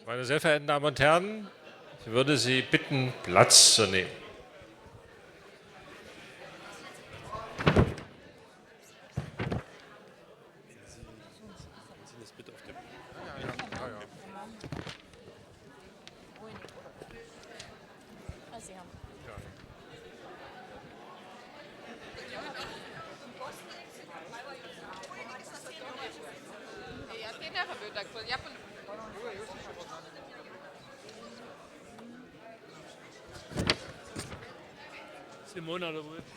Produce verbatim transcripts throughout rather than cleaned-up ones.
Meine sehr verehrten Damen und Herren, ich würde Sie bitten, Platz zu nehmen. Simona, du willst.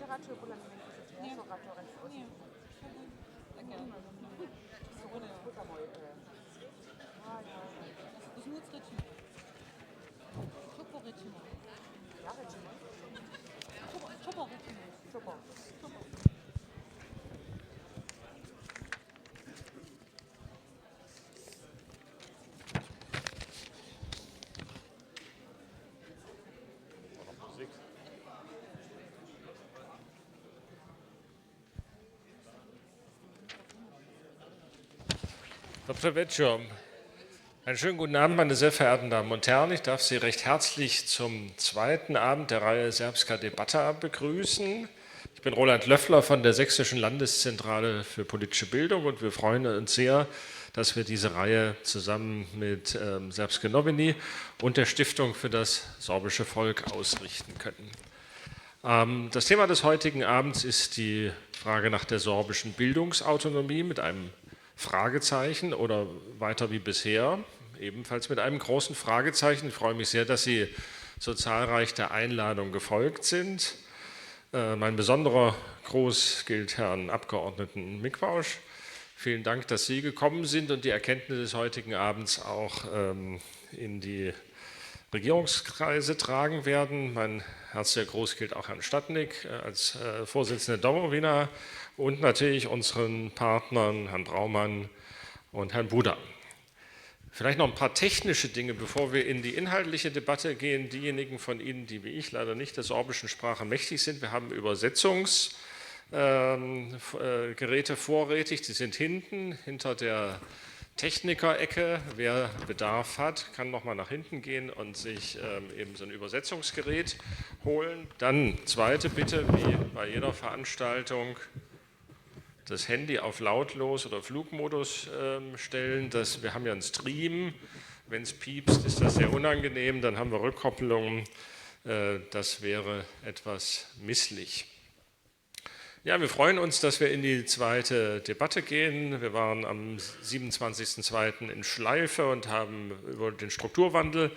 Literatur podle mě nejsou, že to je to, to je to. Tak jo. To je to moje, eh, a jo. Znovu rečimo. Čopo rečimo. Ja rečimo. Čopo, čopo rečimo. Čopo. Čopo. Dobry wieczór. Einen schönen guten Abend, meine sehr verehrten Damen und Herren. Ich darf Sie recht herzlich zum zweiten Abend der Reihe Serbska debata begrüßen. Ich bin Roland Löffler von der Sächsischen Landeszentrale für politische Bildung und wir freuen uns sehr, dass wir diese Reihe zusammen mit, ähm, Serbske noviny und der Stiftung für das sorbische Volk ausrichten können. Ähm, das Thema des heutigen Abends ist die Frage nach der sorbischen Bildungsautonomie mit einem Fragezeichen oder weiter wie bisher, ebenfalls mit einem großen Fragezeichen. Ich freue mich sehr, dass Sie so zahlreich der Einladung gefolgt sind. Äh, mein besonderer Gruß gilt Herrn Abgeordneten Mikvausch. Vielen Dank, dass Sie gekommen sind und die Erkenntnisse des heutigen Abends auch, ähm, in die Regierungskreise tragen werden. Mein herzlicher Gruß gilt auch Herrn Stadnik, äh, als, äh, Vorsitzender Domowina und natürlich unseren Partnern, Herrn Braumann und Herrn Buda. Vielleicht noch ein paar technische Dinge, bevor wir in die inhaltliche Debatte gehen. Diejenigen von Ihnen, die wie ich leider nicht der sorbischen Sprache mächtig sind, wir haben Übersetzungs-, ähm, F-, äh, Geräte vorrätig. Die sind hinten, hinter der Technikerecke. Wer Bedarf hat, kann noch mal nach hinten gehen und sich, ähm, eben so ein Übersetzungsgerät holen. Dann zweite Bitte, wie bei jeder Veranstaltung, das Handy auf lautlos oder Flugmodus, ähm, stellen. Das, wir haben ja einen Stream. Wenn es piepst, ist das sehr unangenehm. Dann haben wir Rückkopplungen. Äh, das wäre etwas misslich. Ja, wir freuen uns, dass wir in die zweite Debatte gehen. Wir waren am siebenundzwanzigsten zweiten in Schleife und haben über den Strukturwandel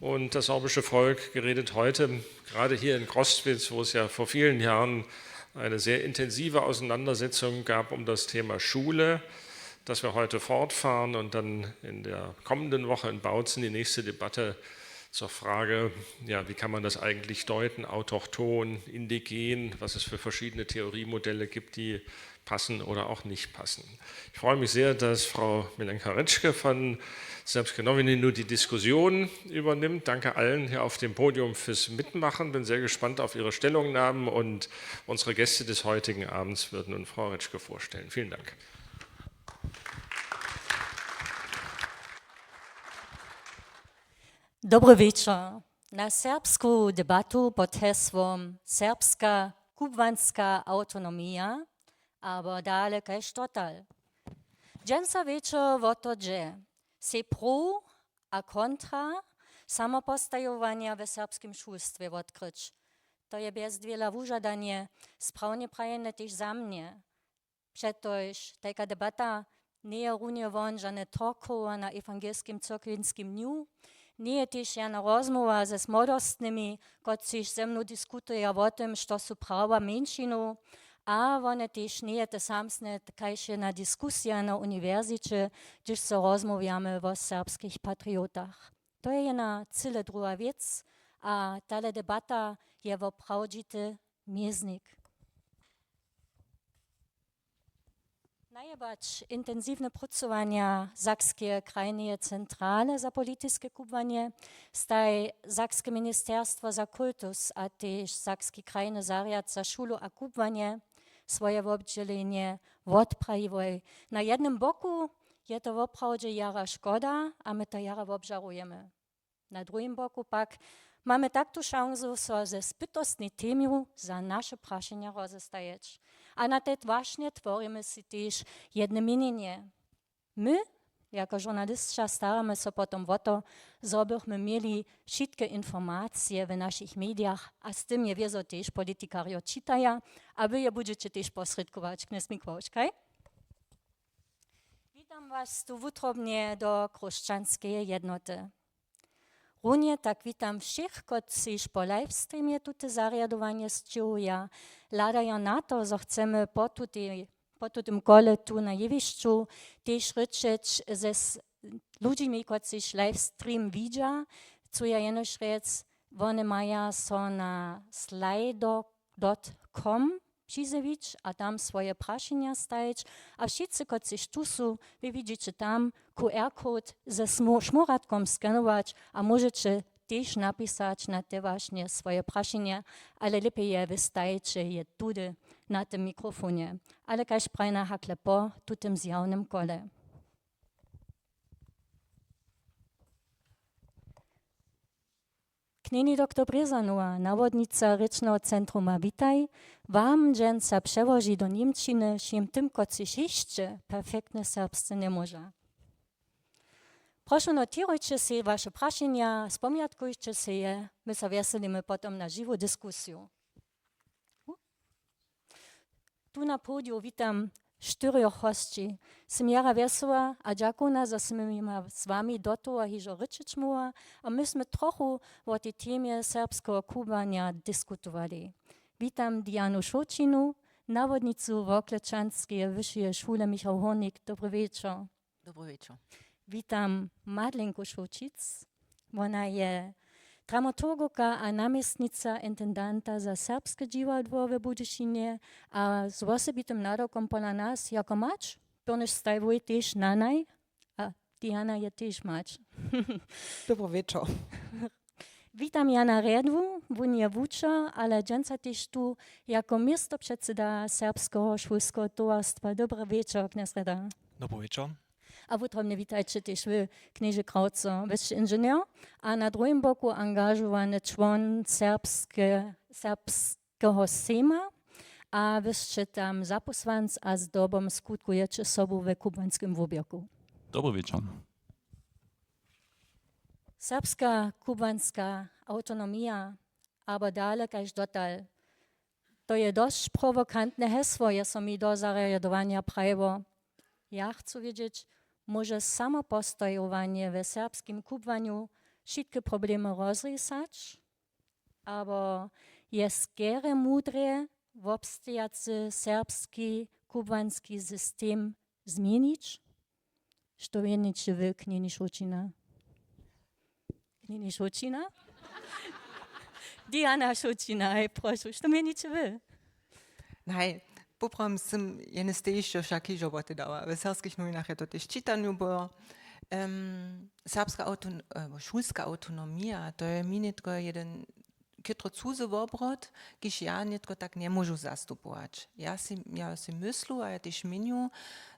und das sorbische Volk geredet. Heute, gerade hier in Crostwitz, wo es ja vor vielen Jahren eine sehr intensive Auseinandersetzung gab um das Thema Schule, dass wir heute fortfahren und dann in der kommenden Woche in Bautzen die nächste Debatte zur Frage, ja, wie kann man das eigentlich deuten, autochton, indigen, was es für verschiedene Theoriemodelle gibt, die passen oder auch nicht passen. Ich freue mich sehr, dass Frau Milenka Retschke von Serbske noviny nun die Diskussion übernimmt. Danke allen hier auf dem Podium fürs Mitmachen. Bin sehr gespannt auf Ihre Stellungnahmen und unsere Gäste des heutigen Abends wird nun Frau Retschke vorstellen. Vielen Dank. Dobry wieczor. Na serbsku debatu pod hesłom Serbska kubłanska awtonomija abo dale kaž dotal. Dźensa wěčor wo to dźe, sej pro a kontra samopostajowanja w serbskim šulstwje wotkryć. To je bjez dwěla wužadanje, sprawdźe prajene tež za mnje. Přetož tajka debata njeje runje won žane talk show na ewangelskim cyrkwinskim dnju, njeje tež žana rozmołwa ze młodostnymi, kotřiž ze mnu diskutuja wo tym, što su prawa mjeńšinow, A wone tež njeje te samsne, kaž je na diskusija na uniwersiće, hdyž so rozmołwjamy wo serbskich patriotach. To je jena cyle druha wěc a tale debata je woprawdźity měznik. Najebać intensiwne prócowanja Sakskeje krajneje centrale za politiske kubłanje staj Sakske ministerstwo za kultus a tež Sakski krajny zarjad za šulu a kubłanje swoje wobdźělenje wotprajiłoj. Na jednym boku je to woprawdźe jara škoda a my to jara wobžarujemy. Na druhim boku pak mamy tak tu šansu so ze spytostnej temju za naše prašenja rozestajeć. A na te wašnje tworimy sej tež jedne měnjenje. My jako žurnalisća staramy so potom wo to, zo bychmy měli wšitke informacije w našich medijach a z tym je wězo tež politikarjo čitaja a wy je budźeće tež posrědkować, knjez Mikławškaj. Witam was tu wutrobnje do Chróšćanskeje jednoty. Runje tak witam wšěch, kotřiž po livestreamje tute zarjadowanje sćěhuja. Hladajo na to, zo chcemy po tutej, po tutym kole tu na jewišću tež rěčeć ze s-, ludźimi, kotřiž livestream widźa. Chcu ja jenož rjec, wone maja so na slido dot com přizjewić a tam swoje prašenja stajić. A wšitcy, kotřiž tu su, wy widźiće tam Q R code ze smo-, šmoratkom skenować a móžeće tež napisać na te wašnje swoje prašenja, ale lěpje je, wy stajiće je tudy na tym mikrofonje. Ale kaž prajna, hakle po tutym zjawnym kole. Knjeni doktor Brězanowa, nawodnica Rěčneho centruma, witaj. Wam dźensa přełoži do němčiny, wšěm tym, kotřiž hišće perfektne serbsce njemóža. Prošu, notirujće sej waše prašenja, spomjatkujće sej je, my so wjeselimy potom na žiwu diskusiju. Tu na podiju witam štyrjoch hosći. Sym jara wjesoła a dźakowna, zo sym jima z wami do toho hižo rěčeć móhła a my smy trochu wo tej temje serbskeho kubłanja diskutowali. Witam Dianu Šołćinu, nawodnicu Worklećanskeje wyšeje šule Michał Hórnik. Dobry wječor. Dobry wječor. Witam Madlenku Šołćic. Wona je dramaturgowka a naměstnica intendanta za Serbske dźiwadło w Budyšinje a z wosebitym nadawkom pola nas jako mać, doniž staj wój tež nanaj. A Diana je tež mać. Dobry wječor. Witam Jana Rjadwu, wón je wučer, ale dźensa tež tu jako městopředsyda Serbskeho šulskeho towarstwa. Dobry wječor, knjez Rjada. Dobry wječor. A wutrobnje witajće tež wy, knježe Krawco. Wy sće inženjer a na druhim boku angažowany čłon serbske, serbskeho sejma a wy sće tam zapósłanc a zdobom skutkujeće sobu we kubłanskim wuběrku. Dobry wječor. Serbska kubłanska awtonomija, abo dale kaž dotal. To je dosć prowokantne hesło, je so mi do zarjadowanja prajiło. Ja chcu wědźeć, móže samopostojowanje we serbskim kubłanju wšitke problemy rozrisać? Abo je skerje mudrje wobstejacy serbski kubłanski system změnić? Što měniće wy, knjeni Šołćina? Knjeni Šołćina? Diana Šołćina, hej, prošu, što měniće wy? Haj, poprawom sym jene stejišćo wšak hižo wotedała. W serbskich nowinach je to tež w čitanju było. Em, serbska awton-, e, šulska awtonomija, to je mi nětko jeden chytro cuzy wobrot, kiž ja nětko tak njemóžu zastupować. Ja sej, ja sej myslu a ja tež měnju,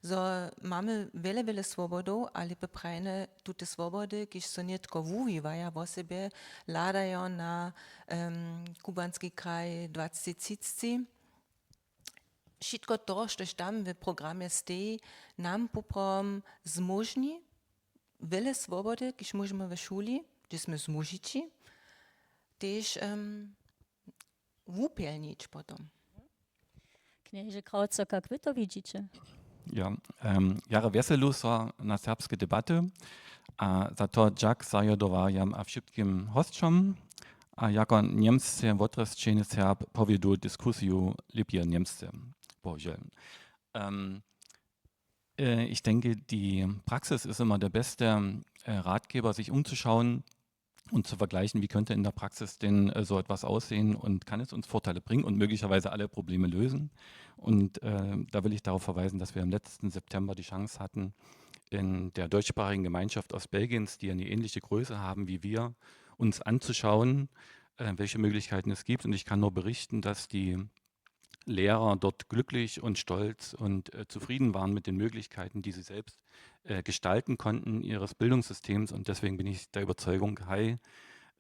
zo mamy wjele, wjele swobodow, ale lěpje prajne tute swobody, kiž so nětko wuwiwaja wosebje, hladajo na, em, kubłanski kraj dwaceći třiceći. Wšitko to, štož tam w programje steji, nam poprawom zmóžni wjele swobody, kiž móžemy w šuli, hdźež smy zmóžići, tež, em, wupjelnić potom. Knježe Krawco, kak wy to widźiće? Ja, em, jara wjeselu so na serbske debaty a za to dźak zarjadowarjam a wšitkim hosćom. A jako němsce wotrěsćeny Serb powjedu diskusiju lěpje němsce, bohužel. Ähm, äh, ich denke, die Praxis ist immer der beste äh, Ratgeber, sich umzuschauen und zu vergleichen, wie könnte in der Praxis denn äh, so etwas aussehen und kann es uns Vorteile bringen und möglicherweise alle Probleme lösen. Und äh, da will ich darauf verweisen, dass wir im letzten September die Chance hatten, in der deutschsprachigen Gemeinschaft Ostbelgiens, die eine ähnliche Größe haben wie wir, uns anzuschauen, äh, welche Möglichkeiten es gibt. Und ich kann nur berichten, dass die Lehrer dort glücklich und stolz und äh, zufrieden waren mit den Möglichkeiten, die sie selbst äh, gestalten konnten, ihres Bildungssystems. Und deswegen bin ich der Überzeugung, haj,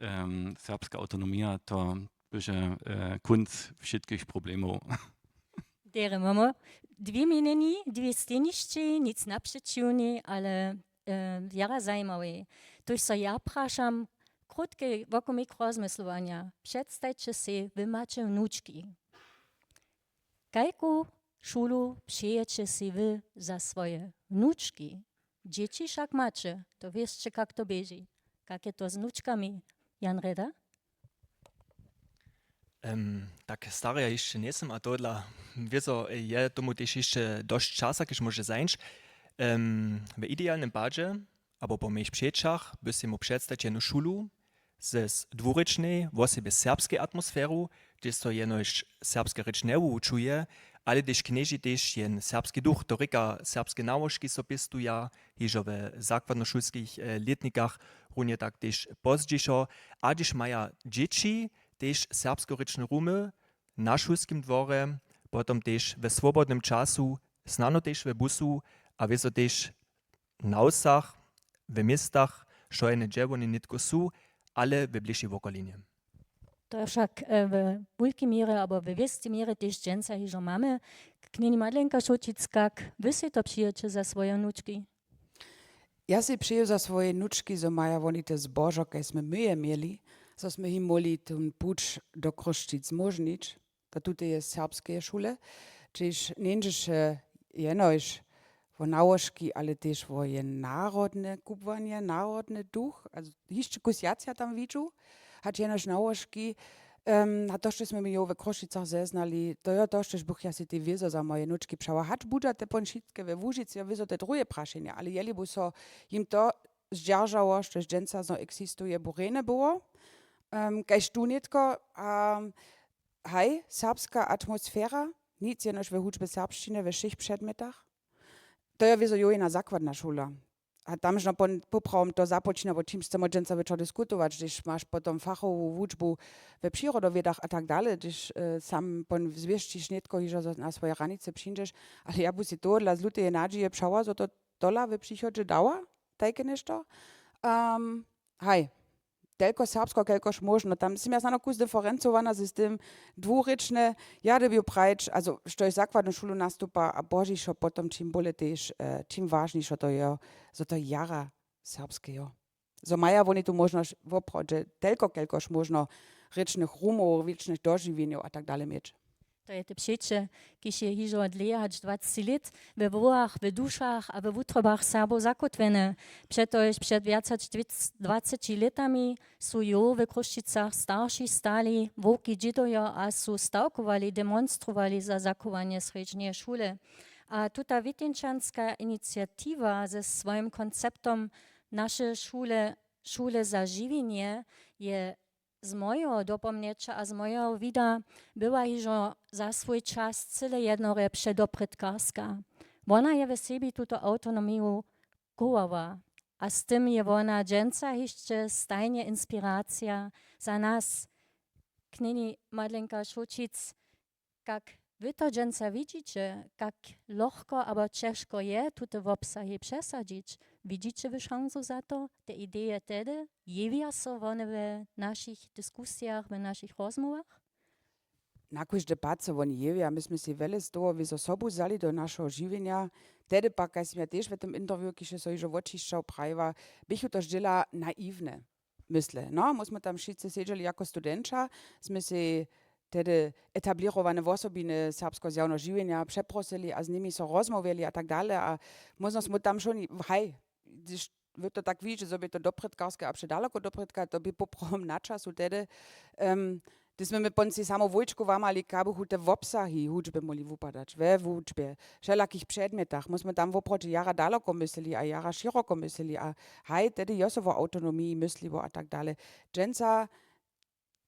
ähm, serbska autonomija to byše äh, kónc wšitkich problemow. Derje mamy dwě měnjenji, dwě stejnišći, nic napřećiwnej, ale e, jara zajimawej. Tuž so ja prašam, krótki wokomik rozmyslowanja. Předstajće sej, wy maće wnučki. Kajku šulu přejeće sej wy za swoje wnučki? Dźěći wšak maće, to wěsće, kak to běži. Kak je to z wnučkami? Jan Reda? Em, tak stary ja hišće njejsym a tohodla wězo je tomu tež hišće dosć časa, kiž móže zajńć. Em, w idealnym padźe abo po mejich přećach by sej móhł předstajić jednu šulu z dwurěčnej, wosebje serbskej atmosferu, hdźež so jenož serbska rěč njewuwučuje, ale hdźež knježi tež jen serbski duch, to rěka, serbske nałožki so pěstuja hižo we zakładnošulskich e, lětnikach, runje tak tež pozdźišo, a hdźež maja dźěći tež serbskorěčne rumy na šulskim dworje, potom tež we swobodnym času, snano tež we busu a wězo tež na wsach, w městach, wšojene, hdźe woni nětko su, ale we bližšej wokolinje. To wšak e, we wulkej měrje abo we wěstej měrje tež dźensa hižo mamy. Knjeni Madlenka Šoćic, kak wy sej to přejeće za swoje wnučki? Ja sej přeju za swoje wnučki, zo maja woni te zbožo, kaž smy my je měli, zo smy jim móhli ten puć do Chrósćic zmóžnić, do tuteje serbskeje šule, hdźež njeńdźeše jenož wo nałožki, ale tež wo je narodne kubłanje, narodny duch. A hišće kus wjac ja tam widźu, hač jenož nałožki. Um, a to, što smy my jo we Chrósćicach zeznali, to jo to, štož bych ja sej tej wězo za moje wnučki přała. Hač budźa te pon wšitke we Łužicy, jo wězo te druhe prašenje, ale jeli bu so jim to zdźeržało, štož dźensa znow existuje, bu rjene było, um, kaž tu nětko, a haj, serbska atmosfera, nic jenož we hudźbje serbšćiny we wšěch předmjetach. To je wězo jo jena zakładna šula. A tamž no pon-, poprawom to započina, wo čimž chcemy dźensa wječor diskutować, hdyž maš potom fachowu wučbu we přirodowědach a tak dale, hdyž e, sam pon zwěsćiš nětko hižo zo-, na swoje hranicy přińdźeš, ale ja bu sej tohodla z luteje nadźije přała, zo to tola w přichodźe dała, tajke něšto. Um, haj, telko serbsko, kelkož móžno. Tam sym ja snano kus diferencowana z tym dwurěčne. Ja dyrbju prajić, also, štož zakładnu šulu nastupa a pozdźišo potom, čim bóle tež, e, čim wažnišo to je, zo to jara serbskejo. Zo maja woni tu móžnosć woprawdźe telko, kelkož móžno, rěčnych rumow, rěčnych dožiwjenjow a tak dale měć. To je te přeće, kiž je hižo dlěje hač dwaceći lět we hłowach, w dušach a we wutrobach Serbow zakótwjene. Přetož před wjac hač dwaceći lětami su jo w Chrósćicach starši stali, wowki dźědojo a su stawkowali, demonstrowali za zachowanje srjedźneje šule. A tuta witjeńčanska iniciatiwa ze swojim konceptom naše šule, šule za žiwjenje, je z mojeho dopomnjeća a z mojeho wida była hižo za swój čas cyle jednorje předoprědkarska. Wona je w sebi tuto awtonomiju chowała a z tym je wona dźensa hišće stajnje inspiracija za nas. Knjeni Madlenka Šoćic, kak wy to dźensa widźiće, kak lochko abo ćežko je tute wobsahi přesadźić? Widźiće wy šansu za to? Te ideje tehdy jewja so wone w našich diskusijach, w našich rozmołwach? Na kóždy pad so woni jewja. My smy sej wjele z toho wězo sobu wzali do našeho žiwjenja. Tehdy pak, kaž sym ja tež w tym interview, kiž je so hižo wočišćał, prajiła, běchu to zdźěla naiwne mysle. No, my smy tam wšitcy sedźeli jako studenća, smy sej tehdy etablěrowane wosobiny serbskeho zjawneho žiwjenja přeprosyli a z nimi so rozmołwjeli a tak dale. A móžno smy tam wšoni, haj, hdyž wy to tak widźeć, zo bě to doprědkarske a předaloko doprědka, to bě poprawom na času tehdy, em, hdyž smy my ponci samo wójčku łamali, kabuchu te wobsahi hudźby móhli wupadać we hudźbje, w wšelakich předmjetach. My smy tam woprawdźe jara daloko myslili a jara šěroko myslili a haj, tehdy jo so wo awtonomiji mysliło a tak dale. Dźensa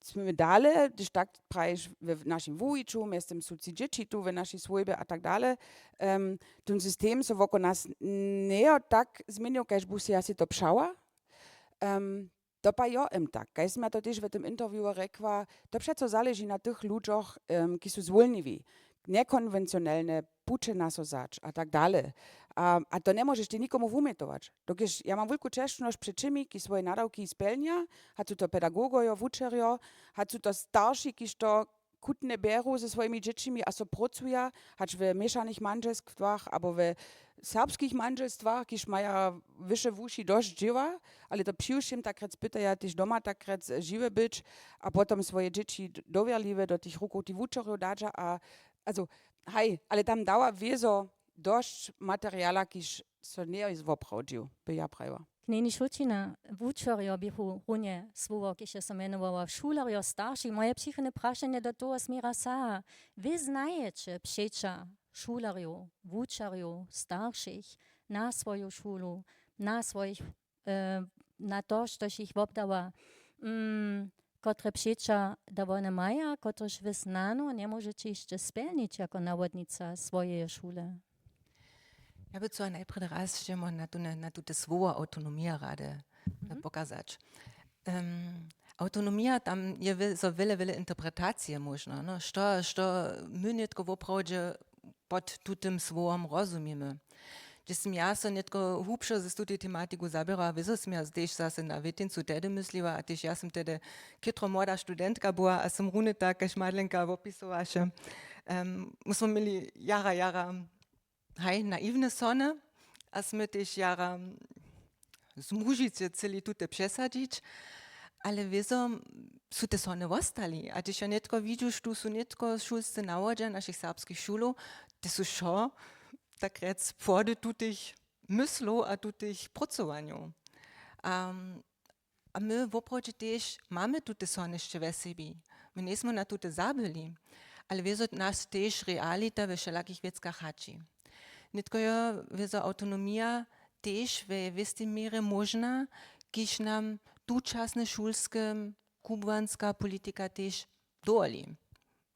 smy dale, hdyž tak prajiš, w našim wuwiću, mjeztym su tři dźěći tu w našej swójbje a tak dale. Em, ten system so wokół nas njejo tak změnił, kaž bu sej ja sej to přała. Em, to pa jo em tak, kaž sym ja to tež w tym interviewu rjekła, to přeco zaleži na tych ludźoch, em, ki su zwólniwi, njekonwencionelne puće na so wzać a tak dale. A, a to njemóžeš ty nikomu wumjetować. Dokelž ja mam wulku česćnosć před wšěmi, ki swoje nadawki spjelnja, hač su to pedagogojo, wučerjo, hač su to starši, kiž to chutnje bjeru ze swojimi dźěćimi a so prócuja, hač w měšanych mandźelstwach abo w serbskich mandźelstwach, kiž maja wyše wuši dosć dźěła, ale to přiwšěm takrjec pytaja tež doma takrjec žiwe być a potom swoje dźěći d-, dowěrliwe do tych rukow tych wučerjow dadźa a, also, haj, ale tam dała wězo dosć materiala, kiž so njeje woprawdźił, by ja prajiła. Knjeni Šulčina, wučerjo běchu runje słowo, kiž je so mjenowała šulerjo staršich. Moje přichodne prašenje do toho směra saha. Wy znajeće přeća šulerjow, wučerjow staršich na swoju šulu, na swojich, e, na to, štož jich wobdała, mm, kotre přeća da wone maja, kotrež wy snano njemóžeće hišće spjelnić jako nawodnica swojeje šule? Ja by chcała najprjedy raz ćemo na tune, na tute słowo awtonomija rady, e, pokazać. Em, awtonomija, tam je wě-, so wjele, wjele interpretacije móžno, no. Što, što my nětko woprawdźe pod tutym słowom rozumimy. Hdźež sym ja so nětko hłubšo z tutej tematiku zaběrała, wězo sym ja tež zase na wětincu tehdy mysliła, a tež ja sym tehdy chytro młoda studentka była a sym runje tak, kaž Madlenka wopisowaše. Em, my smo měli jara, jara, haj, naiwne sony a smy tež jara zmužić je cyli tute přesadźić, ale wězo su te sony wostali. A hdźež ja nětko widźu, tu su nětko šulscy nawodźa našich serbskich šulow, te su wšo, tak rjec, płody tutych myslow a tutych prócowanjow. A, a my woprawdźe tež mamy tute sony hišće we sebi. My njejsmy na tute zabyli, ale wězo nas tež realita we wšelakich wěckach haći. Nětko jo wězo awtonomija tež we wěstej měrje móžna, kiž nam tučasne šulske kubłanska politika tež dowoli.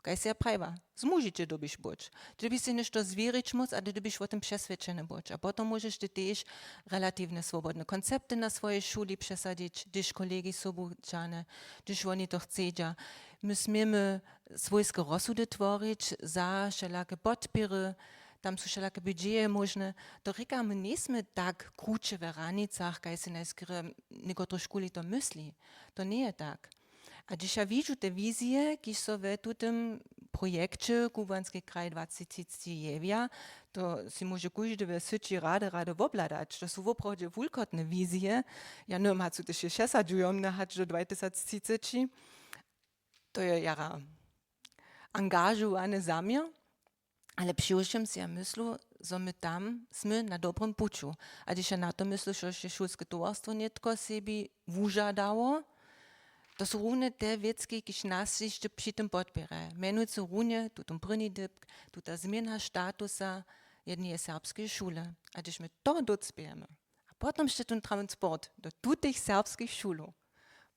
Kaž sej ja prajiła, zmužić je dyrbiš być. Ty dyrbiš sej něšto zwěrić móc a ty dyrbiš wo tym přeswědčeny być. A potom móžeš ty tež relatiwnje swobodne koncepty na swojej šuli přesadźić, hdyž kolegi sobu dźane, hdyž woni to chcedźa. My směmy swójske rozsudy tworić za wšelake podpěry, tam su wšelake budźeje móžne. To rěka, my njejsmy tak kruće we hranicach, kaž sej najskerje někotrychkuli to mysli. To njeje tak. A hdźež ja widźu te wizije, kiž so we tutym projekće Kubłanski kraj dwaceći třiceći jewja, to sej móže kóždy we syći rady, rady wobhladać. To su woprawdźe wulkotne wizije. Ja, no, hač su tež přesadźuju, ne, hač do dwatysactřiceći. To je jara angažowany zaměr. Ale přiwšěm sej ja myslu, zo my tam smy na dobrym puću. A hdyž ja na to myslu, štož je šulske towarstwo nětko sebi wužadało, to su runje te wěcki, kiž nas hišće při tym podpěraja. Mjenujcy runje tutón prěni dypk, tuta změna statusa jedneje serbskeje šule. A hdyž my to dócpějemy, a potom hišće tón transport do tutych serbskich šulow,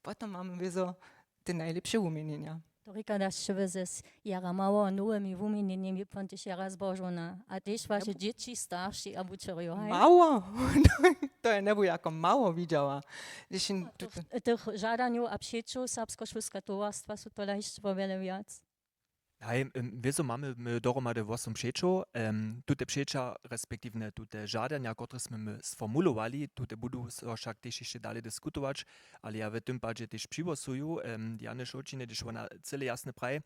potom mamy wězo te najlěpše wuměnjenja. To rěka, da sće wy z jara mało nowymi wuměnjenjemi potom tež jara zbožowna. A tež waše dźěći, starši a wučerjo, haj? Mało? To je njebu jako mało widźała. Hdyž jim tych, tych žadanjow a přećow Serbskošulskeho towarstwa su tola hišće wo wjele wjac. Haj, em, wězo mamy my dohromady wosom přećow. Em, tute přeća, respektiwnje tute žadanja, kotrež smy my sformulowali, tute budu so wšak tež hišće dale diskutować, ale ja w tym padźe tež přihłosuju, em, Jany Šołćiny, hdyž wona cyle jasnje praji,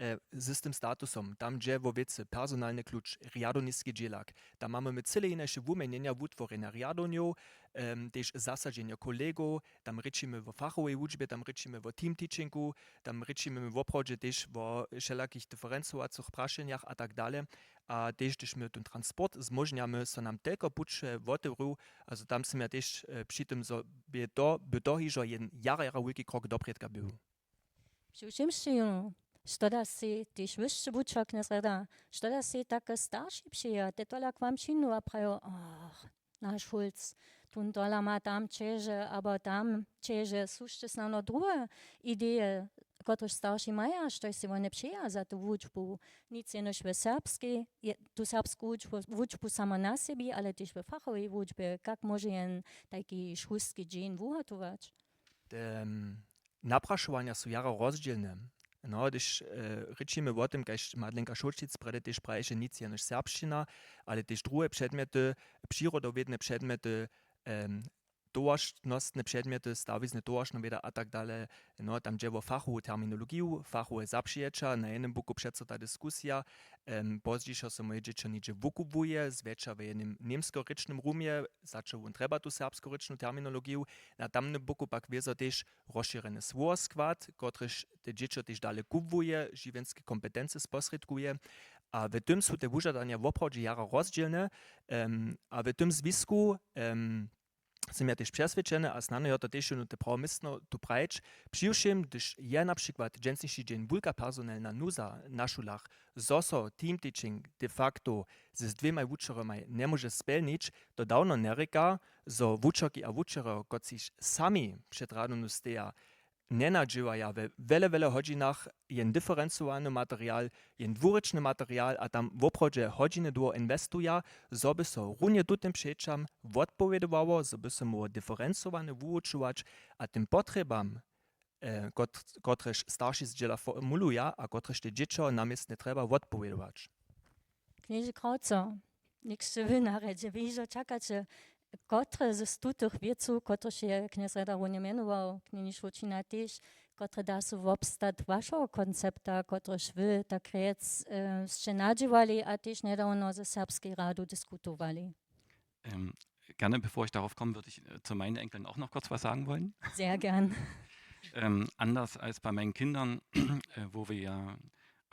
e, z tym statusom, tam dźe wo wěcy personalny kluč, rjadowniski dźělak. Tam mamy my cyle hinaše wuměnjenja, wutworjenja rjadownjow, em, tež zasadźenje kolegow, tam rěčimy wo fachowej wučbje, tam rěčimy wo team teachingu, tam rěčimy my woprawdźe tež wo wšelakich diferencowacych prašenjach a tak dale. A tež, hdyž my ten transport zmóžnjamy, so nam telko puće wotewru, also tam sym ja tež, e, při tym, zo by to, by to hižo jeden jara, jara wulki krok doprědka był. Přiwšěmsći, što da sej tež wyšće wučer, knjez rjada, što da sej take starši přija, te tola k wam přińdu a prajo, ach, naš Hulc, tón tola ma tam ćeže, abo tam ćeže, su sće snano druhe ideje, kotrež starši maja, štož sej wone přeja za tu wučbu. Nic jenož w serbskej, je, tu serbsku wučbu, wučbu samo na sebi, ale tež we fachowej wučbje, kak móže jen tajki šulski dźeń wuhotować? Te, em, naprašowanja su jara rozdźělne. No, hdyž, e, rěčimy wo tym, kaž Madlenka Šulčic prjedy tež praješe, nic jenož serbšćina, ale tež druhe předmjety, přirodowědne předmjety, em, towaršnostne předmjety, stawizny, towaršnowěda a tak dale. No, tam dźe wo fachowu terminologiju, fachowe zapřijeća, na jednym boku přeco ta diskusija, em, pozdźišo so moje dźěćo něhdźe wukubłuje, zwjetša w jednym němskorěčnym rumje, za čo wón trjeba tu serbskorěčnu terminologiju, na tamnym boku pak wězo tež rozšěrjeny słowoskład, kotryž te dźěćo tež dale kubłuje, žiwjenske kompetency sposrědkuje. A w tym su te wužadanja woprawdźe jara rozdźělne, em, a w tym zwisku, em, sym ja tež přeswědčeny, a snano jo to tež jónu te prawoměstno tu prajić, přiwšěm, hdyž je na přikład dźensniši dźeń wulka personelna nuza na šulach, zo so team teaching de facto z dwěmaj wučerjomaj njemóže spjelnić, to dawno njerěka, zo wučerki a wučerjo, kotřiž sami před rjadownu steja, njenadźěłaja we wjele, wjele hodźinach jen diferencowany material, jen dwurěčny material a tam woprawdźe hodźiny dłuho inwestuja, zo by so runje tutym přećam wotpowědowało, zo by so móhło diferencowane wuwučować a tym potrjebam, e, kot-, kotrež starši zdźěla, formuluja a kotrež te dźěćo na městnje trjeba wotpowědować. Knježe Krauco, něk sće wy na rjedźe, wy hižo čakaće, kotre z tutych wěcow, kotrež je knjez Rjeda runje mjenował, knjeniš Łučina tež, kotre da su wobstatk wašeho koncepta, kotrež wy tak rjec, e, sće nadźěłali a tež njedawno ze Serbskej radu diskutowali? Ähm, gerne, bevor ich darauf komme, würde ich, äh, zu meinen Enkeln auch noch kurz was sagen wollen. Sehr gern. Ähm, anders als bei meinen Kindern, äh, wo wir ja,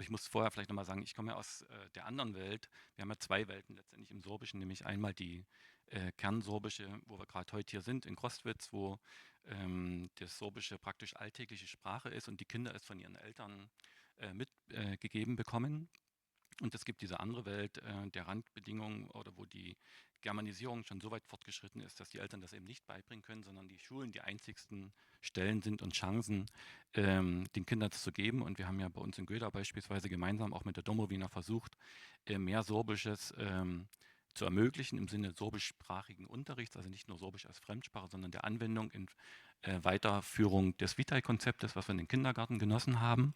ich muss vorher vielleicht nochmal sagen, ich komme ja aus, äh, der anderen Welt. Wir haben ja zwei Welten letztendlich im Sorbischen, nämlich einmal die, äh, kernsorbische, wo wir gerade heute hier sind, in Crostwitz, wo, ähm, das Sorbische praktisch alltägliche Sprache ist und die Kinder es von ihren Eltern, äh, mit, äh, gegeben bekommen. Und es gibt diese andere Welt, äh, der Randbedingungen oder wo die Germanisierung schon so weit fortgeschritten ist, dass die Eltern das eben nicht beibringen können, sondern die Schulen die einzigsten Stellen sind und Chancen, ähm, den Kindern das zu geben. Und wir haben ja bei uns in Göda beispielsweise gemeinsam auch mit der Domowina versucht, äh, mehr Sorbisches, ähm, zu ermöglichen im Sinne sorbischsprachigen Unterrichts, also nicht nur Sorbisch als Fremdsprache, sondern der Anwendung in, äh, Weiterführung des Vitae-Konzeptes, was wir in den Kindergarten genossen haben.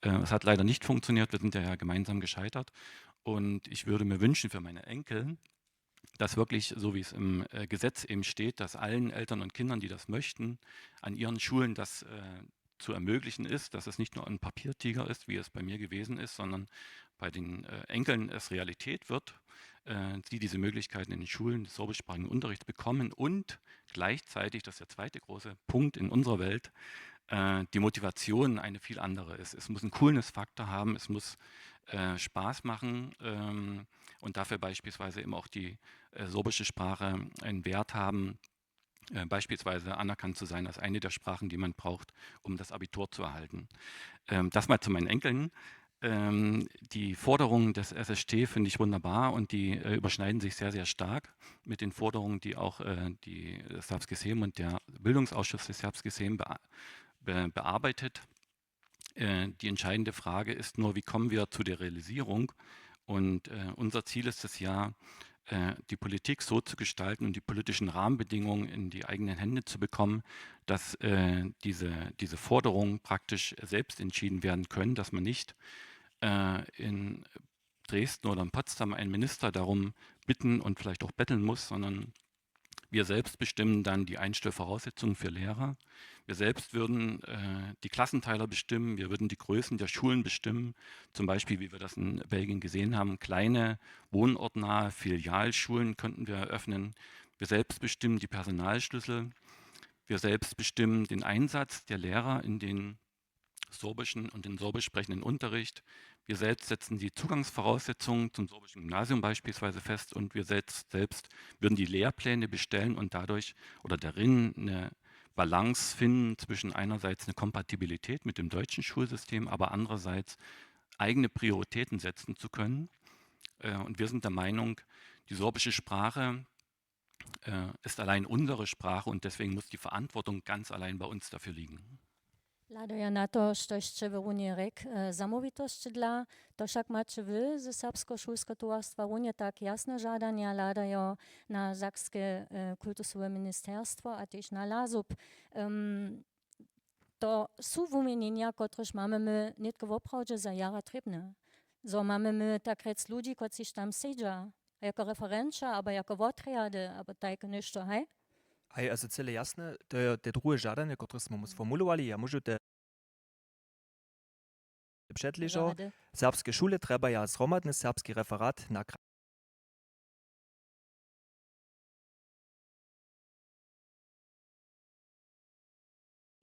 Äh, es hat leider nicht funktioniert, wir sind ja gemeinsam gescheitert. Und ich würde mir wünschen für meine Enkel, dass wirklich, so wie es im, äh, Gesetz eben steht, dass allen Eltern und Kindern, die das möchten, an ihren Schulen das, äh, zu ermöglichen ist, dass es nicht nur ein Papiertiger ist, wie es bei mir gewesen ist, sondern bei den, äh, Enkeln es Realität wird, äh, sie diese Möglichkeiten in den Schulen des sorbischsprachigen Unterrichts bekommen und gleichzeitig, das ist der zweite große Punkt in unserer Welt, äh, die Motivation eine viel andere ist. Es muss einen Coolness-Faktor haben, es muss, äh, Spaß machen, ähm, und dafür beispielsweise eben auch die, äh, sorbische Sprache einen Wert haben, äh, beispielsweise anerkannt zu sein als eine der Sprachen, die man braucht, um das Abitur zu erhalten. Ähm, das mal zu meinen Enkeln. Ähm, die Forderungen des S S T finde ich wunderbar und die, äh, überschneiden sich sehr, sehr stark mit den Forderungen, die auch, äh, die, das Serbske Sejm und der Bildungsausschuss des Serbske Sejm bea-, be-, bearbeitet. Äh, die entscheidende Frage ist nur, wie kommen wir zu der Realisierung? Und, äh, unser Ziel ist es ja, äh, die Politik so zu gestalten und die politischen Rahmenbedingungen in die eigenen Hände zu bekommen, dass, äh, diese, diese Forderungen praktisch selbst entschieden werden können, dass man nicht, äh, in Dresden oder in Potsdam einen Minister darum bitten und vielleicht auch betteln muss, sondern Wir selbst bestimmen dann die Einstellvoraussetzungen für Lehrer. Wir selbst würden äh, die Klassenteiler bestimmen. Wir würden die Größen der Schulen bestimmen. Zum Beispiel, wie wir das in Belgien gesehen haben, kleine wohnortnahe Filialschulen könnten wir eröffnen. Wir selbst bestimmen die Personalschlüssel. Wir selbst bestimmen den Einsatz der Lehrer in den sorbischen und den sorbisch sprechenden Unterricht. Wir selbst setzen die Zugangsvoraussetzungen zum sorbischen Gymnasium beispielsweise fest und wir selbst, selbst würden die Lehrpläne bestellen und dadurch oder darin eine Balance finden zwischen einerseits eine Kompatibilität mit dem deutschen Schulsystem, aber andererseits eigene Prioritäten setzen zu können. Äh, und wir sind der Meinung, die sorbische Sprache äh, ist allein unsere Sprache und deswegen muss die Verantwortung ganz allein bei uns dafür liegen. Hladajo na to, štož će w runje rěk, e, zamołwitosće dla. To wšak maće wy ze Serbskeho šulskeho towarstwa runje tak jasne žadanja hladajo na sakske, e, kultusowe ministerstwo a tež na LASUB. Em, to su wuměnjenja, kotrež mamy my nětko woprawdźe za jara trěbne. Zo mamy my tak rjec ludźi, kotřiž tam sedźa, jako referenća, abo jako wotrjady, abo tajke něšto, haj? Haj, also cyle jasne, to je te druhe žadanje, kotrež smo mu sformulowali. Ja móžu te předležo. Serbske šule trjebaja zhromadny serbski referat na kra-,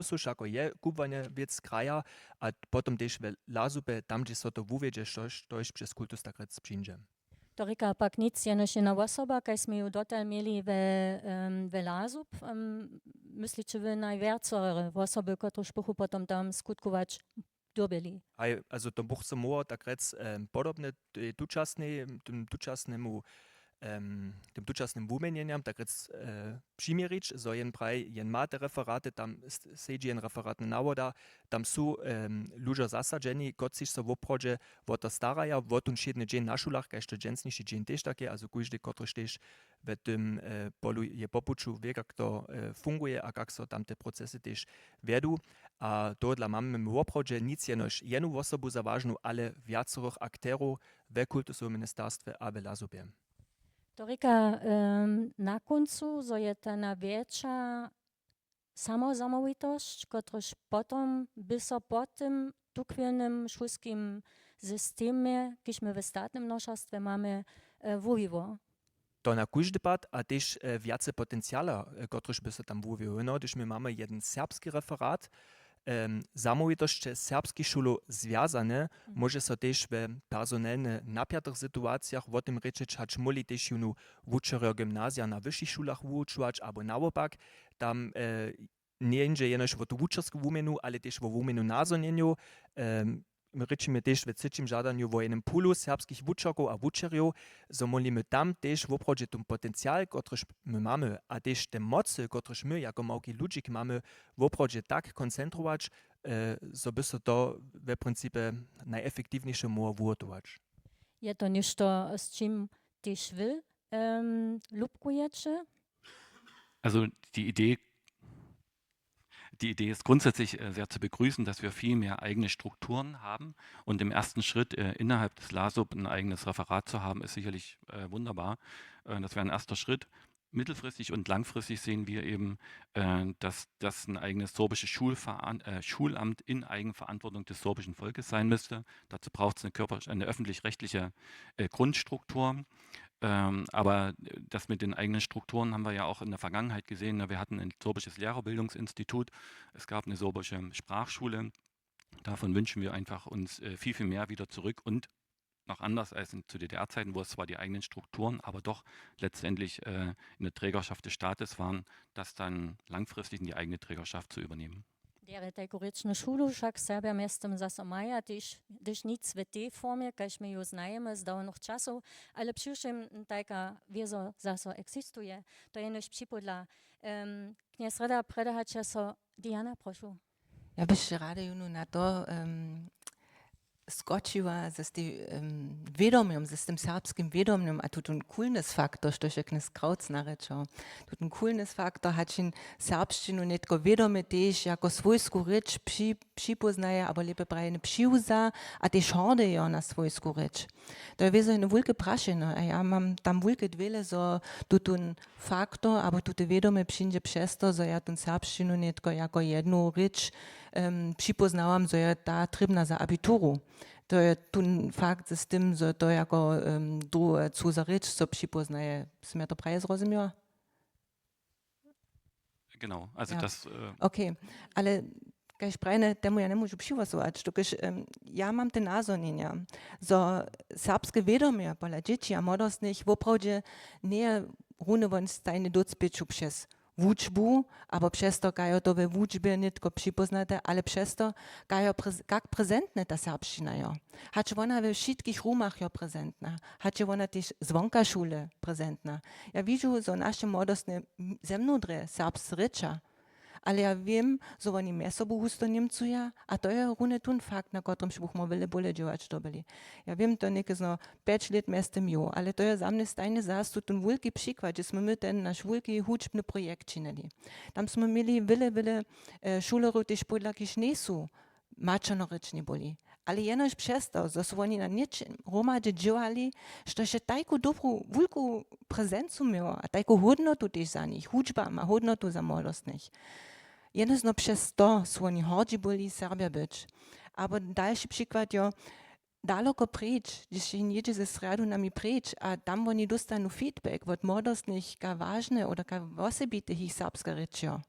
su wšako je kubłanje wěc kraja a potom tež we LASUBje, tam, hdźež so to wuwjedźe, štož, štož přez kultus tak rjec přińdźe. To rěka pak nic, jenož jedna wosoba, kaž smy ju dotal měli we, em, we LASUB. Em, mysliće wy najwjacore wosoby, kotrež bychu potom tam skutkować dyrbjeli? Haj, also to bych so móhł tak rjec, em, podobne tej tučasnej, tym tučasnemu, em, tym tučasnym wuměnjenjam, tak rjec, e, přiměrić, zo jen praj, jen ma te referaty, tam s-, sedźi jen referatny nawoda, tam su, em, ludźo zasadźeni, kotřiž so woprawdźe wo to staraja, wo tón wšědny dźeń na šulach, kaž to dźensniši dźeń tež tak je, also kóždy, kotryž tež w tym, e, polu je po puću, wě, kak to, e, funguje a kak so tam te procesy tež wjedu. A tohodla mamy my woprawdźe nic jenož jednu wosobu za wažnu, ale wjacorych akterow we kultusowym ministerstwje a we LASUBje. To rěka, em, na kóncu, zo je ta najwjetša samozamołwitosć, kotryž potom by so po tym tuchwilnym šulskim systemje, kiž my w statnym nošerstwje mamy, e, wuwiło. To na kóždy pad a tež, e, wjace potenciala, e, kotryž by so tam wuwiło. No, hdyž my mamy jeden serbski referat, em, zamołwitosće serbskich šulow zwjazane, móže so tež we personelnje napjatych situacijach wo tym rěčeć, hač móhli tež jónu wučerjo gymnazija na wyšich šulach wuwučować abo nawopak. Tam, e, njeńdźe jenož wo tu wučersku wuměnu, ale tež wo wuměnu nazhonjenjow. Em, my rěčimy tež we třećim žadanju wo jenym pulu serbskich wučerkow a wučerjow, zo móhli my tam tež woprawdźe tón potencial, kotryž my mamy, a tež te mocy, kotryž my jako małki ludźik mamy, woprawdźe tak koncentrować, e, zo by so to we principje najefektiwnjejše móhło wuhotować. Je to něšto, z čim tež wy, em, lubkujeće? Also die Idee, die Idee ist grundsätzlich äh, sehr zu begrüßen, dass wir viel mehr eigene Strukturen haben und im ersten Schritt äh, innerhalb des LASUB ein eigenes Referat zu haben, ist sicherlich äh, wunderbar. Äh, das wäre ein erster Schritt. Mittelfristig und langfristig sehen wir eben, äh, dass das ein eigenes sorbisches Schulveran äh, Schulamt in Eigenverantwortung des sorbischen Volkes sein müsste. Dazu braucht es eine, Körper eine öffentlich-rechtliche äh, Grundstruktur. Ähm, aber das mit den eigenen Strukturen haben wir ja auch in der Vergangenheit gesehen. Ne? Wir hatten ein sorbisches Lehrerbildungsinstitut, es gab eine sorbische Sprachschule. Davon wünschen wir einfach uns äh, viel, viel mehr wieder zurück und noch anders als in, zu D D R-Zeiten, wo es zwar die eigenen Strukturen, aber doch letztendlich äh, in der Trägerschaft des Staates waren, das dann langfristig in die eigene Trägerschaft zu übernehmen. Derje tajku rěčnu šulu wšak Serbja mjeztym zaso maja, tež hdyž nic w tej formje, kaž my ju znajemy z dawnych časow, ale přiwšěm tajka wězo zaso eksistuje. To je jenož připodla. Em, knjez Reda, predahaće so. Diana, prošu. Ja bych rada jónu na to, em, skočiła z tym wědomjem, z tym serbskim wědomjem, a tu ten coolness faktor, što je knjez Krauc narěčał. Tu ten coolness faktor, hač jim serbšćinu nětko wědomje tež jako swójsku rěč při-, připóznaje, abo lěpje prajene přiwza, a tež hordy jo na swójsku rěč. To je wězo jedno wulke prašenje, a ja mam tam wulke dwěle, zo tu ten faktor, abo tute wědomje přińdźe přez to, zo ja ten serbšćinu nětko jako jednu rěč, em, připóznałam, zo je ta trěbna za abituru. To je tu fakt z tym, zo to jako, em, druhe cuza rěč, co připóznaje. Sym ja to praje zrozumiła? Genau, also Ja. Das, äh, Okay, ale kaž prajene, temu ja njemóžu přihłosować, dokelž, em, ja mam te nazhonjenja, zo serbske wědomje pola dźěći a młodostnych woprawdźe njeje runowonstajne w docpěću přez wučbu, abo přez to, kaž jo to we wučbje nětko připóznate, ale přez to, kaž jo prez-, kak prezentne ta serbšćina jo. Hač wona we wšitkich rumach jo prezentna, hač je wona tež zwonka šule prezentna. Ja widźu, zo naše młodostne m-, ze mnu drje serbsce rěča, ale ja wěm, zo woni mjez sobu husto Němcuja, a to je runje tón fakt, na kotrymž bychmy wjele bóle dźěłać dobyli. Ja wěm, to něke zno pjeć lět mjez tym jo, ale to je za mnje stajnje zas tu ten wulki přikład, hdźe smy my ten naš wulki hudźbny projekt činili. Tam smy měli wjele, wjele, e, šulerjow tež pódla, kiž njejsu maćernorěčni byli. Ale jenož přez to, zo su woni na něčem hromadźe dźěłali, štož je tajku dobru, wulku prezencu měło a tajku hódnotu tež za nich. Hudźba ma hódnotu za młodostnych. Jednostno přez to su woni hordźi byli, Serbja być. Abo dalši přikład jo, daloko preč, hdźež jim jědźe ze srjadu nami preč a tam woni dóstanu feedback wot młodostnych, ka wažne oder ka wosebite jich serbska rěč jo.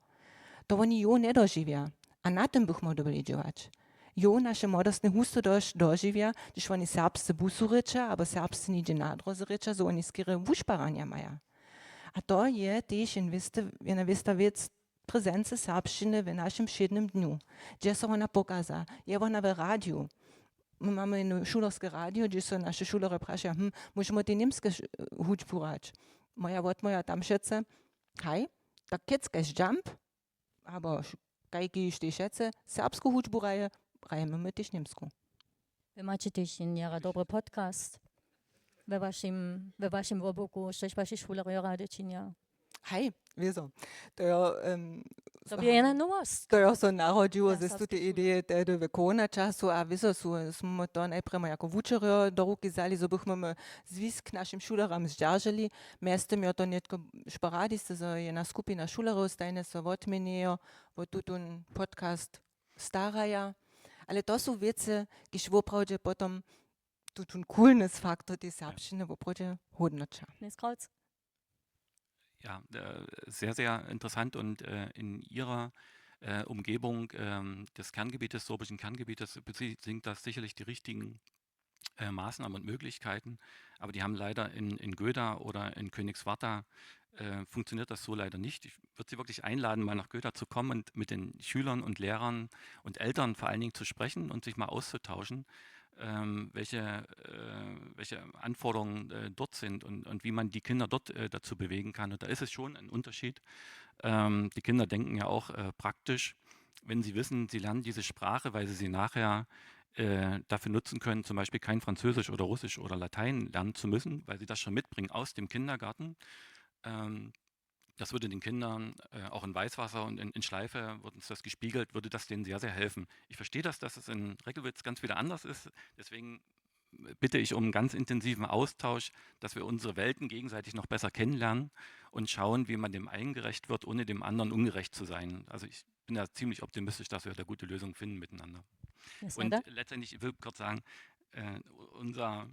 To woni jo njedožiwja. A na tym bychmy dyrbjeli dźěłać. Jo, naše młodostne husto dož-, dožiwja, hdyž woni serbsce w busu rěča abo serbsce něhdźe na dróze rěča, zo woni skerje wušparanja maja. A to je tež jen wěste-, jedna wěsta wěc prezence serbšćiny w našim wšědnym dnju. Hdźe so wona pokaza? Je wona w radiju. My mamy jedno šulerske radio, hdźež so naše šulerjo prašaja, hm, móžemy tej němske š-, hudźbu hrać? Moja wotmołwja tam wšetcy: Haj, tak kětskajš Jump, abo š-, kajki štej wšetcy serbsku hudźbu hraje, hrajemy my tež němsku. Wy maće tež jen jara dobry podcast we wašim, we wašim woboku, štož waši šulerjo rady činja. Haj, wězo. To jo, em, to je jedna nowosć. To jo so narodźiło ze tutej ideje tehdy w corona času a wězo su, smy to najprjemo jako wučerjo do ruki wzali, zo bychmy my zwisk našim šulerjam zdźerželi. Mjeztym jo to nětko sporadisce, zo jedna skupina šulerjow stajnje so wotměnjejo, wo tutón podcast staraja. Ale to su wěcy, kiž woprawdźe potom tutón coolness faktor tej serbšćiny woprawdźe hódnoća. Nils Krauc. Ja, äh, sehr, sehr interessant und äh, in Ihrer äh, Umgebung ähm, des Kerngebietes, sorbischen Kerngebietes, bezie-, sind das sicherlich die richtigen äh, Maßnahmen und Möglichkeiten. Aber die haben leider in, in Göda oder in Königswarta äh, funktioniert das so leider nicht. Ich würde Sie wirklich einladen, mal nach Göda zu kommen und mit den Schülern und Lehrern und Eltern vor allen Dingen zu sprechen und sich mal auszutauschen, ähm, welche, äh, welche Anforderungen äh, dort sind und, und wie man die Kinder dort äh, dazu bewegen kann. Und da ist es schon ein Unterschied. Ähm, die Kinder denken ja auch äh, praktisch, wenn sie wissen, sie lernen diese Sprache, weil sie sie nachher äh, dafür nutzen können, zum Beispiel kein Französisch oder Russisch oder Latein lernen zu müssen, weil sie das schon mitbringen aus dem Kindergarten. Ähm, das würde den Kindern äh, auch in Weißwasser und in, in Schleife wird uns das gespiegelt, würde das denen sehr, sehr helfen. Ich verstehe das, dass es in Reckelwitz ganz wieder anders ist. Deswegen bitte ich um einen ganz intensiven Austausch, dass wir unsere Welten gegenseitig noch besser kennenlernen und schauen, wie man dem einen gerecht wird, ohne dem anderen ungerecht zu sein. Also ich bin da ziemlich optimistisch, dass wir da gute Lösungen finden miteinander. Und letztendlich, ich will kurz sagen, äh, unser,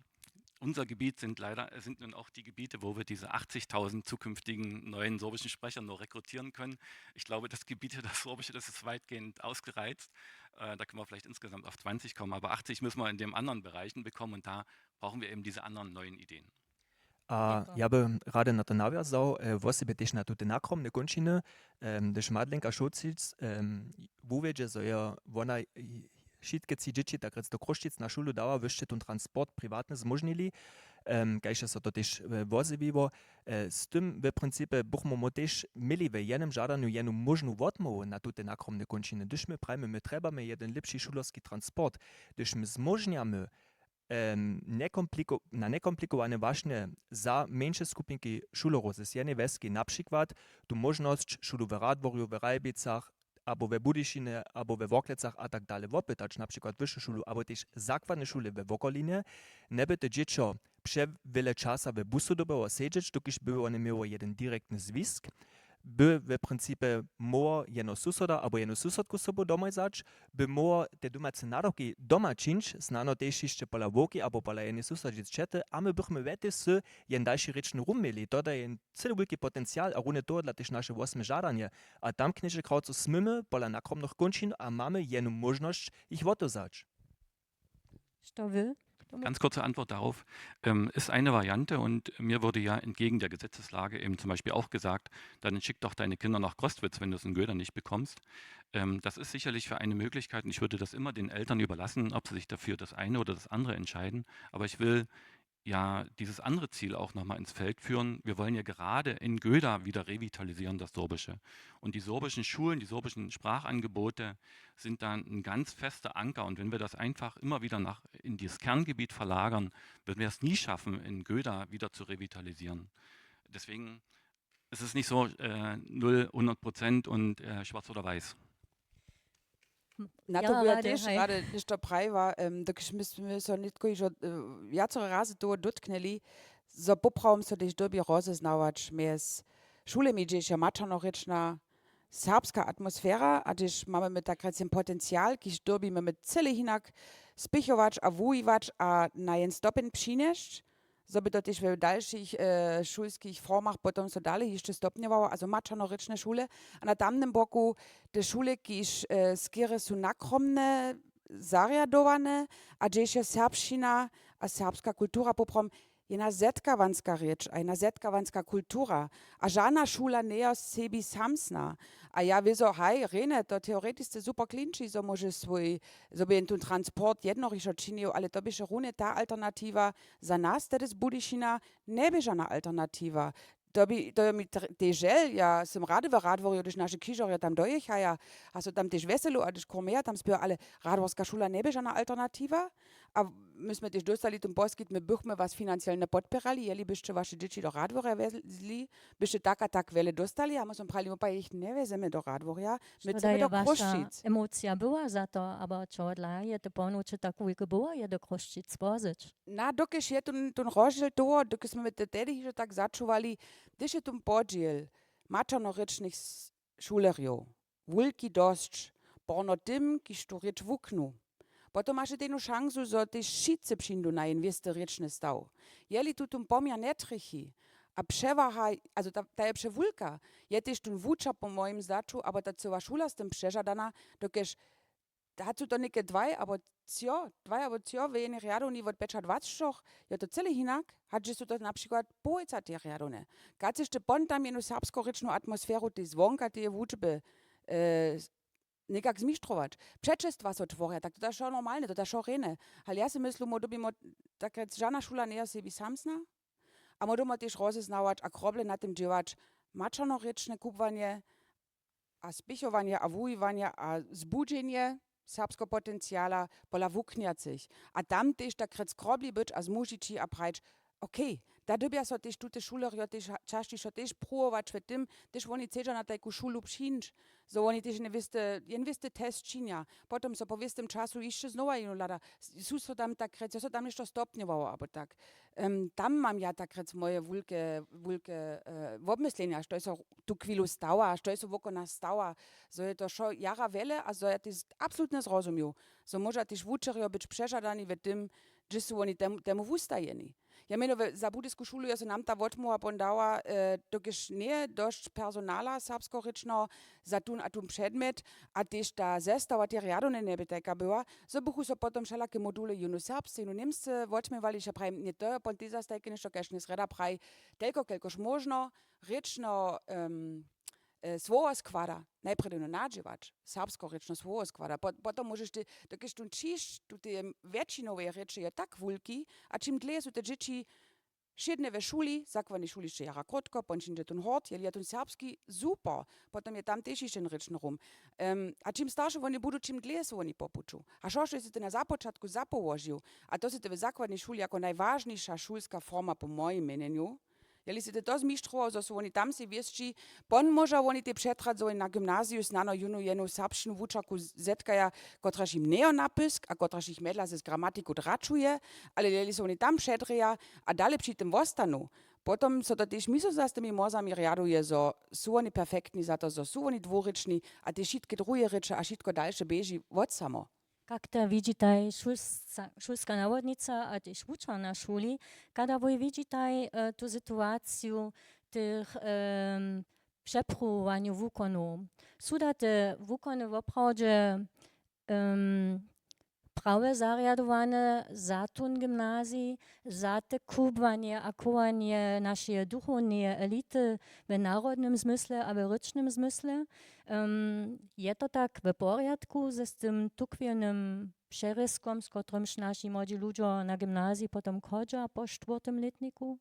unser Gebiet sind leider, sind nun auch die Gebiete, wo wir diese achtzigtausend zukünftigen neuen sorbischen Sprecher nur rekrutieren können. Ich glaube, das Gebiet für das Sorbische, das ist weitgehend ausgereizt. Äh, da können wir vielleicht insgesamt auf zwanzig kommen, aber achtzig müssen wir in den anderen Bereichen bekommen und da brauchen wir eben diese anderen neuen Ideen. A ja by rady na to nawjazał, e, wosebje tež na tute nakromne kónčiny, e, hdyž Madlenka Šołcic, e, wuwjedźe, zo je wona, e, wšitke tři dźěći tak rjec do Chrósćic na šulu dała, wy sće tón transport priwatny zmóžnili. Kaž so to tež wozjewiło, z tym w principje bychmy mu tež měli w jenym žadanju jenu móžnu wotmołwu na tute nakromne kónčiny, hdyž my prajimy, my trjebamy jedyn lěpši šulerski transport, hdyž my zmóžnjamy na njekomplikowane wašnje za mjeńše skupinki šulerow z jenej wjeski, na přikład tu móžnosć šulu w Radworju, w Ralbicach abo we Budyšinje abo we Worklecach a tak dale wopytać, na přikład wyšu šulu abo tež zakładne šule we wokolinje, njeby te dźěćo přewjele časa w busu dyrbjało sedźeć, dokelž by wone měło jedyn direktny zwisk, by w principje móhło jeno susoda abo jenu susodku sobu domoj wzać, by móhło te domace nadawki doma čińć, snano tež hišće pola wowki abo pola jenej susodźe z čety, a my bychmy wjetej wsy jen dalši rěčny rum měli. To da je jen cyle wulki potencial a runje tohodla tež naše wosme žadanje. A tam knježe krawco smymy pola nakromnych kónčin a mamy jenu móžnosć jich wotewzać. Što wy? Ganz kurze Antwort darauf. Ähm, ist eine Variante und mir wurde ja entgegen der Gesetzeslage eben zum Beispiel auch gesagt, dann schick doch deine Kinder nach Crostwitz, wenn du es in Göda nicht bekommst. Ähm, das ist sicherlich für eine Möglichkeit und ich würde das immer den Eltern überlassen, ob sie sich dafür das eine oder das andere entscheiden. Aber ich will ja dieses andere Ziel auch nochmal ins Feld führen. Wir wollen ja gerade in Göda wieder revitalisieren, das Sorbische. Und die sorbischen Schulen, die sorbischen Sprachangebote sind da ein ganz fester Anker. Und wenn wir das einfach immer wieder nach, in dieses Kerngebiet verlagern, werden wir es nie schaffen, in Göda wieder zu revitalisieren. Deswegen ist es nicht so äh, null, hundert Prozent und äh, schwarz oder weiß. Na to by ja tež rady něšto prajiła, dokelž my smy so nětko hižo wjacore razy toho dotknyli, zo poprawom so tež dyrbi rozeznawać mjez šulemi, hdźež je maćernorěčna serbska atmosfera a hdźež mamy my tak rjec jen potencial, kiž dyrbimy my cyle hinak spěchować a wuwiwać a na jen stopń přinjesć, zo by to tež w dalšich šulskich formach potom so dale hišće stopnjowało, a zo maćernorěčne šule a na tamnym boku te šule, kiž skerje su nakromne zarjadowane a hdźež je serbšćina a serbska kultura poprawom jena zetkawanska rěč a jena zetkawanska kultura a žana šula njejo sebi samsna. A ja wězo, haj, rjenje, to teoretisce super klinči, zo móže swój, zo by jen tón transport jednorišo činił, ale to běše runje ta alternatiwa, za nas tehdy z Budyšina njebě žana alternatiwa. To bi, to je mi tej žel, ja sym rady w Radworju, hdyž naše křižerjo tam dojěchaja a so tam tež wjeselu a hdyž kurmeja tam spěwa, ale radworska šula njebě žana alternatiwa. A my smy tež dóstali tón poskitk, my bychmy was financielnje podpěrali, jeli byšće waše dźěći do Radworja wjezli, byšće tak a tak wjele dóstali, a my smy prali, my pa jich njewjezemy do Radworja, my chcemy do Chrósćic. Emocija była za to, abo čehodla je to ponoće tak wulke było, je do Chrósćic wozyć? Na, dokelž je tón, tón rozdźěl toho, dokelž smy my te tehdy hižo tak začuwali, hdyž je tón podźěl maćernorěčnych šulerjow wulki dosć, porno tym, kiž tu rěč wuknu. Potom maše tenu šansu, zo tež wšitcy přińdu na jen wěsty rěčny staw. Jeli tu tón poměr njetrjechi a přewaha, azo ta, ta je přewulka, je tež tón wučer po mojim zdaću abo ta cyła šula z tym přežadana, dokelž hač su to něke dwaj abo třo, dwaj abo třo w jenej rjadowni wot pjećadwacećoch, je to cyle hinak, hač su to na přikład połojca tej rjadowne. Kaž hišće pon tam jenu serbskorěčnu atmosferu tej zwonka teje wučby někak zmištrować. Přećelstwa so tworja, tak to da wšo normalne, to da wšo rjene. Ale ja sej myslu, my dyrbimy, tak rjec, žana šula njejo sebi samsna. A my dyrbimy tež rozeznawać a kroble na tym dźěłać, maćernorěčne kubłanje a spěchowanje a wuwiwanje a zbudźenje serbskeho potenciala pola wuknjacych. A tam tež tak rjec krobli być a zmužići a prajić, okej, da dyrbja so tež tute šulerjo tež časćišo tež pruwować w tym, hdyž woni chcedźa na tajku šulu přińć, zo woni tež jen wěsty, jen wěsty test činja. Potom so po wěstym času hišće znowa jenu hlada, su so tam tak rjec, jo so tam něšto stopnjowało abo tak. Tam mam ja tak rjec moje wulke, wulke wobmyslenja, što je so tu chwilu stała, što je so woko nas stała, zo je to wšo jara wjele a zo ja tež absolutnje zrozumju, zo móža tež wučerjo być přežadani w tym, hdźež su woni temu wustajeni. Ja mjenow za budysku šulu je so nam ta wotmołwa pon dała, dokelž njeje dosć personala serbskorěčneho za tón a tón předmjet a tež ta zestawa tej rjadowne njebě tajka była, zo bychu so potom wšelake module jónu serbsce, jónu němsce wotměwali, hižo prajim, ně, to je pon tež zas tajke něšto, kaž knjez rjeda praji, telko kelkož móžno rěčneho słowoskłada, najprjedy jónu nadźěłać, serbskorěčneho słowoskłada, potom móžeš ty, dokelž tón ćiž tuteje wjetšinoweje rěče je tak wulki a čim dlěje su te dźěći Wšědne we šuli, zakładnej šuli hišće jara krótko, pon přińdźe tón hort, jeli je tón serbski, super, potom je tam tež hišće rěčny rum. Em, a čim starši woni budu, čim dlěje su woni po puću. A što sće ty na započatku zapołožił, a to sy ty w zakładnej šuli jako najwažniša šulska forma po mojim měnjenju, jeli sy ty to zmištrował, zo su woni tam sej wěsći, pon móža woni tej přetrać, zo woni na gymnaziju snano jónu jenu serbšćinu wučerku z- zetkaja, kotraž jim njejo na pysk a kotraž jich mjedla z gramatiku dračuje, ale jeli su woni tam předrěja a dale při tym wostanu, potom so to tež myslu za z tymi młozami rjaduje, zo su woni perfektni za to, zo su woni dwurěčni a tež wšitke druhe rěče a wšitko dalše běži wot samo. Kak to widźitaj šulsca- šulska nawodnica a tež wučer na šuli, kada wój widźitaj e, tu situaciju tych em, přepruwowanju wukonow? Su da te wukony woprawdźe em, prawje zarjadowane za tón gymnazij, za te kubłanje a chowanje našeje duchowneje elity w narodnym zmysle a w rěčnym zmysle? Em, je to tak w porjadku ze z tym tuchwilnym přerězkom, z kotrymž naši młodźi ludźo na gymnazij potom chodźa po štwórtym lětniku?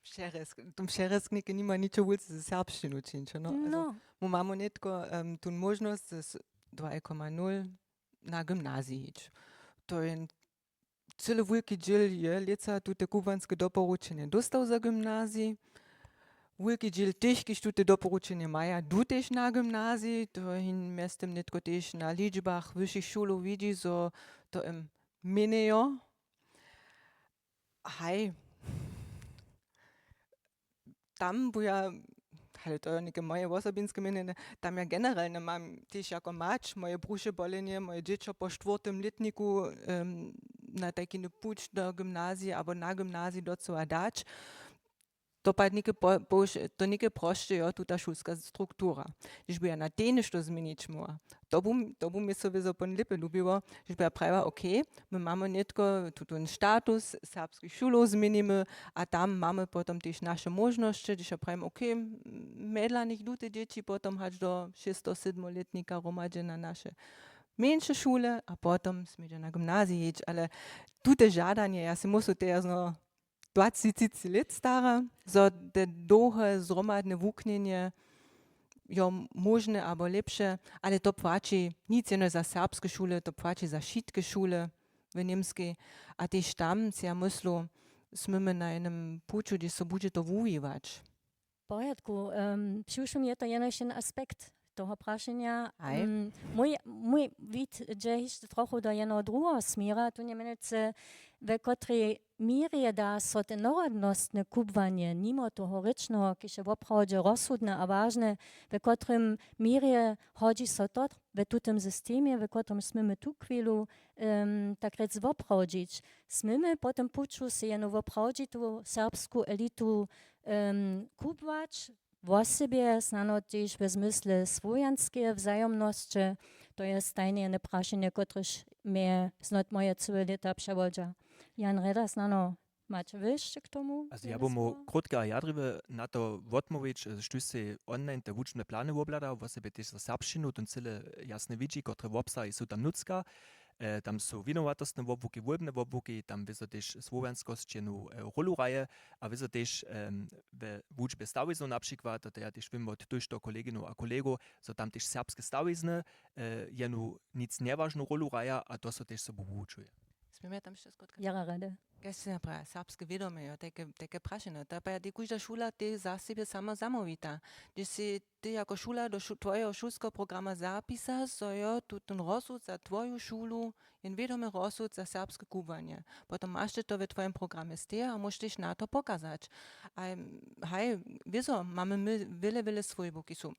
Přerězk, tón přerězk něke nima ničo wulce ze serbšćinu čińć, no. Azo, no, my mamy nětko em, tu móžnosć z dwa koma nul na gymnazij hić. To je cyle wulki dźěl je lětsa tute kubłanske doporučenje dóstał za gymnazij. Wulki dźěl tych, kiž tute doporučenje maja, du tež na gymnazij. To hin mjeztym nětko tež na ličbach wyšich šulow widźi, zo to em, měnjejo. Haj. Tam bu ja, ale to je něke moje wosobinske měnjenje, tam ja generalnje mam tež jako mać moje bruše bolenje, moje dźěćo po štwórtym lětniku em, na tajkiny puć do gymnazija abo na gymnazij docyła dać. To pak něke po- połž- to něke prosće jo, tuta šulska struktura. Hdyž by ja na tej něšto změnić móhła, to bu, to bu mi so wězo pon lěpje lubiło, hdyž by ja prajiła, okay, my mamy nětko tutón status serbskich šulow změnimy a tam mamy potom tež naše móžnosće, hdyž ja prajim, okay, m- mjedla nich du te dźěći potom hač do šěstow sydmolětnika hromadźe na naše mjeńše šule a potom smědźe na gymnazij hić, ale tute žadanje, ja sej myslu, to je zno dwacetitřiceći lět stare, zo te dołhe zhromadne wuknjenje jo móžne abo lěpše, ale to płaći nic jenož za serbske šule, to płaći za wšitke šule w Němskej. A tež tam sej ja myslu, směmy na jenym puću, hdźež so budźe to wuwiwać. W porjadku. Em, přiwšěm je to jenož jen aspekt toho prašenja. Haj. Em, mój, mój wid dźe hišće trochu do jednoho druheho směra, tu njemjenujcy, w kotrej měrje da so te narodnostne kubłanje nimo toho rěčneho, kiž je woprawdźe rozsudne a wažne, w kotrym měrje hodźi so to w tutym systemje, w kotrymž směmy tuchwilu em, tak rjec woprawdźić. Směmy po tym puću sej jenu woprawdźitu serbsku elitu em, kubłać, wosebje snano tež w zmysle słowjanskeje wzajomnosće? To je stajnje jene prašenje, kotrež mje znot moje cyłe lěta přewodźa. Jan Reda, snano maće wy hišće k tomu? Azo ja bym móhł krótke a jadriwe na to wotmołwić, e, štóž sej online te wučbne plany wobhladał, wosebje tež za serbšćinu, tón cyle jasnje widźi, kotre wobsahi su tam nutřka. E, tam su winowatostne wobłuki, wólbne wobłuki, tam wězo tež słowjanskosć jenu e, rólu hraje a wězo tež em, we wučbje stawiznow na přikład, to ja tež wěm wot tójšto koleginow a kolegow, zo tam tež serbske stawizny e, jenu nic njewažnu rólu hraja a to so tež sobu wuwučuje. Směmy tam hišće krótko? Jara rady. Kaž sej napraja, serbske wědomje, jo, tajke, tajke prašenje. To pa je kóžda šula tej za sebje sama zamołwita. Hdyž sej ty jako šula do šu- twojeho šulskeho programa zapisa, zo jo tu ten rozsud za twoju šulu, jen wědomy rozsud za serbske kubłanje. Potom maš ty to we twojem programje steje a móžeš tež na to pokazać. A haj, wězo, mamy my wjele, wjele swójbow, kiž su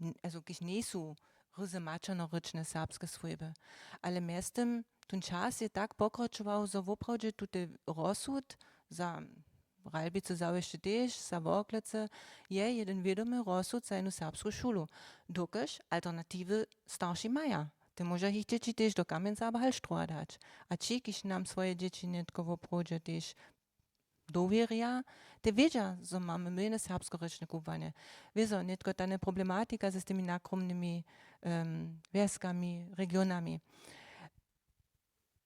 n- also kiž njejsu ryzy maćernorěčne serbske swójby. Ale mjeztym tón čas je tak pokročował, zo woprawdźe tute rozsud za Ralbicy zawěsće tež, za Worklecy je jedyn wědomy rozsud za jenu serbsku šulu, dokelž alternatiwy starši maja. Te móža jich dźěći tež do Kamjenca abo Hallstroha dać. A ći, kiž nam swoje dźěći nětko woprawdźe tež dowěrja, te wědźa, zo mamy my jene serbskorěčne kubłanje. Wězo, nětko tane problematika z tymi nakromnymi em, wjeskami, regionami.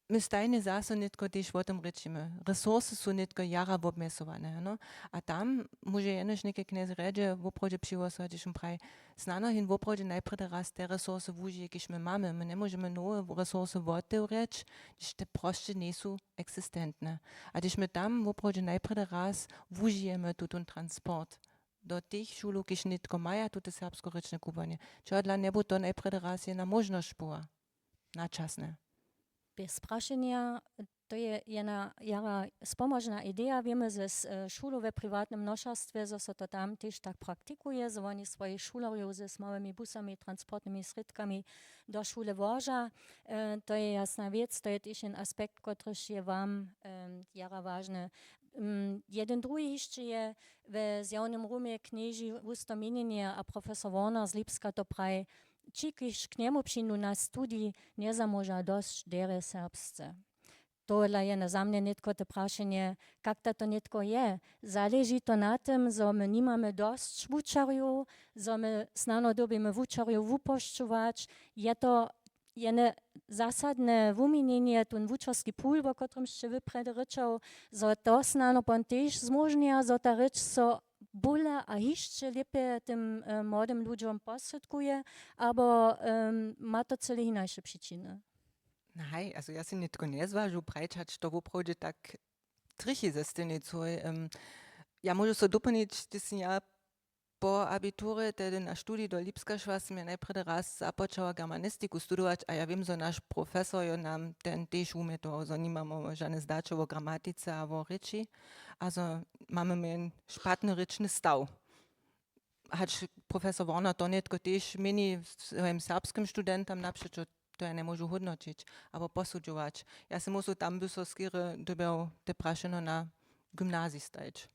My stajnje zaso nětko tež wo tym rěčimy. Resursy su nětko jara wobmjesowane, no. A tam móže jenož něke knjez rjedźe woprawdźe přihłosować, hdyž wón praji, snano hin woprawdźe najprjedy raz te resursy wužije, kiž my mamy. My njemóžemy nowe resursy wotewrjeć, hdyž te prosće njejsu eksistentne. A hdyž my tam woprawdźe najprjedy raz wužijemy tutón transport do tych šulow, kiž nětko maja tute serbskorěčne kubłanje, čehodla njebu to najprjedy raz jedna móžnosć była? Načasne. Bjez prašenja, to je jedna jara spomožna ideja. Wěmy ze s-, e, šulow we priwatnym nošerstwje, zo so to tam tež tak praktikuje, zo woni swojich šulerjow z małymi busami, transportnymi srědkami do šule woža. E, to je jasna wěc, to je tež jen aspekt, kotryž je wam, em, jara wažny. Mm, jedyn druhi hišće je, we zjawnym rumje knježi wusto měnjenje a profesor Warner z Lipska to praji, ći, kiž k njemu přińdu na studij, njezamóža dosć derje serbsce. Tohodla je na, za mnje nětko te prašenje, kak da to nětko je. Zaleži to na tym, zo my nimamy dosć wučerjow, zo my snano dyrbimy wučerjow wupošćować? Je to jene zasadne wuměnjenje, tón wučerski pool, wo kotrymž sće wy prjedy rěčał, zo to snano pon tež zmóžnja, zo ta rěč so bóle a hišće lěpje tym, e, młodym ludźom posrědkuje, abo, em, ma to cyle hinaše přičiny? No haj, also ja sej nětko njezwažu prajć, hač to woprawdźe tak trjechi ze stejnej coj. Em, ja móžu so doplnić, hdyž sym ja po abiturje, tehdy na studij do Lipska šła, sym ja najprjedy raz započała germanistiku studować a ja wěm, zo naš profesor jo nam ten tež wumjetował, zo nimamy žane zdaće wo gramatice a wo rěči a zo mamy my jen špatny rěčny staw. Hač profesor Warner to nětko tež měni swojim serbskim studentam napřećo, to ja njemóžu hódnoćić abo posudźować. Ja sej myslu, tam by so skerje dyrbjał te prašenjo na gymnazij stajić.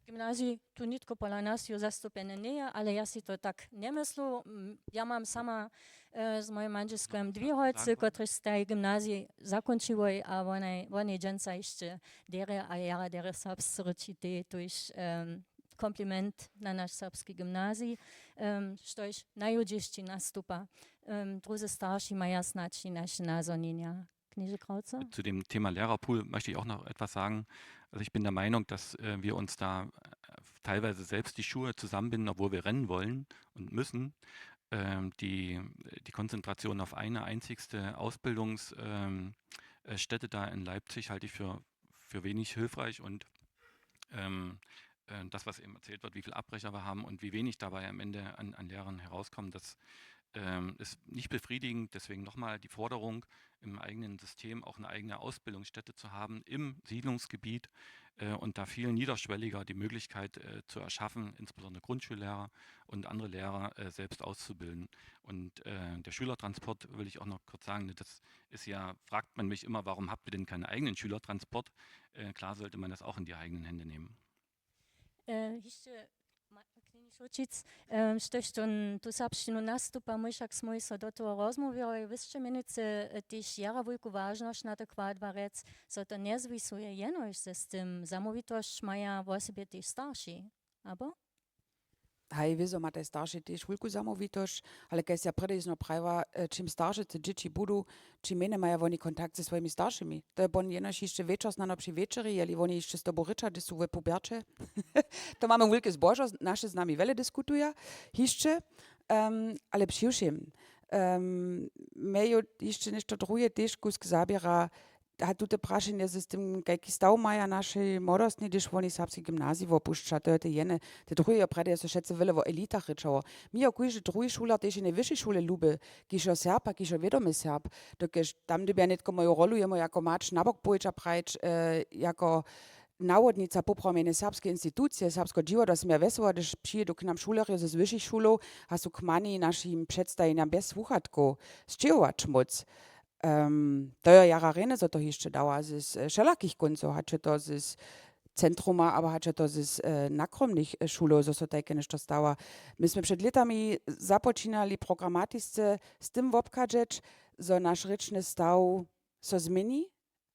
Gymnazij tu nětko pola nas jo zastupjene njeje, ale ja sej to tak njemyslu. Mm, ja mam sama, e, z mojim mandźelskym dwě holcy, kotrež staj gymnazij zakónčiłoj a wonej, wonej dźensa hišće derje a jara derje serbsce rěči, tej tuž, em, kompliment na naš serbski gymnazij, em, štož najhudźišći nastupa. Em, druzy starši maja snadź hinaše nazhonjenja. Knježe Krauze? Zu dem Thema Lehrerpool möchte ich auch noch etwas sagen. Also ich bin der Meinung, dass, äh, wir uns da, äh, teilweise selbst die Schuhe zusammenbinden, obwohl wir rennen wollen und müssen. Ähm, die, die Konzentration auf eine einzigste Ausbildungs-, ähm, äh, Stätte da in Leipzig halte ich für, für wenig hilfreich und, ähm, äh, das, was eben erzählt wird, wie viel Abbrecher wir haben und wie wenig dabei am Ende an, an Lehrern herauskommen, das, ähm, ist nicht befriedigend. Deswegen nochmal die Forderung, im eigenen System auch eine eigene Ausbildungsstätte zu haben im Siedlungsgebiet, äh, und da viel niederschwelliger die Möglichkeit, äh, zu erschaffen, insbesondere Grundschullehrer und andere Lehrer, äh, selbst auszubilden. Und, äh, der Schülertransport, will ich auch noch kurz sagen, das ist ja, fragt man mich immer, warum habt ihr denn keinen eigenen Schülertransport? Äh, klar sollte man das auch in die eigenen Hände nehmen. E, hišće, ma-, Knjeni Šołćic, e, štož tu, tu serbšćinu nastupa, mój, wšak smój so do toho rozmołwjał, wy sće mjenujcy, e, tež jara wulku wažnosć na to kładła rjec, zo to njezwisuje jenož ze z tym, zamołwitosć maja wosebje tež starši, abo? Haj, wězo, mataj starši tež wulku zamołwitosć, ale kaž ja prědejšno prajiła, e, čim starše te dźěći budu, čim mjenje maja woni kontakt ze swojimi staršimi. To je pon jenož hišće wječor snano při wječeri, jeli woni hišće z tobu rěča, hdyž su we puberće. To mamy wulke zbožo, naše z nami wjele diskutuja hišće, em, ale při wšěm, em, mje jo hišće něšto druhe tež kusk zaběra, a tute prašenje z tym, kajki staw maja naši młodostni, hdyž woni serbski gymnazij wopušća, to je te jene. Te druhe jo prjedy, je so wšetcy wjele wo elitach rěčało. Mi jo kóždy druhi šuler tež w jene wyšej šule luby, kiž jo Serb a kiž jo wědomy Serb, dokelž tam dyrbja nětko moju rolu jemu jako mać na bok pójć a prajić, e, jako nawodnica poprawom jene serbskeje institucije, serbskeho dźiwadła, sym ja wjesela, hdyž přijedu k nam šulerjo z wyšich šulow a su k mani našim předstajenjam bjez słuchatkow sćěhować móc. Em, to jo jara rjene, zo to hišće dawa z, z, e, wšelakich kóncow, hač je to z, z centruma, abo hač je to z, z, e, nakromnych, e, šulow, zo so tajke něšto stawa. My smy před lětami započinali programatisce z tym wobchadźeć, zo naš rěčny staw so změni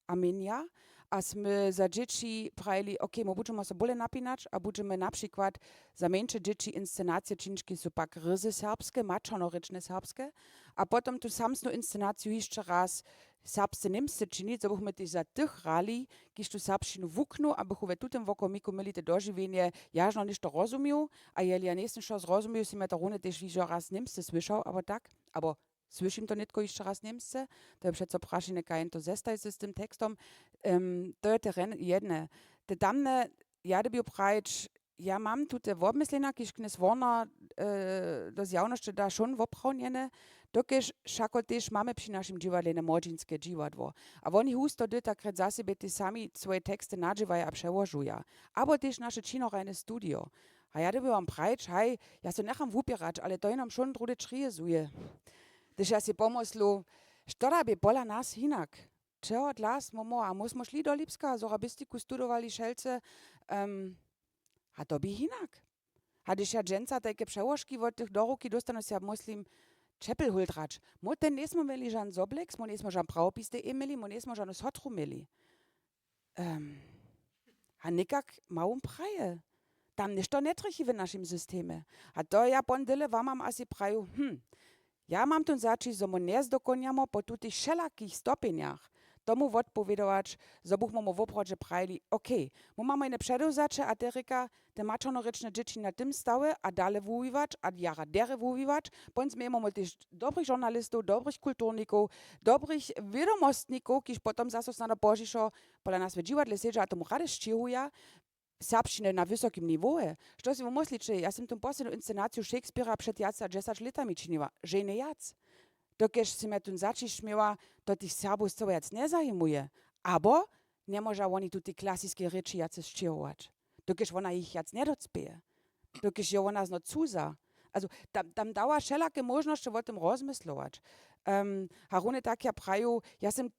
a měnja. A smy za dźěći prajili, okay, my budźemy so bóle napinać a budźemy na přikład za mjeńše dźěći inscenacije čińć, kiž su pak ryzy serbske, maćernorěčne serbske, a potom tu samsnu inscenaciju hišće raz serbsce němsce činić, zo bychmy tež za tych hrali, kiž tu serbšćinu wuknu, a bychu we tutym wokomiku měli te dožiwjenje, ja žno něšto rozumił, a jeli ja njejsym wšo zrozumił, sym ja to runje tež hižo raz němsce słyšał, abo tak, abo słyšim to nětko hišće raz němsce, to je přeco prašenje, kaž jen to zestaji z tym tekstom. Em, to je te ren-, jedne. Te tamne, ja dyrbju prajić, ja mam tute wobmyslenja, kiž knjez Warner, e, do zjawnosće da, wšón woprawnjene, dokelž wšako tež mamy při našim dźiwadle jene młodźinske dźiwadło. A woni husto dyrta krjeć za sebje tež sami swoje teksty nadźěłaja a přełožuja. Abo tež naše činohrajne studio. A ja dyrbju wam prajić, haj, ja so njecham wupěrać, ale to je nam wšón druhdy črije zuje. Hdyž ja sej pomyslu, što da bě pola nas hinak? Čehodla smy mo-, a my smy šli do Lipska, sorabistiku studowali wšelcy, em, a to bě hinak. A hdyž ja dźensa tajke přełožki wot tych do ruki dóstanu, sej ja muslim čepel hultrać. Mo ten njejsmy měli žan zoblek, mo njejsmy žan prawopis tej měli, mo njejsmy žanu sotru měli. Em, a někak ma wón praje. Tam něšto njetrjechi w našim systemje. A to ja pon dyle wamam asi praju, hm, ja mam tón zaćišć, zo my njezdokonjamo po tutych wšelakich stopjenjach tomu wotpowědować, zo buchmy mu woprawdźe prajili, okej, my mamy jene předewzaće a te rěka, te maćernorěčne dźěći na tym stawje a dale wuwiwać a jara derje wuwiwać, pon změjemy tež dobrych žurnalistow, dobrych kulturnikow, dobrych wědomostnikow, kiž potom zaso snano pozdźišo pola nas w dźiwadle sedźa a tomu rady sćěhuja, serbšćiny na wysokim niwoje. Što sej wómysliće, ja sym tón poslednu inscenaciju Shakespearea před wjace a dźesać lětami činiła, ženje wjac. Dokelž sym ja tón zaćišć měła, to tych Serbow scyło wjac njezajimuje. Abo njemóža woni tu te klasiske rěči wjace sćěhować. Dokelž wona jich wjac njedocpěje. Dokelž je wona znot cuza. Also, tam, tam dała wšelake móžnosće wo tym rozmyslować. Em, a runje tak ja praju, ja sym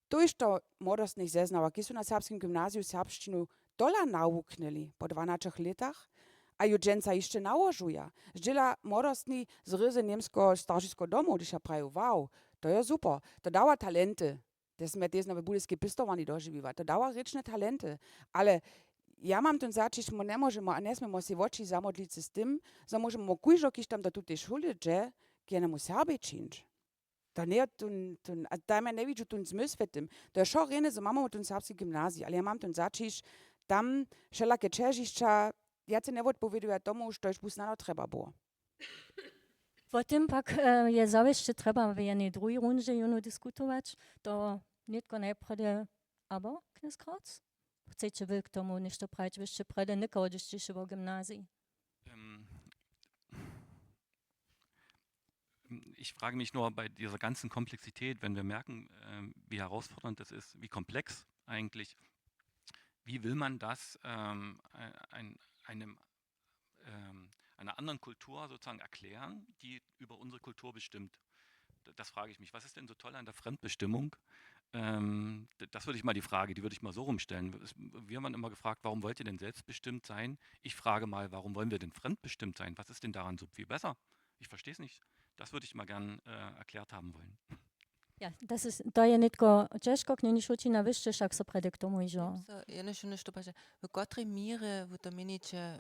tójšto młodostnych zeznała, kiž su na serbskim gymnaziju serbšćinu tola nawuknyli po dwanaćich lětach a ju dźensa hišće nałožuja. Zdźěla młodostni z rězy němskeho staršiskeho domu, hdyž ja praju, wow, to je super, to dawa talenty. Te smy tež na w Budyskej pěstowarni dožiwiła, to dawa rěčne talenty. Ale ja mam tón zaćišć, my njemóžemy a njesměmy sej woči zamodlić z tym, zo móžemy kóždo, kiž tam do tutej šule dźe, k jenemu Serbej čińć. To njeje tón, tón, a tam ja njewidźu tón zmysł w tym. To je wšo rjene, zo mamy tón serbski gymnazij, ale ja mam tón zaćišć, tam wšelake ćežišća wjace njewotpowěduja tomu, štož bu snano trjeba było. Wo tym pak, e, je zawěsće trjeba w jenej druhej rundźe jónu diskutować. To nětko najprjedy, abo, knjez Krautz? Chceće wy k tomu něšto prajić? Wy sće prjedy někoho dźěsćiše wo gymnaziji. Ähm, ich frage mich nur bei dieser ganzen Komplexität, wenn wir merken, ähm, wie herausfordernd das ist, wie komplex eigentlich, wie will man das, ähm, ein, einem, ähm, einer anderen Kultur sozusagen erklären, die über unsere Kultur bestimmt? D-, das frage ich mich. Was ist denn so toll an der Fremdbestimmung? Ähm, d-, das würde ich mal die Frage, die würde ich mal so rumstellen. Es, wir waren immer gefragt, warum wollt ihr denn selbstbestimmt sein? Ich frage mal, warum wollen wir denn fremdbestimmt sein? Was ist denn daran so viel besser? Ich verstehe es nicht. Das würde ich mal gern, äh, erklärt haben wollen. Ja, das ist, to je nětko ćežko, knjeni Šućina, wy sće wšak so prjedy k tomu hižo. So, jenož něšto paže, w kotrej měrje wy to měniće,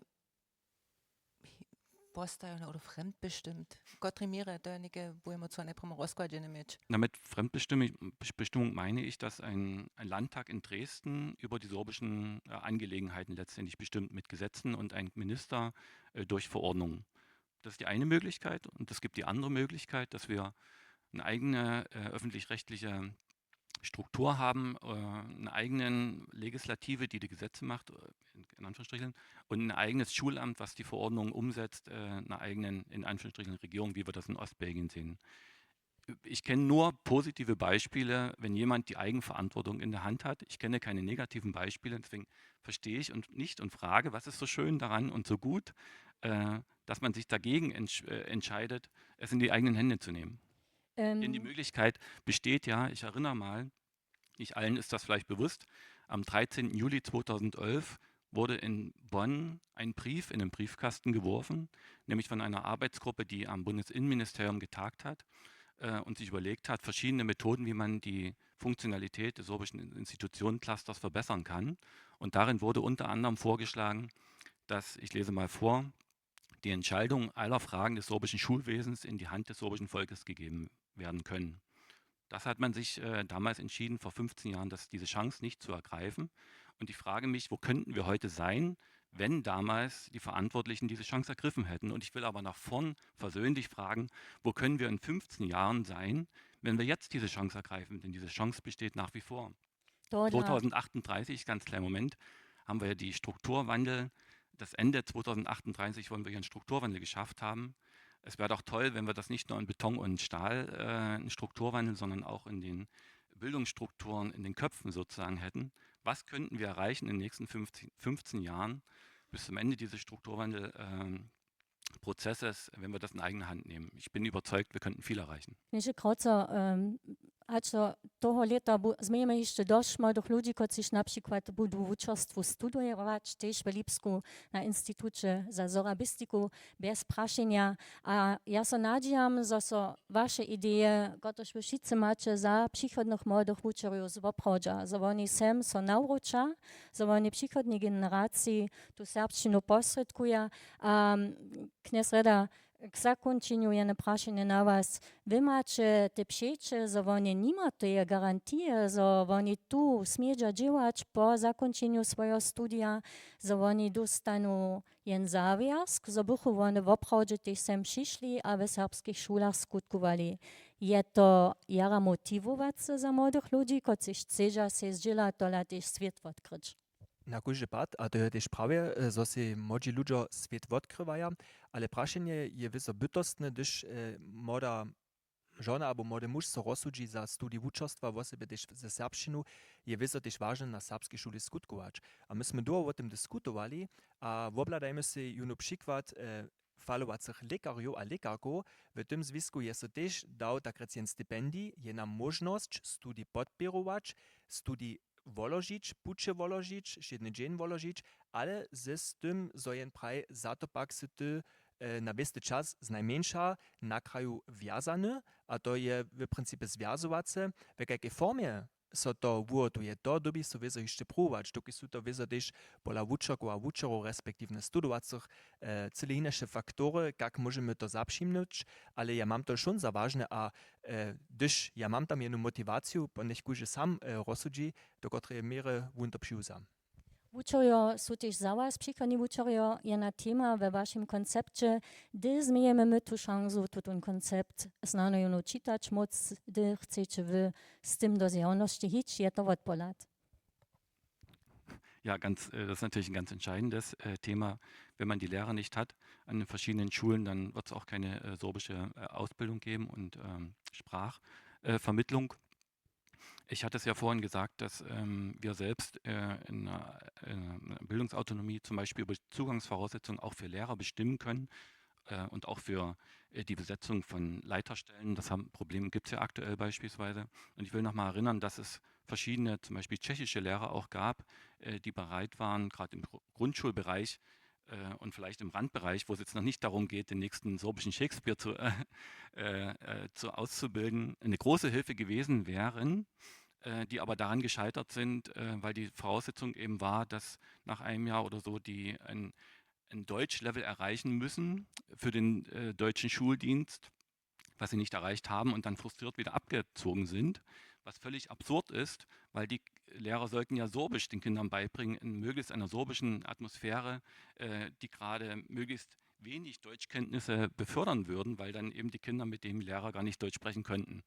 postajene oder fremdbestimmt? W kotrej měrje, to je něke, budemo co najprjedy rozkładźene měć. Na, mit Fremdbestimmung, Bestimmung meine ich, dass ein, ein Landtag in Dresden über die sorbischen, äh, Angelegenheiten letztendlich bestimmt mit Gesetzen und ein Minister, äh, durch Verordnungen. Das ist die eine Möglichkeit. Und es gibt die andere Möglichkeit, dass wir eine eigene, äh, öffentlich-rechtliche Struktur haben, äh, eine eigene Legislative, die die Gesetze macht, äh, in, in Anführungsstrichen, und ein eigenes Schulamt, was die Verordnungen umsetzt, äh, einer eigenen, in Anführungsstrichen, Regierung, wie wir das in Ostbelgien sehen. Ich kenne nur positive Beispiele, wenn jemand die Eigenverantwortung in der Hand hat. Ich kenne keine negativen Beispiele, deswegen verstehe ich und nicht und frage, was ist so schön daran und so gut, äh, dass man sich dagegen entsch-, äh, entscheidet, es in die eigenen Hände zu nehmen. Ähm. Denn die Möglichkeit besteht ja, ich erinnere mal, nicht allen ist das vielleicht bewusst, am dreizehnten Juli zweitausendelf wurde in Bonn ein Brief in den Briefkasten geworfen, nämlich von einer Arbeitsgruppe, die am Bundesinnenministerium getagt hat, äh, und sich überlegt hat, verschiedene Methoden, wie man die Funktionalität des sorbischen Institutionenclusters verbessern kann. Und darin wurde unter anderem vorgeschlagen, dass, ich lese mal vor, die Entscheidung aller Fragen des sorbischen Schulwesens in die Hand des sorbischen Volkes gegeben werden können. Das hat man sich äh, damals entschieden, vor fünfzehn Jahren, das, diese Chance nicht zu ergreifen. Und ich frage mich, wo könnten wir heute sein, wenn damals die Verantwortlichen diese Chance ergriffen hätten. Und ich will aber nach vorn versöhnlich fragen, wo können wir in fünfzehn Jahren sein, wenn wir jetzt diese Chance ergreifen? Denn diese Chance besteht nach wie vor. Tohodla zweitausendachtundreißig, ganz kleinen Moment, haben wir ja die Strukturwandel, das Ende zweitausendachtunddreißig wollen wir hier einen Strukturwandel geschafft haben. Es wäre doch toll, wenn wir das nicht nur in Beton und Stahl äh, einen Strukturwandel, sondern auch in den Bildungsstrukturen, in den Köpfen sozusagen hätten. Was könnten wir erreichen in den nächsten fünfzehn, fünfzehn Jahren bis zum Ende dieses Strukturwandel ähm, Prozesses, wenn wir das in eigene Hand nehmen? Ich bin überzeugt, wir könnten viel erreichen. Něže krótko, em, hač do toho lěta bu- změjemy hišće dosć młodych ludźi, kotřiž na přikład budu wučerstwu studować, tež w Lipsku na Instituće za sorabistiku, bjez prašenja. A ja so nadźijam, zo so waše ideje, kotrež wy wšitcy maće za přichodnych młodych wučerjow, zwoprawdźa, zo woni sem so nawróća, zo woni přichodnej generaciji tu serbšćinu posrědkuja. A knjez Reda, k zakónčenju jedne prašenje na was. Wy maće te přeće, zo woni nima teje garantije, zo woni tu smědźa dźěłać po zakónčenju swojeho studija, zo woni dóstanu jen zawěrsk, zo bychu wone woprawdźe tež sem přišli a w serbskich šulach skutkowali. Je to jara motiwowace za młodych ludźi, kotřiž chcedźa sej zdźěla tola tež swět wotkryć? Na kóždy pad, a to je tež prawje, e, zo sej młodźi ludźo swět wotkrywaja, ale prašenje je wězo bytostne, hdyž e, młoda žona abo młody muž so rozsudźi za studij wučerstwa, wosebje tež ze serbšćinu, je wězo tež wažne na serbskej šuli skutkować. A my smy dołho wo tym diskutowali a wobhladajmy sej jónu přikład e, falowacych lěkarjow a lěkarkow. W tym zwisku je so tež dał tak rjec jen stipendij, je nam móžnosć studij podpěrować, studij woložić, puće woložić, wšědny dźeń woložić, ale z, z tym, zo jen praj za to pak sy ty e, na wěsty čas znajmjeńša na kraju wjazany, a to je w principje zwjazowace, w kajkej formje so to wuhotuje, to dyrbi so wězo hišće pruwować, dokelž su to wězo tež pola wučerkow a wučerow respektiwnje studowacych e, cyle hinaše faktory, kak móžemy to zapřimnyć, ale ja mam to wšón za wažne a e, hdyž ja mam tam jednu motiwaciju, po njech kóždy sam e, rozsudźi, do kotreje měry wón to přiwza. Wučerjo su tež za was, přichodni wučerjo, jedna tema we wašim koncepće. Hdy změjemy my tu šansu, tutón koncept snano jónu čitać móc, hdy chceće wy z tym do zjawnosće hić, je to wotpohlad? Ja, ganz, äh, das ist natürlich ein ganz entscheidendes äh, Thema. Wenn man die Lehrer nicht hat an den verschiedenen Schulen, dann wird es auch keine äh, sorbische äh, Ausbildung geben und ähm, Sprachvermittlung. Ich hatte es ja vorhin gesagt, dass ähm, wir selbst äh, in einer äh, Bildungsautonomie zum Beispiel über Zugangsvoraussetzungen auch für Lehrer bestimmen können äh, und auch für äh, die Besetzung von Leiterstellen. Das haben, Problem gibt es ja aktuell beispielsweise. Und ich will noch mal erinnern, dass es verschiedene, zum Beispiel tschechische Lehrer auch gab, äh, die bereit waren, gerade im Gru- Grundschulbereich äh, und vielleicht im Randbereich, wo es jetzt noch nicht darum geht, den nächsten sorbischen Shakespeare zu, äh, äh, äh, zu auszubilden, eine große Hilfe gewesen wären, äh, die aber daran gescheitert sind, äh, weil die Voraussetzung eben war, dass nach einem Jahr oder so die ein, ein Deutschlevel erreichen müssen für den äh, deutschen Schuldienst, was sie nicht erreicht haben und dann frustriert wieder abgezogen sind, was völlig absurd ist, weil die Lehrer sollten ja Sorbisch den Kindern beibringen, in möglichst einer sorbischen Atmosphäre, äh, die gerade möglichst wenig Deutschkenntnisse befördern würden, weil dann eben die Kinder mit dem Lehrer gar nicht Deutsch sprechen könnten.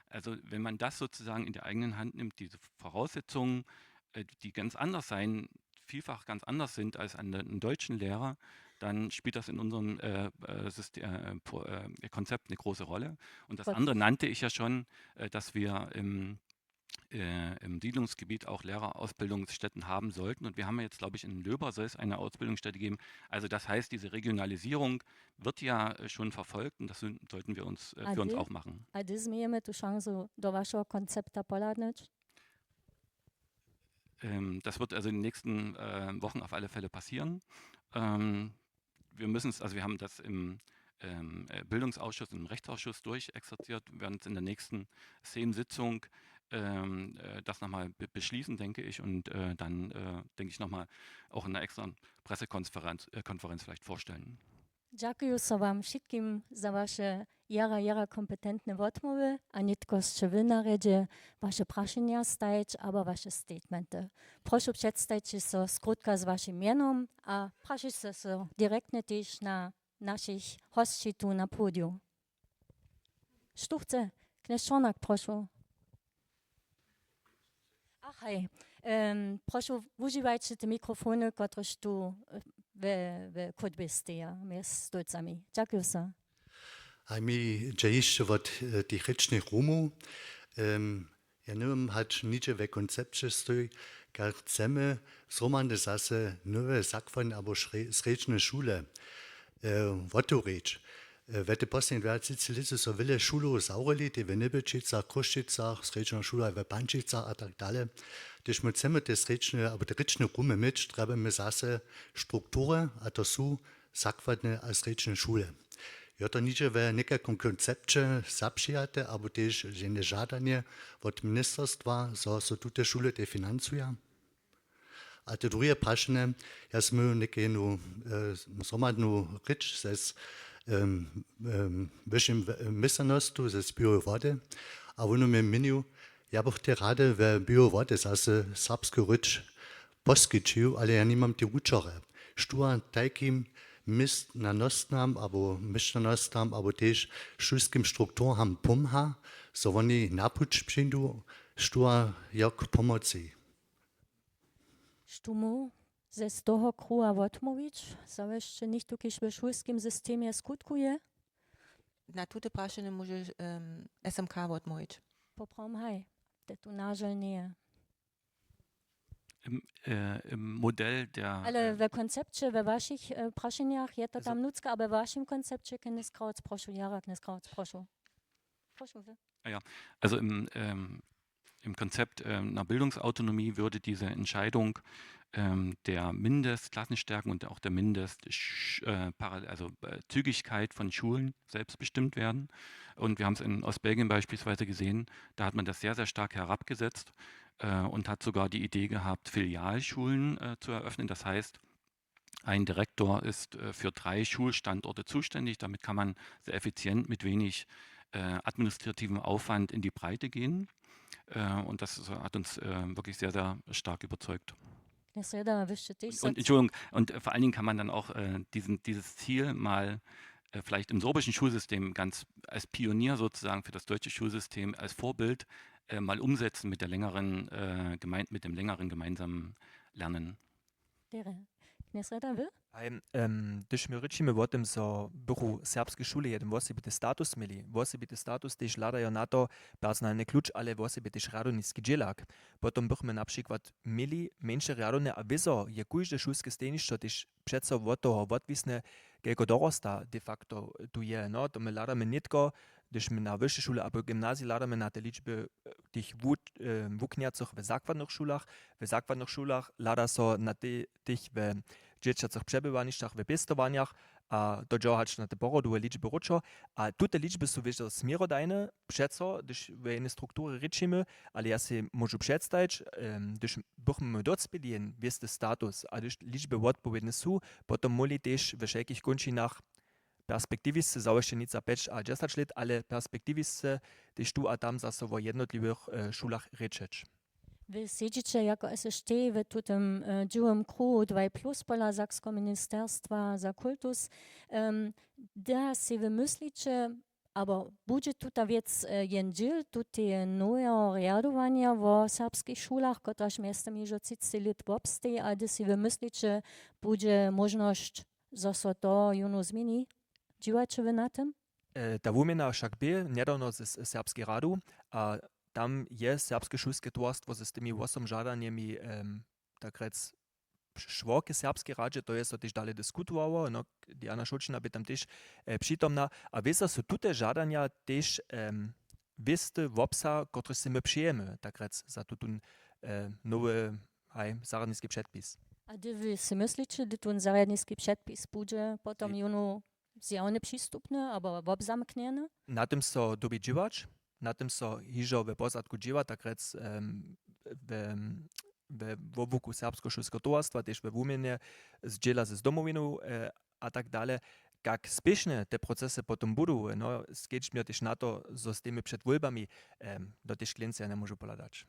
Also wenn man das sozusagen in der eigenen Hand nimmt, diese Voraussetzungen, äh, die ganz anders sein, vielfach ganz anders sind als an den deutschen Lehrer, dann spielt das in unserem äh, äh, System, äh, Pro- äh, Konzept eine große Rolle. Und das Gott. Andere nannte ich ja schon, äh, dass wir im, äh, im Siedlungsgebiet auch Lehrerausbildungsstätten haben sollten. Und wir haben jetzt, glaube ich, in Löberses eine Ausbildungsstätte gegeben. Also das heißt, diese Regionalisierung wird ja äh, schon verfolgt und das sind, sollten wir uns äh, für uns Ady? Auch machen. A hdy změjemy tu šansu do wašeho koncepta pohladnyć? Ähm, das wird also in den nächsten äh, Wochen auf alle Fälle passieren. Ähm, wir müssen es, also wir haben das im ähm, äh, Bildungsausschuss und im Rechtsausschuss durchexerziert, wir werden es in der nächsten Sejm-Sitzung ähm, äh, das nochmal be beschließen, denke ich, und äh, dann, äh, denke ich, nochmal auch in einer extra Pressekonferenz äh, Konferenz vielleicht vorstellen. Dźakuju so wam wšitkim za waše jara jara kompetentne wotmołwy a nětko sće wy na rjedźe waše prašenja stajeć abo waše statementy. Prošu předstajće so skrótka z wašim mjenom a prašće so direktnje tež na našich hosći tu na podiju. Štó chce? Knjez čornak, prošu. Ach haj. Prošu, wužiwajće te mikrofony kotrež tu we kótbje steja mjez stólcami. Dźakuju so. Haj mi dźe hišće wot tych rěčnych rumow. Ja njewěm hač nihdźe we koncepće stoj, kak chcemy zhromadnje zase nowe zakładne abo srjedźne šule wotewrěć. We te poslednje dwejatřiceći lětach so wjele šulow zawrěli, te w njebjelčicach, chrósćicach, srjedźna šula we pančicach a tak dale. Hdyž my chcemy te srjedźne abo te rěčne rumy měć, trjebamy zase struktury, a to su zakładne a srjedźne šule. Jo to nihdźe we někajkom koncepće zapřijate abo tež žene žadanje wot ministerstwa zo so tute šule te financuja? A te druhe prašenje, ja smy měł někajenu zhromadnu rěč z wyšim městanostu z białeje wody, a wónu mje měnił, ja bych te rady we białeje wody zase serbsku rěč poskićił, ale ja nimam te wučerje, štó a tajkim městnanostnam abo měšćanostnam abo tež šulskim strukturham pomha, zo woni na puć přińdu, štó a jak pomoci. Štó móhł ze z toho kruha wotmołwić? Zawěsće něchto kiž we šulskim systemje skutkuje? Na tute prašenje móže smk wotmołwić. Poprawom haj, te tu nažel njeje. Model der ale we koncepće we wašich prašenjach je to tam nutřka a we wašim koncepće knjez krawc prošu jara knjez krawc prošu. Prošu. Also im Im Konzept einer Bildungsautonomie würde diese Entscheidung der Mindestklassenstärken und auch der Mindest-, also Zügigkeit von Schulen selbst bestimmt werden. Und wir haben es in Ostbelgien beispielsweise gesehen, da hat man das sehr, sehr stark herabgesetzt und hat sogar die Idee gehabt, Filialschulen zu eröffnen. Das heißt, ein Direktor ist für drei Schulstandorte zuständig. Damit kann man sehr effizient mit wenig administrativem Aufwand in die Breite gehen. Und das hat uns wirklich sehr, sehr stark überzeugt. Knjez Rjeda, wy sće tež... Und, Entschuldigung, und vor allen Dingen kann man dann auch diesen, dieses Ziel mal vielleicht im sorbischen Schulsystem ganz als Pionier sozusagen für das deutsche Schulsystem, als Vorbild mal umsetzen mit der längeren, mit dem längeren gemeinsamen Lernen. Derje. Knjez Rjeda, wy? Haj, hdyž my rěčimy wo tym, zo bychu serbske šule jedyn wosebity status měli, wosebity status tež hladajo na to personalny kluč, ale wosebje tež rjadowniski dźělak, potom bychmy na přikład měli mjeńše rjadowne a wězo je kóžde šulske stejnišćo tež přeco wot toho wotwisne, kelko dorosta de facto tu je. No to my hladamy nětko, hdyž my na wyše šule abo gymnazij hladamy na te ličby tych wuknjacych w zakładnych šulach. W zakładnych šulach hlada so na tych w dźěćacych přebywanišćach, w pěstowanjach, a to dźo hač na te porodowe ličby wróćo. A tute ličby su wězo směrodajne přeco, hdyž w jednej strukturje rěčimy, ale ja sej móžu předstajić, hdyž bychmy my docpěli jen wěsty status a hdyž ličby wotpowědne su, potom móhli tež we wšelkich kónčinach perspektiwisce, zawěsće nica pjeć a dźesać lět, ale perspektiwisce tež tu a tam zaso wo jednotliwych šulach rěčeć. Wy sedźiće jako sšt w tutym dźiwym kruhu dwaj plus pola sakskeho ministerstwa za kultus. Dyrje sej wy mysliće, abo budźe tuta wěc jen dźěl tuteje noweho rjadowanja wo serbskich šulach, kotraž mjeztym hižo třiceći lět wobsteji, a dyrje sej wy mysliće, budźe móžnosć, zo so to jónu změni? Dźiwaće wy na tym? Ta wuměna wšak bě njedawno z serbskej radu, a tam je serbske šulske towarstwo z tymi wosom žadanjemi, tak rjec, šło k serbskej radźe, to je so tež dale diskutowało, no, Diana Šołćina bě tam tež přitomna, a wězo su tute žadanja tež wěsty wobsah, kotryž sej my přejemy, tak rjec, za tutón nowy, haj, zarjadniski předpis. A hdy wy sej mysliće, hdy tón zarjadniski předpis budźe potom jónu zjawne přistupny abo wobzamknjeny? Na tym so dyrbi dźěłać, na tym so hižo w pozadku dźěła, tak rjec, we wobłuku serbskeho šulskeho towarstwa tež we wuměnje zdźěla z domowinu a tak dale. kak spěšne te procesy potom budu, no, skedźbnjo tež na to, zo stejimy před wólbami, em, do tež klincy ja njemóžu pohladać.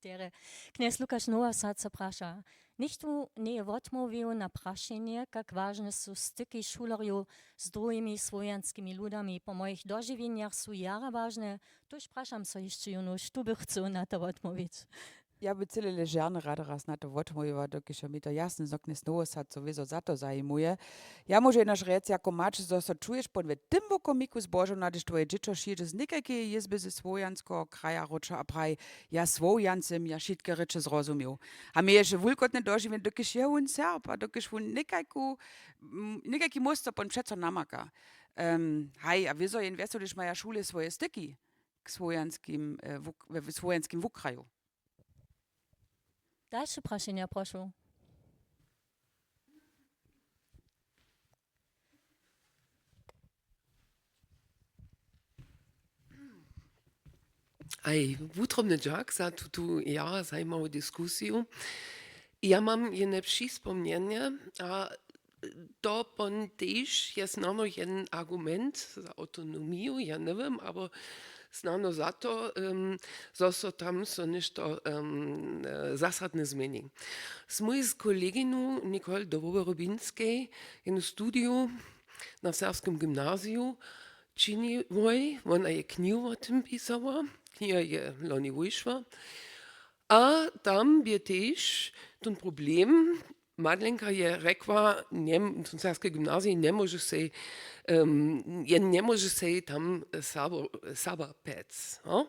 Derje. Knjez Lukaš Nowosad so praša: Nichtó njeje wotmołwił na prašenje, kak wažne su styki šulerjow z druhimi słowjanskimi ludami. Po mojich dožiwjenjach su jara wažne, tuž prašam so hišće jónu, štó by chcył na to wotmołwić. Ja by cyle ležerne rady raz na to wotmołwiła, dokelž je mi to jasne, zo knjez Nowosad so wězo za to zajimuje. Ja móžu jenož rjec jako mać, zo so čuješ pon w tym wokomiku zbožowna, hdyž twoje dźěćo přińdźe z někajkeje jězby ze słowjanskeho kraja wróćo a praji: Ja Słowjan sym, ja wšitke rěče zrozumił. A měješe wulkotne dožiwjenje, dokelž je wón Serb a dokelž wón někajku, m, někajki móst so pon přeco namaka. Em, haj, a wězo jen wjesel, hdyž maja šule swoje styki k słowjanskim, e, wuk-, we, w słowjanskim wukraju. Dalše prašenja, prošu. Aj wutrobny dźak za tutu jara zajimawu diskusiju. Ja mam jedne přispomnjenje a to pon tež je snano jeden argument za autonomiju, ja njewěm, abo snano za to, em, zo so tam so něšto, em, e, zasadne změni. Smój z koleginu Nicole Dobowy-Rybinskej jednu studiju na serbskim gymnaziju činiłoj, wona je knihu wo tym pisała, kniha je loni wyšła. A tam bě tež ten problem, Madlenka je rjekła, njem-, to serbske gymnazijum njemóže sej, em, jen njemóže sej tam Serbo-, Serba pjec, no.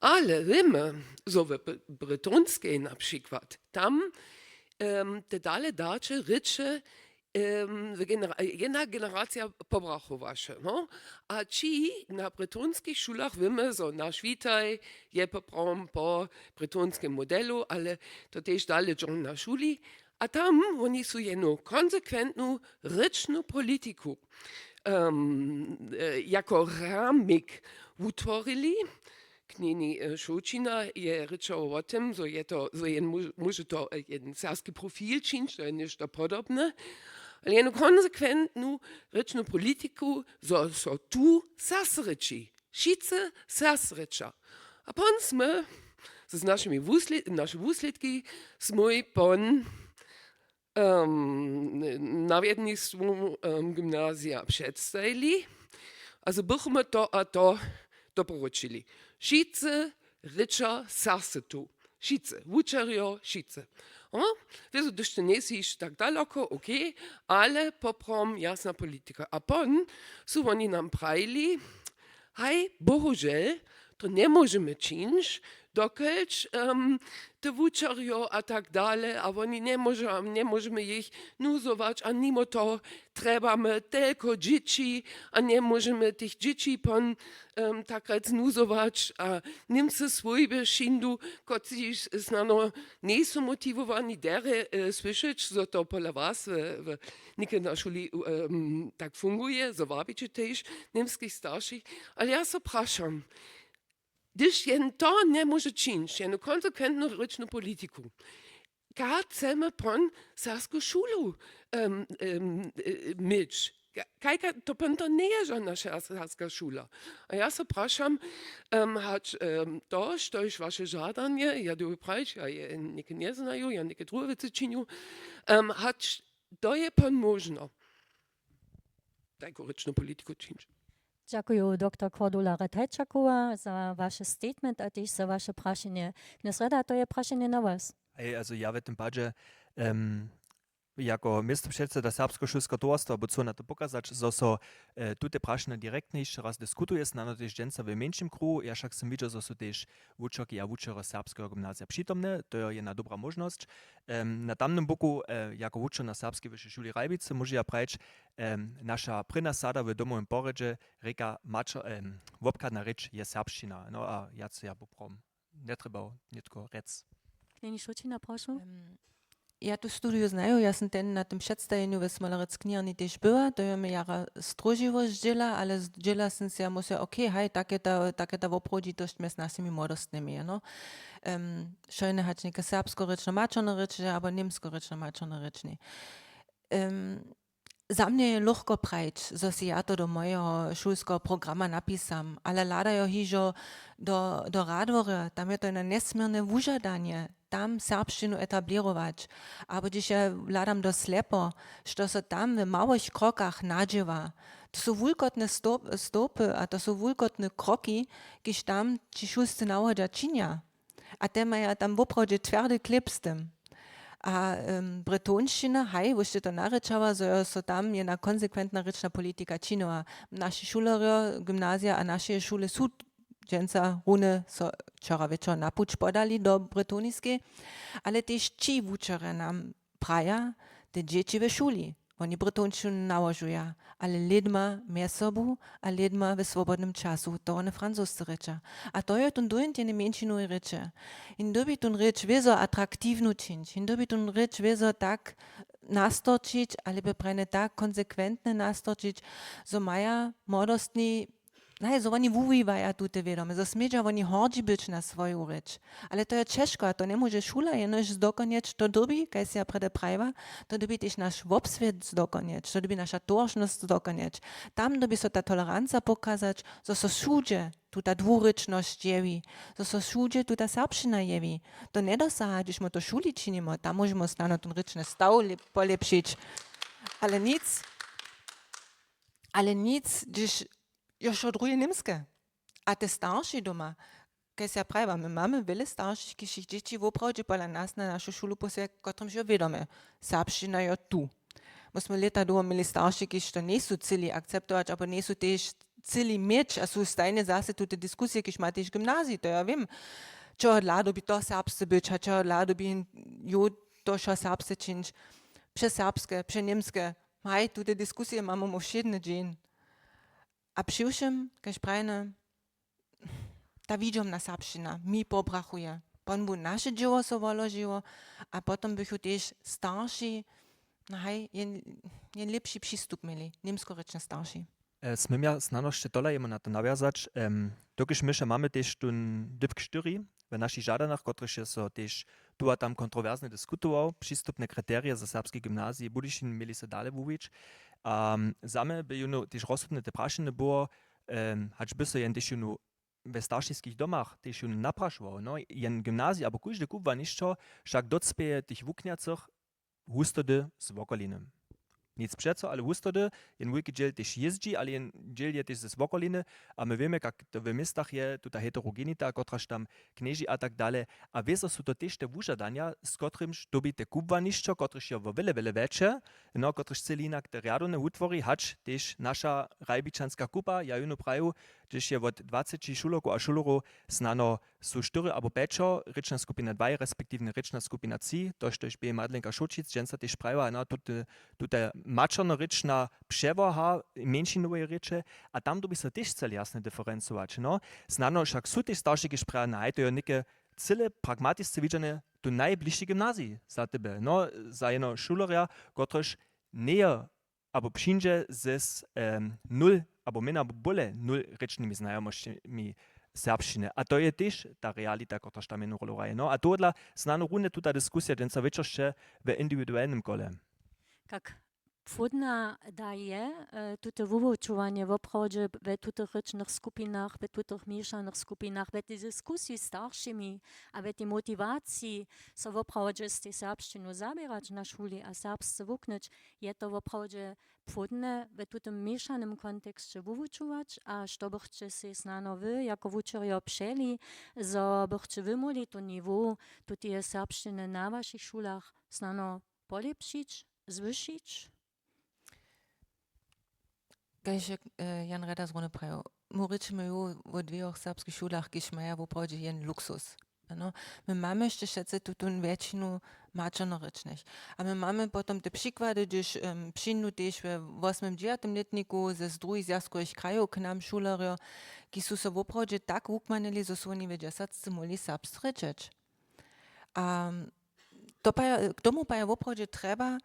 Ale wěmy, zo w Bre-, Bretonskej na přikład, tam, em, te dale daće rěče, em, w genera-, jedna generacija pobrachowaše, no. A ći na bretonskich šulach, wěmy, zo naš witaj je poprawom po bretonskim modelu, ale to tež dale dźorn na šuli. A tam woni su jednu konsekwentnu rěčnu politiku, em, e, jako ramik wutworili. Knjeni, e, Šołćina je rěčała wo tym, zo je to, zo je móž-, móže to, e, jedyn serbski profil čińć, to je něšto podobne. Ale jednu konsekwentnu rěčnu politiku, zo so tu serbsce rěči. Wšitcy serbsce rěča. A pon smy z našimi wuslě-, naše wuslědki smój pon, em, nawjednistwu, em, gymnazija předstajili. A zo bychmy to a to doporučili. Wšitcy rěča serbsce tu. Wšitcy. Wučerjo, wšitcy. O, wězo, hdyž ty njejsi hišće tak daloko, okej, ale poprawom jasna politika. A pon su woni nam prajili, haj, bohužel, to njemóžemy čińć, dokelž, em, te wučerjo a tak dale, a woni njemóža-, njemóžemy jich nuzować, a nimo toho trjebamy telko dźěći a njemóžemy tych dźěći pon, em, tak rjec nuzować a Němcy swójby wšindu, kotřiž snano njejsu motiwowani, derje, e, słyšeć, zo to pola was w, w, něke na šuli, em, tak funguje, zo wabiće tež němskich staršich. Ale ja so prašam, hdyž jen to njemóže čińć, jednu konsekwentnu rěčnu politiku, kak chcemy pon serbsku šulu, em, em, e, měć? Ka-, kajka, to pon to njeje žadna šer-, serbska šula. A ja so prašam, em, hač, em, to, štož waše žadanje, ja dyrbju prajić, ja je něke njeznaju, ja něke druhe wěcy činju, em, hač to je pon móžno, tajku rěčnu politiku čińć. Dźakuju, doktor Cordula Ratajčakowa, za waše statement a tež za waše prašenje. Knjez Reda, to je prašenje na was. Hej, also ja w tym padźe, em, jako městopředseda Serbskeho šulskeho towarstwa by chcał na to pokazać, zo so, e, tute prašenja direktnje hišće raz diskutuje, snano tež dźensa w mjeńšim kruhu. Ja wšak sym widźał, zo su tež wučerki a wučerjo Serbskeho gymnazija přitomne. To je jedna dobra móžnosć. Em, na tamnym boku, e, jako wučer na Serbskej wyšej šuli Ralbicy, móžu ja prajić, em, naša prěnja sada w domowym porjedźe rěka, maćer-, em, wobchadna rěč je serbšćina. No a wjace ja poprawom njetrjebał nětko rjec. Knjeni Šućina, prošu. Em, ja tu studiju znaju, ja sym ten na tym předstajenju we Smolerec kniharni tež była, to je mi jara stróžiło zdźěla, ale zdźěla sym sej ja mysla, okej, haj, tak je ta, tak je ta woprawdźitost mjez našimi młodostnymi, no. Em, šojne, hač něke serbskorěčne maćerne rěče, abo němskorěčne maćerne rěčne. Em, Za mnje je lochko prajić, zo si ja to do mojeho šulskeho programa napisam, ale hladajo hižo do, do radworja, tam je to jedno njesměrne wužadanje, tam serbšćinu etablěrować. Abo hdźež ja hladam do Slepo, što so tam w małych krokach nadźěła, to su wulkotne stop-, stopy a to su wulkotne kroki, kiž tam ći šulscy nawohodźa činja. A te maja tam woprawdźe twjerdy chlěb z tym. A um, bretonšćina, haj, wóž sće to narěčała, zo jo so tam jedna konsekwentna rěčna politika činiła. Naši šulerjo, gymnazija a naše šule su dźensa runje so wčera wječor na puć podali do Bretoniskej, ale tež ći wučerje nam praja, te dźěći w šuli, woni bretonšćinu nałožuja, ale lědma mjez sobu a lědma w swobodnym času to wone francouzsce rěča. A to je tón dóńt jene mjeńšinowej rěče. Jin dyrbi tón rěč wězo atraktiwnu čińć, jin dyrbi tón rěč wězo tak nastorčić, ale by prajnje tak konsekwentnje nastorčić, zo maja młodostni, haj, zo woni wuwiwaja tute wědomje, zo smědźa woni hordźi być na swoju rěč. Ale to je ćežko a to njemóže šula jenož zdokonjeć, to dyrbi, kaž si ja prjedy prajiła, to dyrbi tež naš wobswět zdokonjeć, to dyrbi naša towaršnosć zdokonjeć. Tam dyrbi so ta toleranca pokazać, zo so wšudźe tuta dwurěčnosć jewi, zo so wšudźe tuta serbšćina jewi. To njedosaha, hdyž my to w šuli činimy, tam móžemy snano ten rěčny staw lě-, polěpšić. Ale nic, ale nic, hdyž jo wšo druhe němske. A te starši doma, kaž ja prajiła, my mamy wjele staršich, kiž jich dźěći woprawdźe pola nas na našu šulu posłali, kotrymž jo wědomje, serbšćina jo tu. My smy lěta dołho měli staršich, kiž to njejsu chcyli akceptować abo njejsu tež chcyli měć a su stajnje zase tute diskusije, kiž ma tež w gymnaziji, to ja wěm, čehodla dyrbi to serbsce być a čehodla dyrbi jo to wšo serbsce čińć, přeserbske, přeněmske. Haj, tute diskusije mamy my wšědny dźeń. A při wšěm, kaž prajene, ta widźomna serbšćina mi pobrachuje. Pón bu naše dźěło so woložiło a potom bychu tež starši, no haj, jen, jen lěpši přistup měli, němskorěčne starši. E, smym ja snano sće tola jemu na to nawjazać, em, dokelž my wše mamy tež tón dypk štyri w našich žadanjach, kotryž je so tež tu a tam kontrowersnje diskutował, přistupne kriterije za serbski gymnazij w Budyšin měli so dale wuwić. A za mnje by jónu tež rozsudne te prašenje było, em, hač by so jen tež jónu we staršiskich domach tež jónu naprašował, no, jen gymnazij abo kóžde kubłanišćo wšak docpěje tych wuknjacych hustody z wokoliny. Nic přeco, ale hustody, jen wulki dźěl tež jězdźi, ale jen dźěl je tež z wokoliny. A my wěmy, kak to w městach je, tuta heterogenita, kotraž tam knježi a tak dale. A wězo su to tež te wužadanja, z kotrymž dyrbi te kubłanišćo, kotrež je wo wjele, wjele wjetše, no, kotrež chce jinak te rjadowne wutwori, hač tež naša Ralbičanska kupa, ja jónu praju, hdźež je wot dwaceći šulerkow a šulerow snano su štyri abo pjećo, rěčna skupina dwaj, respektiwnje rěčna skupina tři, to štož bě Madlenka Šoćic dźensa tež prajiła, no, tute, tuta maćernorěčna přewaha mjeńšinoweje rěče, a tam dyrbi so tež chceli jasnje diferencować, no. Snano wšak su tež starši, kiž praja, naj, to je něke cyle pragmatisce widźane tu najbližši gymnazij za tebe, no, za jeno šulerja, kotryž njeje abo přińdźe z, em, nul abo mjenja bóle nul rěčnymi znajomosćemi serbšćiny. A to je tež ta realita, kotraž tam jednu rólu hraje. No a tohodla snano runje tuta diskusija dźensa wječor sće w indiwidualnym kole. Kak płódna da je, e, tute wuwučowanje woprawdźe we tutych rěčnych skupinach, we tutych měšanych skupinach, we tej diskusiji z staršimi a we tej motiwaciji, so woprawdźe z tej serbšćinu zaběrać na šuli a serbsce wuknyć, je to woprawdźe płódne we tutym měšanym konteksće wuwučować, a što bychće sej snano wy jako wučerjo přeli, zo bychće wy móhli tu niwu tuteje serbšćiny na wašich šulach snano polěpšić, zwyšić? Kaž je, e, Jan Reda zrówny prajił, my rěčimy jo wo dwějoch serbskich šulach, kiž maja woprawdźe jen luksus. Ano, my mamy hišće wšetcy tutón wjetšinu maćernorěčnych. A my mamy potom te přikłady, hdyž, em, přińdu tež we wosmym dźewjatym lětniku ze, z druhich zwjazkowych krajow k nam šulerjo, kiž su so woprawdźe tak wukmanili, zo su woni w dźesatce móhli serbsce rěčeć. A to pa je, k tomu pa je woprawdźe trjeba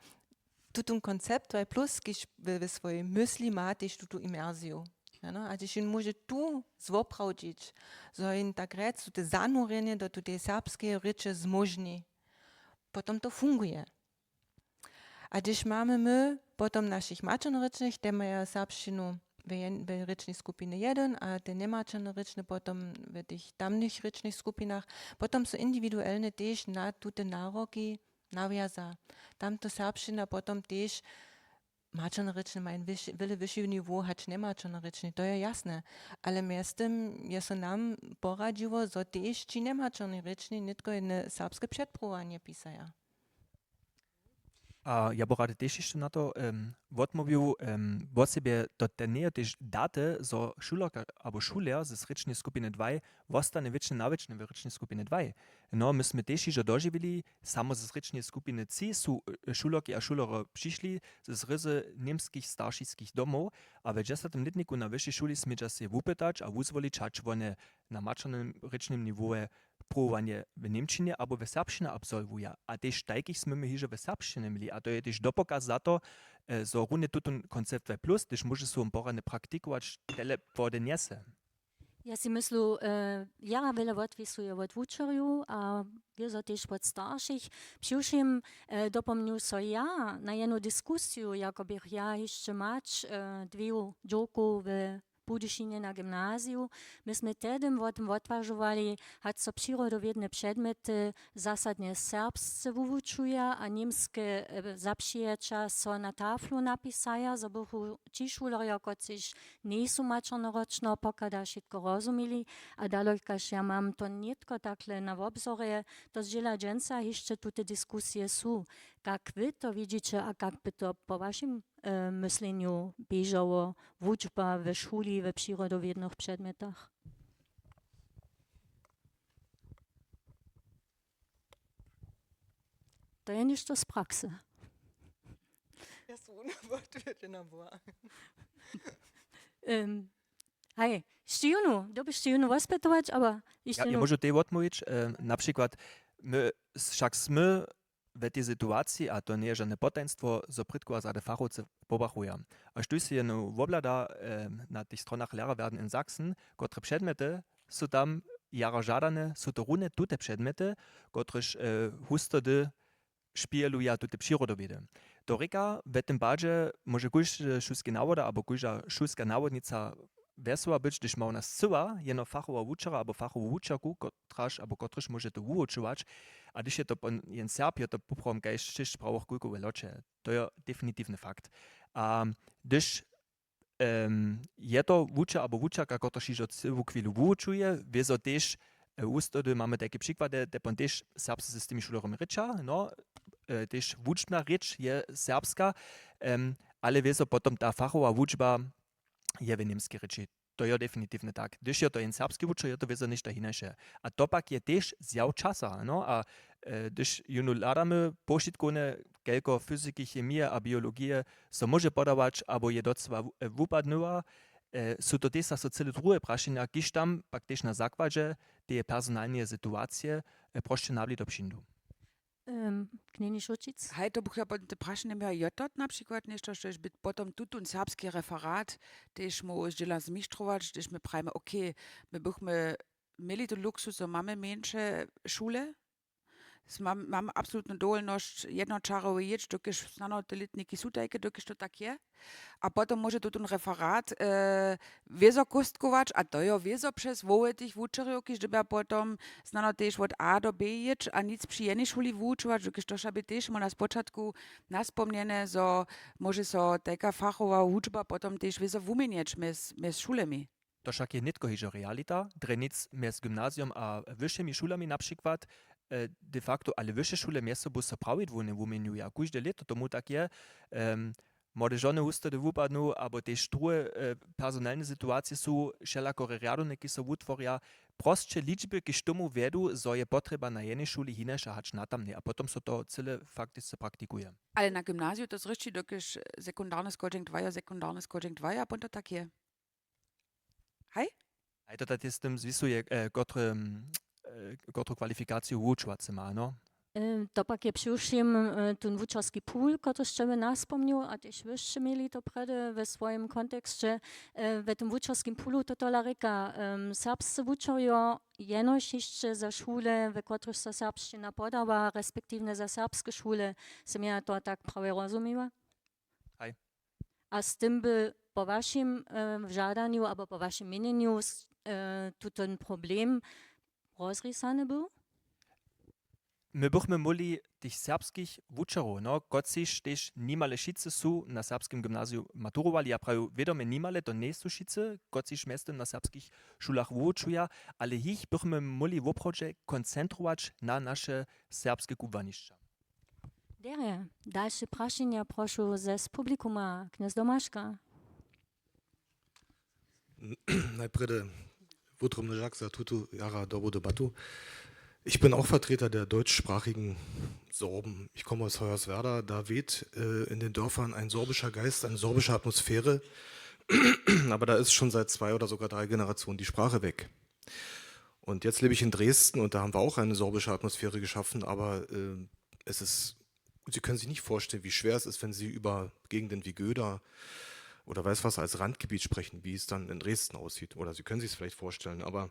tutón koncept dwaj plus, kiž we, we swojej mysli ma tež tutu imersiju. Ano, a hdyž jón móže tu zwoprawdźić, zo jón tak rjec tute zanurjenje do tuteje serbskeje rěče zmóžni, potom to funguje. A hdyž mamy my potom našich maćernorěčnych, te maja serbšćinu w jen- w rěčnej skupinje jedyn a te njemaćernorěčne potom w tych tamnych rěčnych skupinach, potom su indiwiduelnje tež na tute naroki nawjaza. Tam to serbšćina potom tež maćernorěčny maja wjele wyši niwo hač njemaćernorěčny, to je jasne. Ale mjeztym je so nam poradźiło, zo tež ći njemaćernorěčni nětko jedne serbske předpruwanje pisaja. A ja bych rady tež hišće na to wotmołwił. Wosebje to te njeje tež daty, zo šulerka abo šuler z rěčnej skupiny dwaj wostanje wěčnje na wěčnje w rěčnej skupiny dwaj. No my smy tež hižo dožiwili, samo z rěčneje skupiny tři su šulerki a šulery přišli z rězy němskich staršiskich domow, a w dźesatym lětniku na wyšej šuli smědźa sej wupytać a wuzwolić hač wone na maćernym rěčnym niwowe pruwowanje w němčinje abo w serbšćinje absolwuja. A tež tajkich smy my hižo w serbšćinje měli a to je tež dopokaz za to, zo runje tutón koncept w plus hdyž móže so wón poradnje praktikować, tele płody njese. Ja sej myslu, jara wjele wotpisuje wot wučerjow a wězo tež wot staršich. Přiwšěm dopomnju so ja na jednu diskusiju jako bych ja hišće mać dweju dźowkow w Budyšinje na gymnaziju. My smy tehdy wo tym wotwažowali, hač so přirodowědne předmjety zasadnje serbsce wuwučuja a němske zapřijeća so na taflu napisaja, zo bychu ći šulerjo kotřiž njejsu maćernorěčneho pochoda wšitko rozumili. A dalojkaž ja mam to nětko takle na wobzorje, to zdźěla dźensa hišće tute diskusije su. Kak wy to widźiće a kak by to po wašim myslenju běžało, wučba w šuli w přirodowědnych předmjetach? To je něšto z praksy. Ja su wona wotwjedźena była. Haj, štijunu dobyš štijunu wospytować abo? Ja móžu tej wotmołwić. Na přikład my, wšak smy w tej situaciji a to njeje žane potajnstwo, zo prědkowa zady fachowcy pobrachuja. A štóž sej jeno wobhlada na tych stronach Lehrerwerden in Sachsen, kotre předmjety su tam jara žadane, su to runje tute předmjety, kotrež husto hdy špijeluja tute přirodowědy. To rěka, w tym padźe móže kóždy šulski nawoda abo kóžda šulska nawodnica wjesoła być hdyž ma wona scyła jeno fachowa wučera abo fachowu wučerku kotraž abo kotryž móže to wuwučować. A hdyž je to jen serb je to poprawom kaž šěsć prawoch kulkow w loće. To je definitiwny fakt. A hdyž je to wučer abo wučerka kotryž hižo cyłu chwilu wuwučuje wězo tež, husto hdy mamy tajke přikłady te pon tež serbsce z tymi šulerjemi rěča no, tež wučbna rěč je serbska. Ale wězo potom ta fachowa wučba je w němskej rěči. To jo definitiwnje tak hdyž jo to jen serbski wučer jo to wězo něšto hinaše. A to pak je tež zjaw časa no a hdyž jónu hladamy powšitkownje kelko fyziki chemije a biologije so móže podawać abo je docyła wupadnyła, su to tež zaso cyle druhe prašenja kiž tam pak tež na zakładźe teje personalneje situacije prosće na blido přińdu. Knjeni šućic. Haj to bych ja po te prašenje měła jo to na přikład něšto štož by potom tutón serbski referat tež móhł zdźěla zmištrować hdyž my prajimy okay, my bychmy měli tu luksus zo mamy mjeńše šule, mamy absolutnu dowolnosć jednočarowe jěć dokelž snano te lětniki su tajke dokelž to tak je. A potom móže tutón referat wězo kóstkować a to jo wězo přez hłowy tych wučerjow kiž dyrbja potom snano tež wot a do b jěć a nic při jenej šuli wuwučować dokelž to wša bě tež móhł na spočatku naspomnjene zo móže so tajka fachowa wučba potom tež wězo wuměnjeć mjez šulemi. To wšak je nětko hižo realita drje nic mjez gymnazijom a wyšimi šulami na přikład. De facto ale wyše šule mjez sobu so prawidłownje wuměnjuja kóžde lěto tomu tak je. Młode žony husto hdy wupadnu abo tež druhe personalne situacije su wšelakore rjadowniki so wutworja. Prosće ličby kiž tomu wjedu zo je potrjeba na jenej šuli hinaša hač na tamnej a potom so to cyle faktisce praktikuje. Ale na gymnaziju to zrěšći dokelž sekundarny schodźenk dwajo sekundarny schodźenk dwajo a potom tak je. Haj. Haj to tak je z tym zwisuje kotru kwalifikaciju wuwučowacy ma no. To pak je přiwšěm ten wučerski pool, kotryž sće wy naspomnił, a tež wy sće měli to prjedy we swojim konteksće. We tym wučerskim poolu to tola rěka, serbscy wučerjo jenož hišće za šule, we kotrychž so serbšćina podawa, respektiwnje za serbske šule. Sym ja to tak prawje rozumiła? A z tym by po wašim žadanju abo po wašim měnjenju tutón problem rozrisany był? My bychmy móhli tych serbskich wučerjow, no, kotřiž tež nimale wšitcy su na serbskim gymnaziju maturowali, ja prawju wědomje nimale, to njejsu wšitcy, kotřiž mjeztym na serbskich šulach wuwučuja, ale jich bychmy móhli woprawdźe koncentrować na naše serbske kubłanišća. Derje, dalše prašenja prošu z publikuma, knjez Domaška. Najprjedy wutrobny žak za tutu jara dobru debatu. Ich bin auch Vertreter der deutschsprachigen Sorben. Ich komme aus Hoyerswerda. Da weht in den Dörfern ein sorbischer Geist, eine sorbische Atmosphäre. Aber da ist schon seit zwei oder sogar drei Generationen die Sprache weg. Und jetzt lebe ich in Dresden und da haben wir auch eine sorbische Atmosphäre geschaffen, aber es ist, Sie können sich nicht vorstellen, wie schwer es ist, wenn Sie über Gegenden wie Göda oder weiß was als Randgebiet sprechen, wie es dann in Dresden aussieht. Oder Sie können sich es vielleicht vorstellen, aber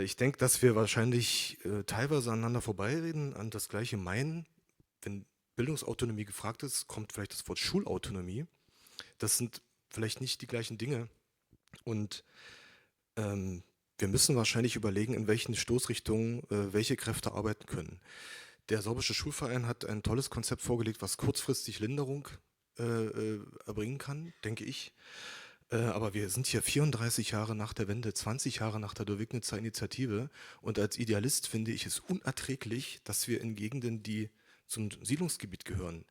ich denke, dass wir wahrscheinlich teilweise aneinander vorbeireden, an das Gleiche meinen. Wenn Bildungsautonomie gefragt ist, kommt vielleicht das Wort Schulautonomie. Das sind vielleicht nicht die gleichen Dinge. Und wir müssen wahrscheinlich überlegen, in welchen Stoßrichtungen welche Kräfte arbeiten können. Der Sorbische Schulverein hat ein tolles Konzept vorgelegt, was kurzfristig Linderung erbringen kann, denke ich. Aber wir sind hier vierunddreißig Jahre nach der Wende, zwanzig Jahre nach der Dowignitzer Initiative. Und als Idealist finde ich es unerträglich, dass wir in Gegenden, die zum Siedlungsgebiet gehören,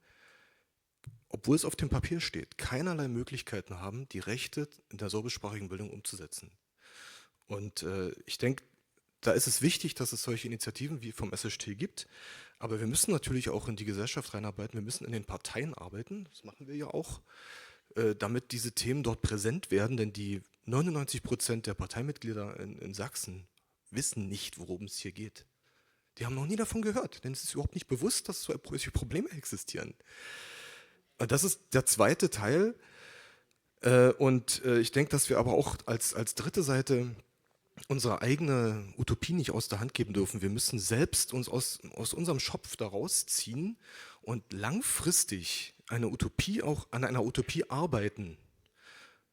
obwohl es auf dem Papier steht, keinerlei Möglichkeiten haben, die Rechte in der sorbischsprachigen Bildung umzusetzen. Und ich denke, da ist es wichtig, dass es solche Initiativen wie vom S S T gibt. Aber wir müssen natürlich auch in die Gesellschaft reinarbeiten. Wir müssen in den Parteien arbeiten. Das machen wir ja auch, damit diese Themen dort präsent werden. Denn die neunundneunzig Prozent der Parteimitglieder in, in Sachsen wissen nicht, worum es hier geht. Die haben noch nie davon gehört, denn es ist überhaupt nicht bewusst, dass so solche Probleme existieren. Das ist der zweite Teil. Und ich denke, dass wir aber auch als, als dritte Seite unsere eigene Utopie nicht aus der Hand geben dürfen. Wir müssen selbst uns aus, aus unserem Schopf da rausziehen und langfristig eine Utopie auch, an einer Utopie arbeiten.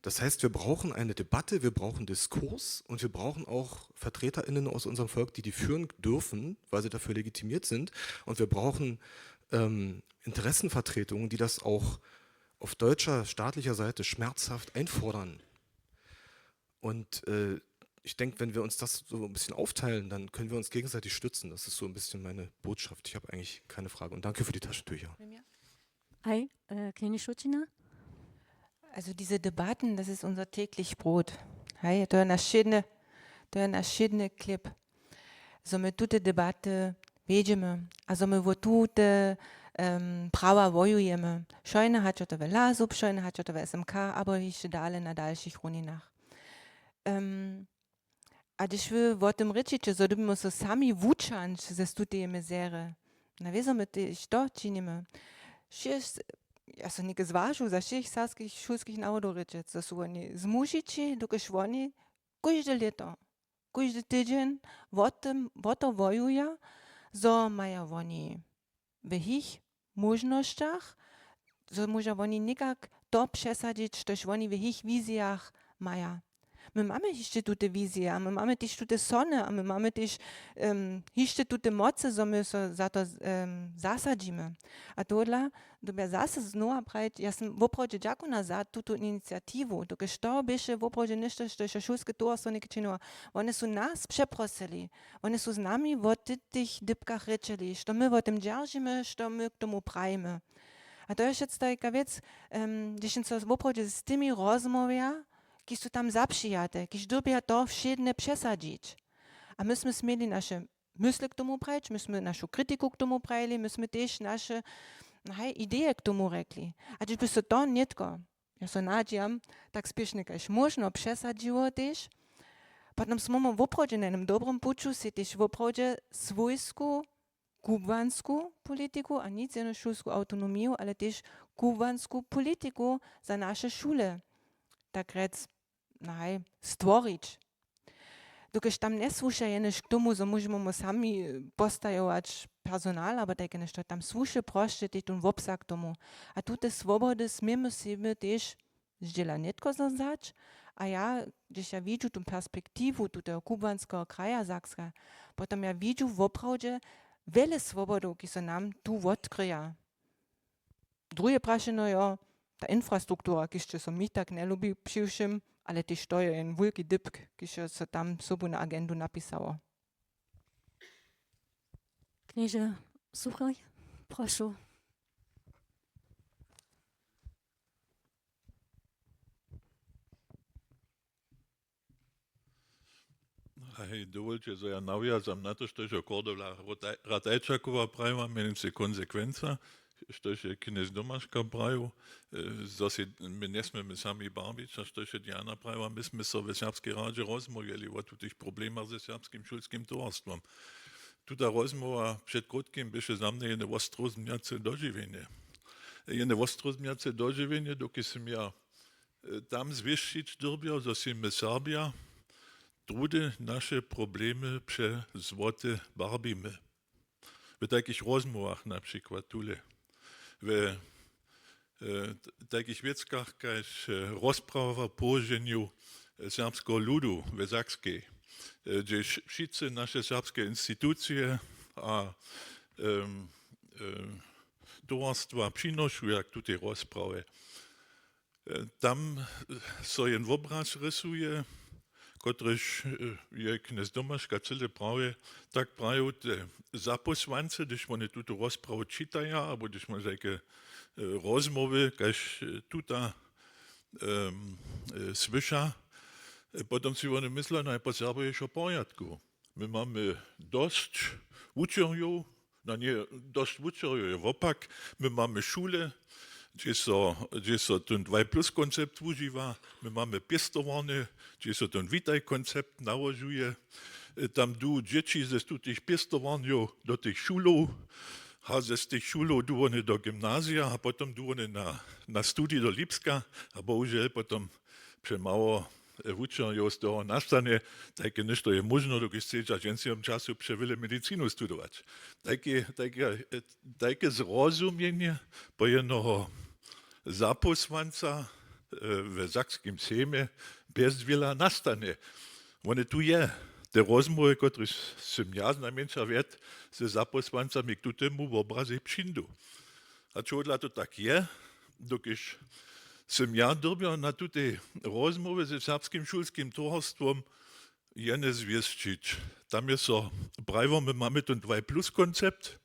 Das heißt, wir brauchen eine Debatte, wir brauchen Diskurs und wir brauchen auch VertreterInnen aus unserem Volk, die die führen dürfen, weil sie dafür legitimiert sind. Und wir brauchen Interessenvertretungen, die das auch auf deutscher staatlicher Seite schmerzhaft einfordern. Und ich denke, wenn wir uns das so ein bisschen aufteilen, dann können wir uns gegenseitig stützen. Das ist so ein bisschen meine Botschaft. Ich habe eigentlich keine Frage. Und danke für die Taschentücher. Haj, knjeni Šućina? Also diese Debatten, das ist unser täglich Brot. Haj, to je naš wšědny, to je naš wšědny chlěb. Zo my tute debaty wjedźemy a zo my wo tute prawa wojujemy. Šojne hačo to w LASUP, šojne hačo to w S M K, abo hišće dale na dalšich runinach. A hdyž wy wo tym rěčiće, zo dyrbimy so sami wučańć z tuteje mizery, na wězo my tež to činimy. Wšěch, ja so něke zwažu, za wšěch serbskich šulskich narodow rěčeć, zo su woni zmušići, dokelž woni kóžde lěto, kóždy tydźeń wo tym, wo to wojuja, zo maja woni w jich móžnosćach, zo móža woni někak to přesadźić, štož woni w jich wizijach maja. My mamy hišće tute wizije a my mamy tež tute sony a my mamy tež hišće tute mocy, zo my so za to zasadźimy. A tohodla dyrbja zaso znowa prajić, ja sym woprawdźe dźakowna za tutu iniciatiwu, dokelž to běše woprawdźe něšto, štož je šulske towarstwo něke činiło. Wone su nas přeprosyli, wone su z nami wo tych dypkach rěčeli, što my wo tym dźeržimy, što my k tomu prajimy. A to je wšetc tajka wěc, hdyž jen so woprawdźe z tymi rozmołwja, kiž su tam zapřijate, kiž dyrbja to wšědne přesadźić. A my smy směli naše mysle k tomu prajić, my smy našu kritiku k tomu prajili, my smy tež naše, haj, ideje k tomu rjekli. A hdyž by so to nětko, ja so nadźijam, tak spěšnje kaž móžno přesadźiło tež, potom smy woprawdźe na jednym dobrym puću, sej tež woprawdźe swójsku kubłansku politiku a nic jenož šulsku awtonomiju, ale tež kubłansku politiku za naše šule, tak rjec, no haj, stworić. Dokelž tam njesłuša jenož k tomu, zo móžemy mu sami postajować personal abo tajke něšto, tam słuše prosće tež tón wobsah k tomu. A tute swobody směmy sej my tež zdźěla nětko zazać. A ja, hdźež ja widźu tu perspektiwu tuteho kubłanskeho kraja Sakska, potom ja widźu woprawdźe wjele swobodow, kiž so nam tu wotkryja. Druhe prašeno jo, ta infrastruktura, kiž će so mi tak njelubi při wšěm, ale tež to je jen wulki dypk, kiž je so tam sobu na agendu napisało. Knježe Suchaj, prošu. Hej, dowolće, zo ja nawjazam na to, štož je Kordola Rota-, Ratajčakowa prajiła, mjenujcy konsekwenca, štož je knjez Domaška prajił, e, zo sej my njesměmy sami barbić, a štož je Diana prajiła, my smy so w Serbskej radźe rozmołwjeli wo tutych problemach ze Serbskim šulskim towarstwom. Tuta rozmołwa před krótkim běše za mnje jedne wostrozmjace dožiwjenje. Jedne wostrozmjace dožiwjenje, dokelž sym ja, e, tam zwěsćić dyrbjał, zo sej my Serbja druhdy naše problemy přez złote barbimy. W tajkich rozmołwach na přikład tule. We, e, t-, tajkich wěckach kaž, e, rozprawa wo połoženju, e, serbskeho ludu w Sakskej, e, hdźež wšitcy naše serbske institucije a, em, e, towarstwa přinošu, jak tutej rozprawje. E, tam, e, so jen wobraz rysuje, kotryž, e, je knjez Domaška cyle prawje, tak prajił, te zapósłance, hdyž wone tutu rozprawu čitaja, abo hdyž wone tajke, e, rozmołwy, kaž, e, tuta, em, e, słyša, e, potom sej wone mysla, no je po Serbow hišće w porjadku. My mamy dosć wučerjow, no nje dosć wučerjow, je wopak, my mamy šule, hdźež so, hdźež so tón dwaj plus koncept wužiwa, my mamy pěstowarnje, hdźež so tón witaj koncept nałožuje. E, tam du dźěći z tutych pěstowarnjow do tych šulow, a z tych šulow du wone do gymnazija, a potom du wone na, na studij do Lipska, a bohužel potom přemało, e, wučerjow z toho nastanje. Tajke něšto je móžno, dokelž chcedźa w dźensnjowym času přewjele medicinu studować. Tajke, tajke, e, tajke zrozumjenje po jednoho zapósłanca, e, w Sakskim sejmje bjez wjela nastanje. Wone tu je. Te rozmołwy, kotrež sym ja znajmjeńša wjedł ze zapósłancami, k tutemu wobrazej přińdu. A čehodla to tak je? Dokelž sym ja dyrbjał na tutej rozmołwje ze Serbskim šulskim towarstwom jene zwěsćić. Tam je so prajiło, my mamy tón dwaj plus koncept,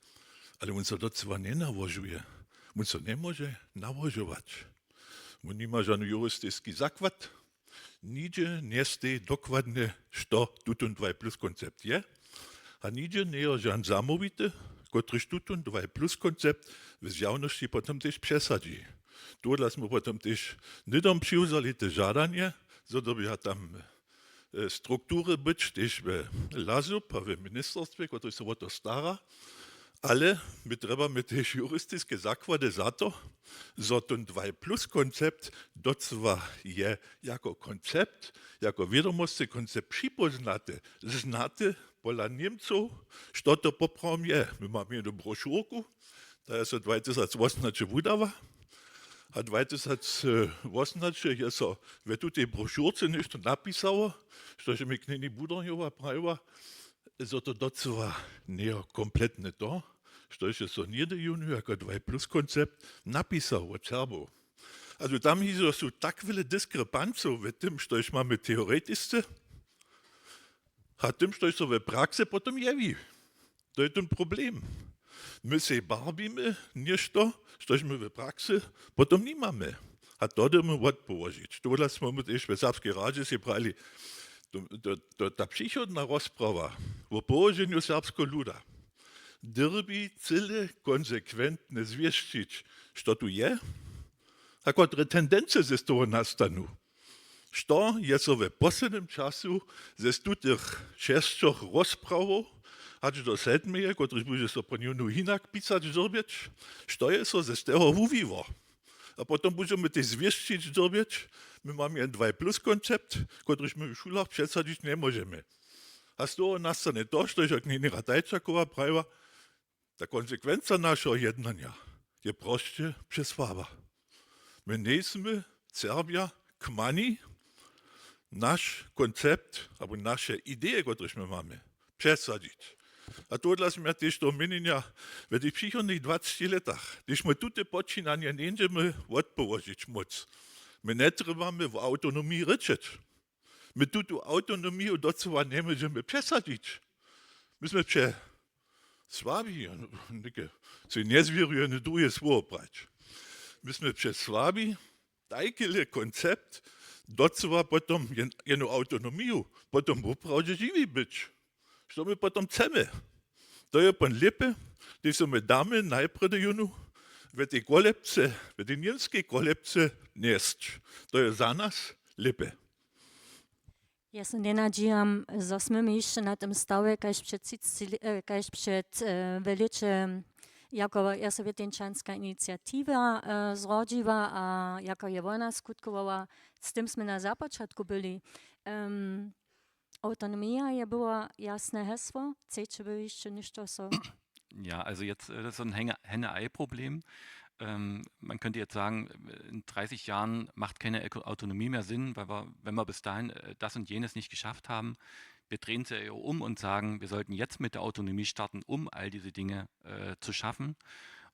ale wón so docyła njenałožuje. Wón so njemóže nałožować. Wón nima žanu juristiski zakład. Nigdźe njestej dokładnje, što tutón dwaj plus koncept je. A nigdźe njejo žan zamołwity, kotryž tutón dwaj plus koncept w zjawnosći potom tež přesadźi. Tohodla smy potom tež hnydom přiwzali te žadanje, zo dyrbja tam, e, struktury być tež we LASUP a we ministerstwje, kotrež so wo to stara. Ale my trjebamy tež juristiske zakłady za to, zo tón dwaj plus koncept docyła je jako koncept, jako wědomostny koncept připóznaty, znaty pola Němcow, što to poprawom je. My mamy jednu brošurku, ta je so dwaj tysac wosomnaće wudała. A dwaj tysac wosomnaće je so w tutej brošurce něšto napisało, štož mi knjeni Budorjowa prajiła, zo to docyła njejo kompletne to, štož je so něhdy jónu jako dwaj plus koncept napisał wot Serbow. Also tam hižo su tak wjele diskrepancow w tym, štož mamy teoretisce, a tym, štož so w praksy potom jewi. To je tón problem. My sej barbimy něšto, štož my w praksy potom nimamy. A to dyrmy wotpołožić. Tohodla smy my tež w Serbskej radźe sej prali, to, to, to, ta přichodna rozprawa wo połoženju serbskeho luda dyrbi cyle konsekwentnje zwěsćić, što tu je, a kotre tendency z toho nastanu. Što je so w poslednim času z tutych šesćoch rozprawow hač do sedmeje, kotryž budźe so po njewnu hinak pisać dyrbjeć, što je so z teho wuwiło. A potom budźemy tež zwěsćić dyrbjeć, my mamy jen dwaj plus koncept, kotryž my w šulach přesadźić njemóžemy. A z toho nastanje to, što je knjenigra Tajčakowa prajiła, ta konsekwenca našeho jednanja je prosće přesłaba. My njejsmy Serbja k mani naš koncept abo naše ideje, kotrež my mamy, přesadźić. A tohodla sym ja tež toho měnjenja, w tych přichodnych dwaceći lětach, hdyž my tute počinanje njeńdźemy wotpołožić móc, my njetrjebamy wo awtonomiji rěčeć. My tutu awtonomiju docyła njemóžemy přesadźić. My smy přesłabi, něke, sej njezwěruju, jedne druhe słowo brać. My smy přesłabi, tajkele koncept docyła potom jen-, jenu awtonomiju, potom woprawdźe žiwi być. Što my potom chcemy? To je pon lěpy, hdyž so my damy najprjedy jónu w tej kolebce, w tej němskej kolebce njesć. To je za nas lěpy. Ja so njenadźijam, zo smy my hišće na tym stawje, kaž před třiceći lě-, e, kaž před, e, we lěće, jako ja sowjetjeńčanska iniciatiwa, e, zrodźiła a jako je wona skutkowała, z tym smy na započatku byli. Em, Awtonomija je było jasne hesło, chceće by hišće něšto so Ja, also jetzt, äh, das ist so ein Henne-, Henne-Ei-Problem. Ähm, man könnte jetzt sagen, äh, in dreißig Jahren macht keine Öko-, Autonomie mehr Sinn, weil wir, wenn wir bis dahin, äh, das und jenes nicht geschafft haben. Wir drehen es ja um und sagen, wir sollten jetzt mit der Autonomie starten, um all diese Dinge, äh, zu schaffen.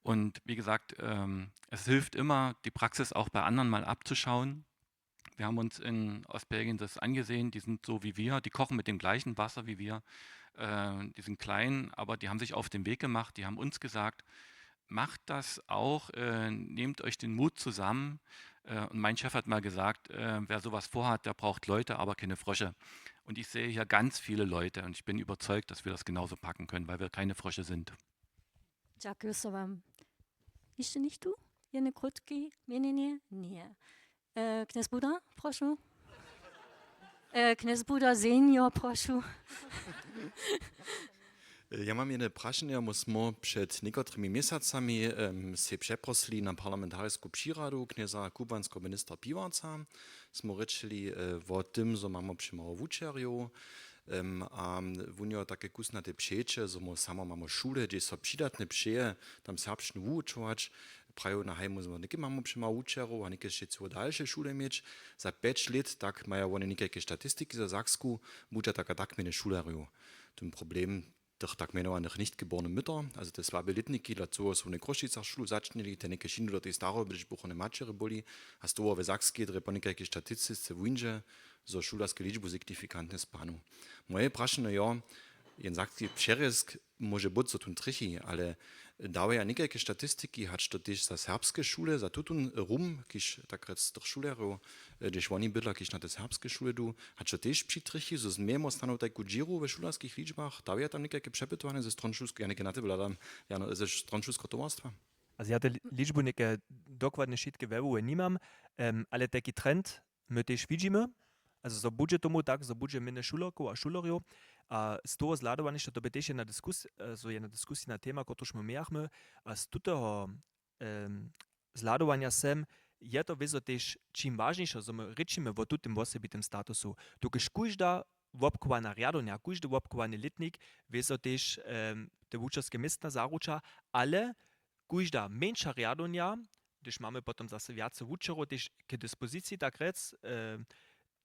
Und wie gesagt, ähm, es hilft immer, die Praxis auch bei anderen mal abzuschauen. Wir haben uns in Ostbelgien das angesehen, die sind so wie wir, die kochen mit dem gleichen Wasser wie wir, äh, die sind klein, aber die haben sich auf den Weg gemacht, die haben uns gesagt, macht das auch, äh, nehmt euch den Mut zusammen. Äh, und mein Chef hat mal gesagt, äh, wer sowas vorhat, der braucht Leute, aber keine Frösche. Und ich sehe hier ganz viele Leute und ich bin überzeugt, dass wir das genauso packen können, weil wir keine Frösche sind. Dźakuju so wam. Hišće něchtó? Jedne krótke měnjenje? Ně. E, knjez Buda, prošu. E, knjez Buda senior, prošu. Ja mam jedne prašenje, my smo před někotrymi měsacami, em, sej přeprosili na parlamentarisku přiradu knjeza kubłanskeho ministra Piwarca. Smo rěčeli, e, wo tym, zo mamy přemało wučerjow. Em, a wón jo take kusnate přejeće, zo my samo mamy šule, hdźež so přidatne přeje, tam serbšćinu wuwučować. Prajił na hajmu, zo něke mamy přemało wučerjow a něke sće chcyło dalše šule měć. Za pjeć lět tak maja wone někajke statistiki za Saksku, budźa tak a tak mjene šulerjow. Ten problem tych tak mjenowanych nicht geborne Mütter, also te słabe lětniki, dla coho su w Chrósćicach šulu začnili, te něke šinu do tej staroby, hdyž buchowne maćerje byli, a z toho w Sakskej drje po někajkej statistice wuńdźe, zo šulerske ličbu signifikantnje spanu. Moje prašenje jo, jen sakski přerězk móže być, zo tón trjechi, ale dawaja někajke statistiki, hač to tež za serbske šule, za tutón rum, kiž tak rjec tych šulerjow, e, hdyž woni bydla, kiž na te serbske šule du, hač to tež přitrjechi, zo změjemy stanow tajku dźěru we šulerskich ličbach, dawaja tam někajke přepytowanjo ze stron šulske-, ja něke na tebe hladam, Jano, ze stron šulskeho towarstwa? A ja te li-, ličbu něke dokładnje wšitke we hłowje nimam, em, ale tajki trend my tež widźimy. A zo budźe tomu tak, zo budźe mjene šulerkow a šulerjow. A z toho zhladowanja, to by tež jedna diskus-, e, zo jedna diskusijna tema, kotruž my mějachmy. A z tutoho, em, zhladowanja sem je to wězo tež čim wažniše, zo my rěčimy wo tutym wosebitym statusu. Dokelž kóžda wobchowana rjadowanja, kóždy wobchowany lětnik wězo tež, em, te wučerske městna zaruča, ale kóžda mjeńša rjadowanja, hdyž mamy potom zaso wjace wučerjow tež k dispoziciji, tak rjec, e,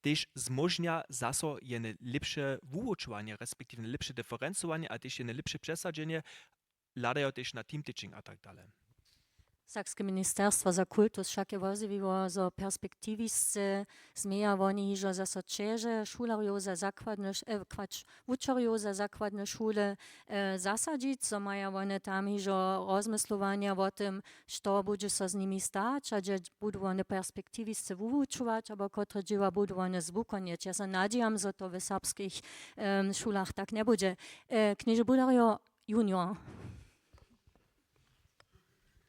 tež zmóžnja zaso jene lěpše wuwučowanje, respektiwnje lěpše diferencowanje a tež jene lěpše přesadźenje, hladajo tež na team teaching a tak dale. Sakske ministerstwo za kultus wšake wozjewiło, zo perspektiwisce změja woni hižo zaso ćeže šulerjow za zakładne š-, e, kwač, wučerjow za zakładne šule, e, zasadźić, zo maja wone tam hižo rozmyslowanja wo tym, što budźe so z nimi stać a hdźe budu wone perspektiwisce wuwučować, abo kotre dźěła budu wone zwukonjeć. Ja so nadźijam, zo to w serbskich, em, šulach tak njebudźe. E, knježe Budarjo junior.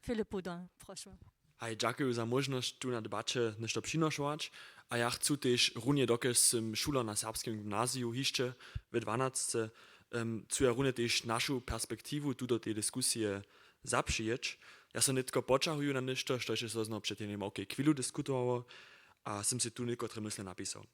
Filip Buda, prošu. Haj, dźakuju za móžnosć tu na debaće něšto přinošować. A ja chcu tež runje, dokelž sym šuler na serbskim gymnaziju hišće w dwanasce, Em, chcu ja runje tež našu perspektiwu tu do tej diskusije zapřijeć. Ja so nětko poćahuju na něšto, štož je so znowu před jednej małkej chwilu diskutowało, a sym sej tu někotre mysle napisał.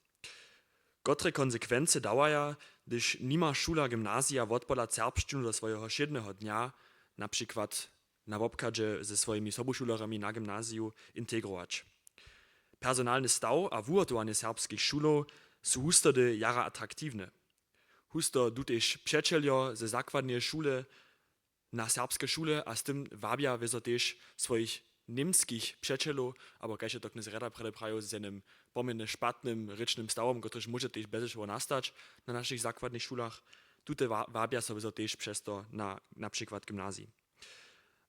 Kotre konsekwency dawaja, hdyž nima šula, gymnazija wotpohladać serbšćinu do swojeho wšědneho dnja, na přikład na wobchadźe ze swojimi sobušulerjemi na gymnaziju integrować? Personalny staw a wuhotowanje serbskich šulow su husto hdy jara atraktiwne. Husto du tež přećeljo ze zakładneje šule na serbske šule a z tym wabja wězo tež swojich němskich přećelow, abo kaž je to knjez Rjeda prjedy prajił, z jenym poměrnje špatnym rěčnym stawom, kotryž móže tež bjez wšeho nastać na našich zakładnych šulach. Tute wa-, wabja so wězo tež přez to na, na přikład gymnazij.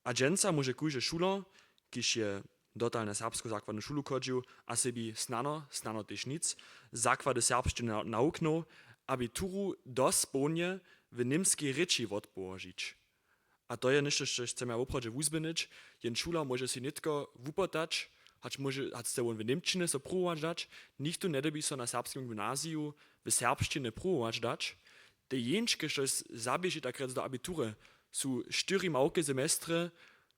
A dźensa móže kóždy šuler, kiž je dotal na serbsku zakładnu šulu chodźił a sebi snano, snano tež nic, zakłady serbšćiny na-, nawuknył, abituru dosć połnje w němskej rěči wotpołožić. A to je něšto, što chcemy woprawdźe wuzběhnyć. Jen šuler móže sej nětko wupytać, hač móže, hač chce wón w němčinje so pruwować dać, nichtó njedyrbi so na serbskim gymnaziju w serbšćinje pruwować dać. Te jeničke, štož zaběži tak rjec do abitury, su štyri małke semestry,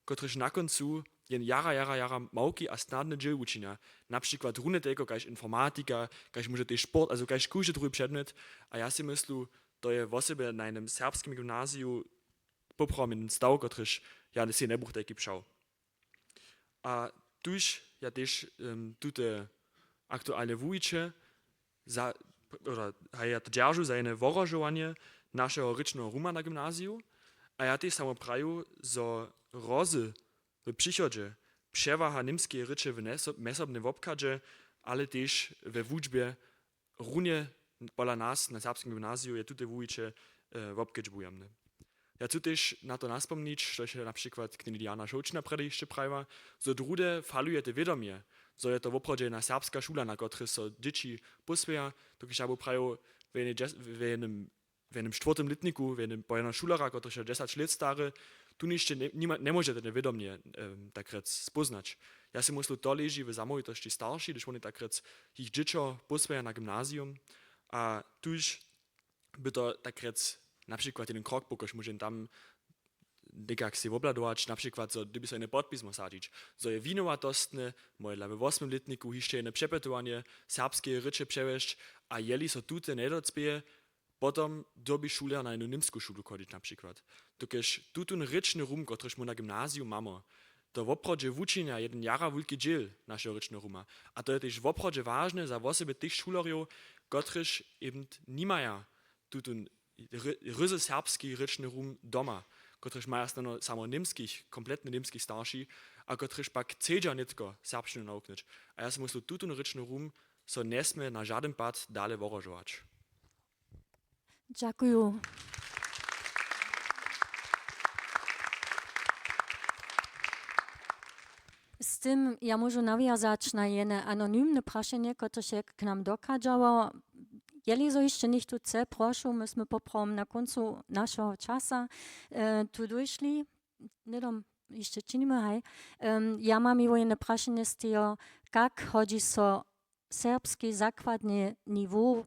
kotrež na kóncu jen jara, jara, jara małki a snadny dźěl wučinja. Na přikład runje telko kaž informatika, kaž móže tež sport, also kaž kóždy druhi předmjet. A ja sej myslu, to je wosebje na jenym serbskim gymnaziju poprawom jedyn staw, kotryž ja sej njebuch tajki přał. A tuž ja tež, em, tute aktualne wuwiće za, oder, haj, ja to dźeržu za jene wohrožowanje našeho rěčneho ruma na gymnaziju. A ja tež samo praju, zo rozy w přichodźe přewaha němskeje rěče w neso-, mjezsobnym wobchadźe, ale tež we wučbje runje pola nas na serbskim gymnaziju je tute wuwiće, e, wobkedźbujomne. Ja chcu tež na to naspomnić, štož je na přikład knjeni Diana Šołćina prjedy hišće prajiła, zo druhdy faluje te wědomje, zo je to woprawdźe jedna serbska šula, na kotrež so dźěći pósměja, dokelž ja bu prajił, w jednej dźes-, w jednym, w jednym štwórtym lětniku, w jednym, po jedneho šulerja, kotryž je dźesać lět stary, tu hišće nje-, nima-, njemóže te wědomje, em, tak rjec, spóznać. Ja sej myslu, to leži w zamołwitosći staršich, hdyž woni tak rjec jich dźěćo pósměja na gymnazijum. A tuž by to tak rjec na přikład jedyn krok, pokož móže tam někak sej wobhladować, na přikład, zo, hdybi so jedne podpismo sadźić, zo je winowatostne, moje dla we wosmym lětniku hišće jedne přepytowanje serbskeje rěče přewjesć, a jeli so tute njedocpěje, potom dyrbi šuler na jednu němsku šulu chodźić na přikład. Dokelž tutón rěčny rum, kotryž my na gymnaziju mamy, to woprawdźe wučinja jedyn jara wulki dźěl našeho rěčneho ruma. A to je tež woprawdźe wažne za wosebje tych šulerjow, kotryž eben nimaja tutón ry-, ryzy serbski rěčny rum doma, kotryž maja snano samo němskich, kompletnje němskich starši, a kotryž pak chcedźa nětko serbšćinu nawuknyć. A ja sej myslu, tutón rěčny rum so njesmě na žadyn pad dale wohrožować. Dźakuju. Z tym ja móžu nawjazać na jene anonymne prašenje, kotrež je k nam dochadźało. Jeli zo hišće něchtó chce, prošu, my smy poprawom na kóncu našeho časa, e, tu dóšli. Hnydom hišće činimy, haj. Em, ja mam jeno prašenje z teho, kak hodźi so serbski zakładny nivo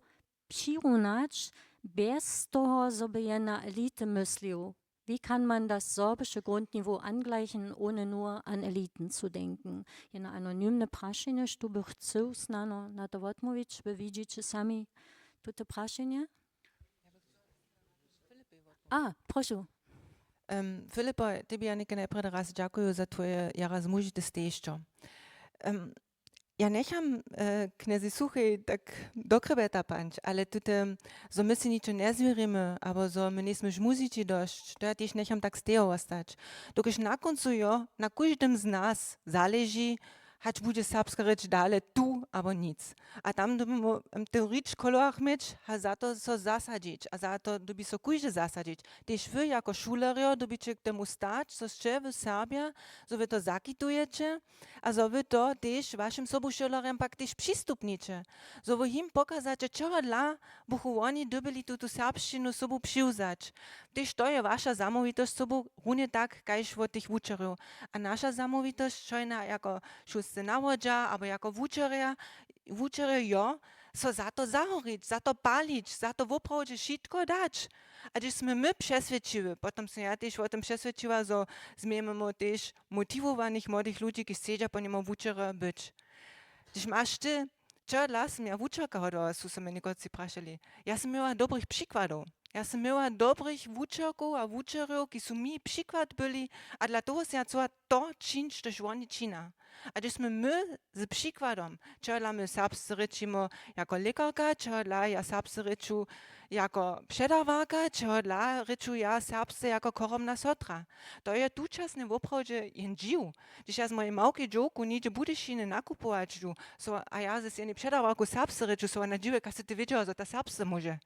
přirunać, bjez toho, zo by je na elity myslił. Wie kann man das sorbische Grundniveau angleichen, ohne nur an Eliten zu denken? Jeno anonymne prašenje, štó by chcył snano na to wotmołwić, wy widźiće sami tute prašenje? A, prošu. Em, Filipo, tebi, Janike, najprjedy raz dźakuju za twoje jara zmužite stejišćo. Em, ja njecham, e, knjezi Suchej tak do krjebeta pańć, ale tute, zo my sej ničo njezwěrimy, abo zo my njejsmy žmuzići dosć, to ja tež njecham tak stejo wostać. Dokelž na kóncu jo na kóždym z nas zaleži, hač budźe serbska rěč dale tu abo nic. A tam dyrbimy, em, tu rěč w kołach měć a za to so zasadźić. A za to dyrbi so kóždy zasadźić. Tež wy jako šulerjo dyrbiće k temu stać, zo sće wy Serbja, zo wy to zakitujeće a zo wy to tež wašim sobušulerjam pak tež přistupniće. Zo wy jim pokazaće, čehodla buchu woni dyrbjeli tutu serbšćinu sobu přiwzać. Tež to je waša zamołwitosć sobu runje tak kaž wot tych wučerjow. A naša zamołwitosć, što je na jako šulsce nawodźa abo jako wučerja, wučerjo jo, so za to zahorić, za to palić, za to woprawdźe wšitko dać. A hdyž smy my přeswědčiły, potom smy ja tež wo tym přeswědčiła, zo změjemy tež motiwowanych młodych ludźi, kiž chcedźa po němu wučerjo być. Hdyž maš ty, čehodla sym ja wučerka hodowała, su so mje někotři prašeli. Ja sym měła dobrych přikładow. Ja sym měła dobrych wučerkow a wučerjow, kiž su mi přikład byli, a dla toho sym ja chcała to čińć, štož woni čina. A hdyž smy my z přikładom, čehodla my serbsce rěčimy jako lěkarka, čehodla ja serbsce rěču jako předawarka, čehodla rěču ja serbsce jako chorobna sotra. To je tučasnje woprawdźe jen dźiw. Hdyž ja z mojej małkej dźowku něhdźe w Budyšinje nakupować dźu, so, a ja z jenej předawarku serbsce rěču, so wona dźiwje, kaž sy ty wědźała, zo ta serbsce móže.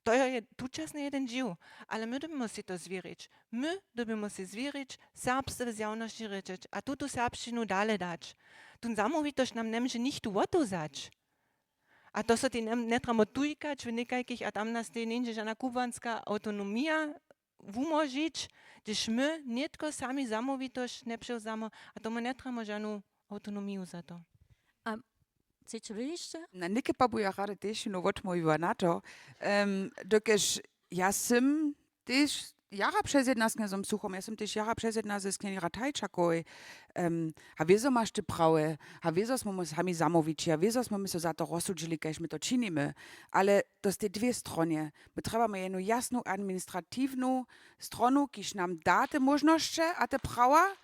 To je, je tučasnje jeden dźiw, ale my dyrbimy sej to zwěrić. My dyrbimy sej zwěrić, serbsce w zjawnosći rěčeć a tutu serbšćinu dale dać. Tón zamołwitosć nam njemóže nichtó wotewzać. A to so tej njem-, njetrjamo tujkać w někajkich a tam nas tej njeńdźe žana kubłanska awtonomija wumóžić, hdyž my nětko sami zamołwitosć njepřewzamo a tomu njetrjamo žanu awtonomiju za to. A chceće wy hišće? Na něke pak bu ja rady tež jeno wotmołwiła na to, em, dokelž ja sym tež jara přezjedna z knjezom Suchom, ja sym tež jara přezjedna z knježom Tajčakowej, em, a wězo maš ty prawje, a wězo smy my sami zamołwići, a wězo smy my so za to rozsudźili, kaž my to činimy. Ale to z tej dwě stronje. My trjebamy jednu jasnu administratiwnu stronu, kiž nam da te móžnosće a te prawa,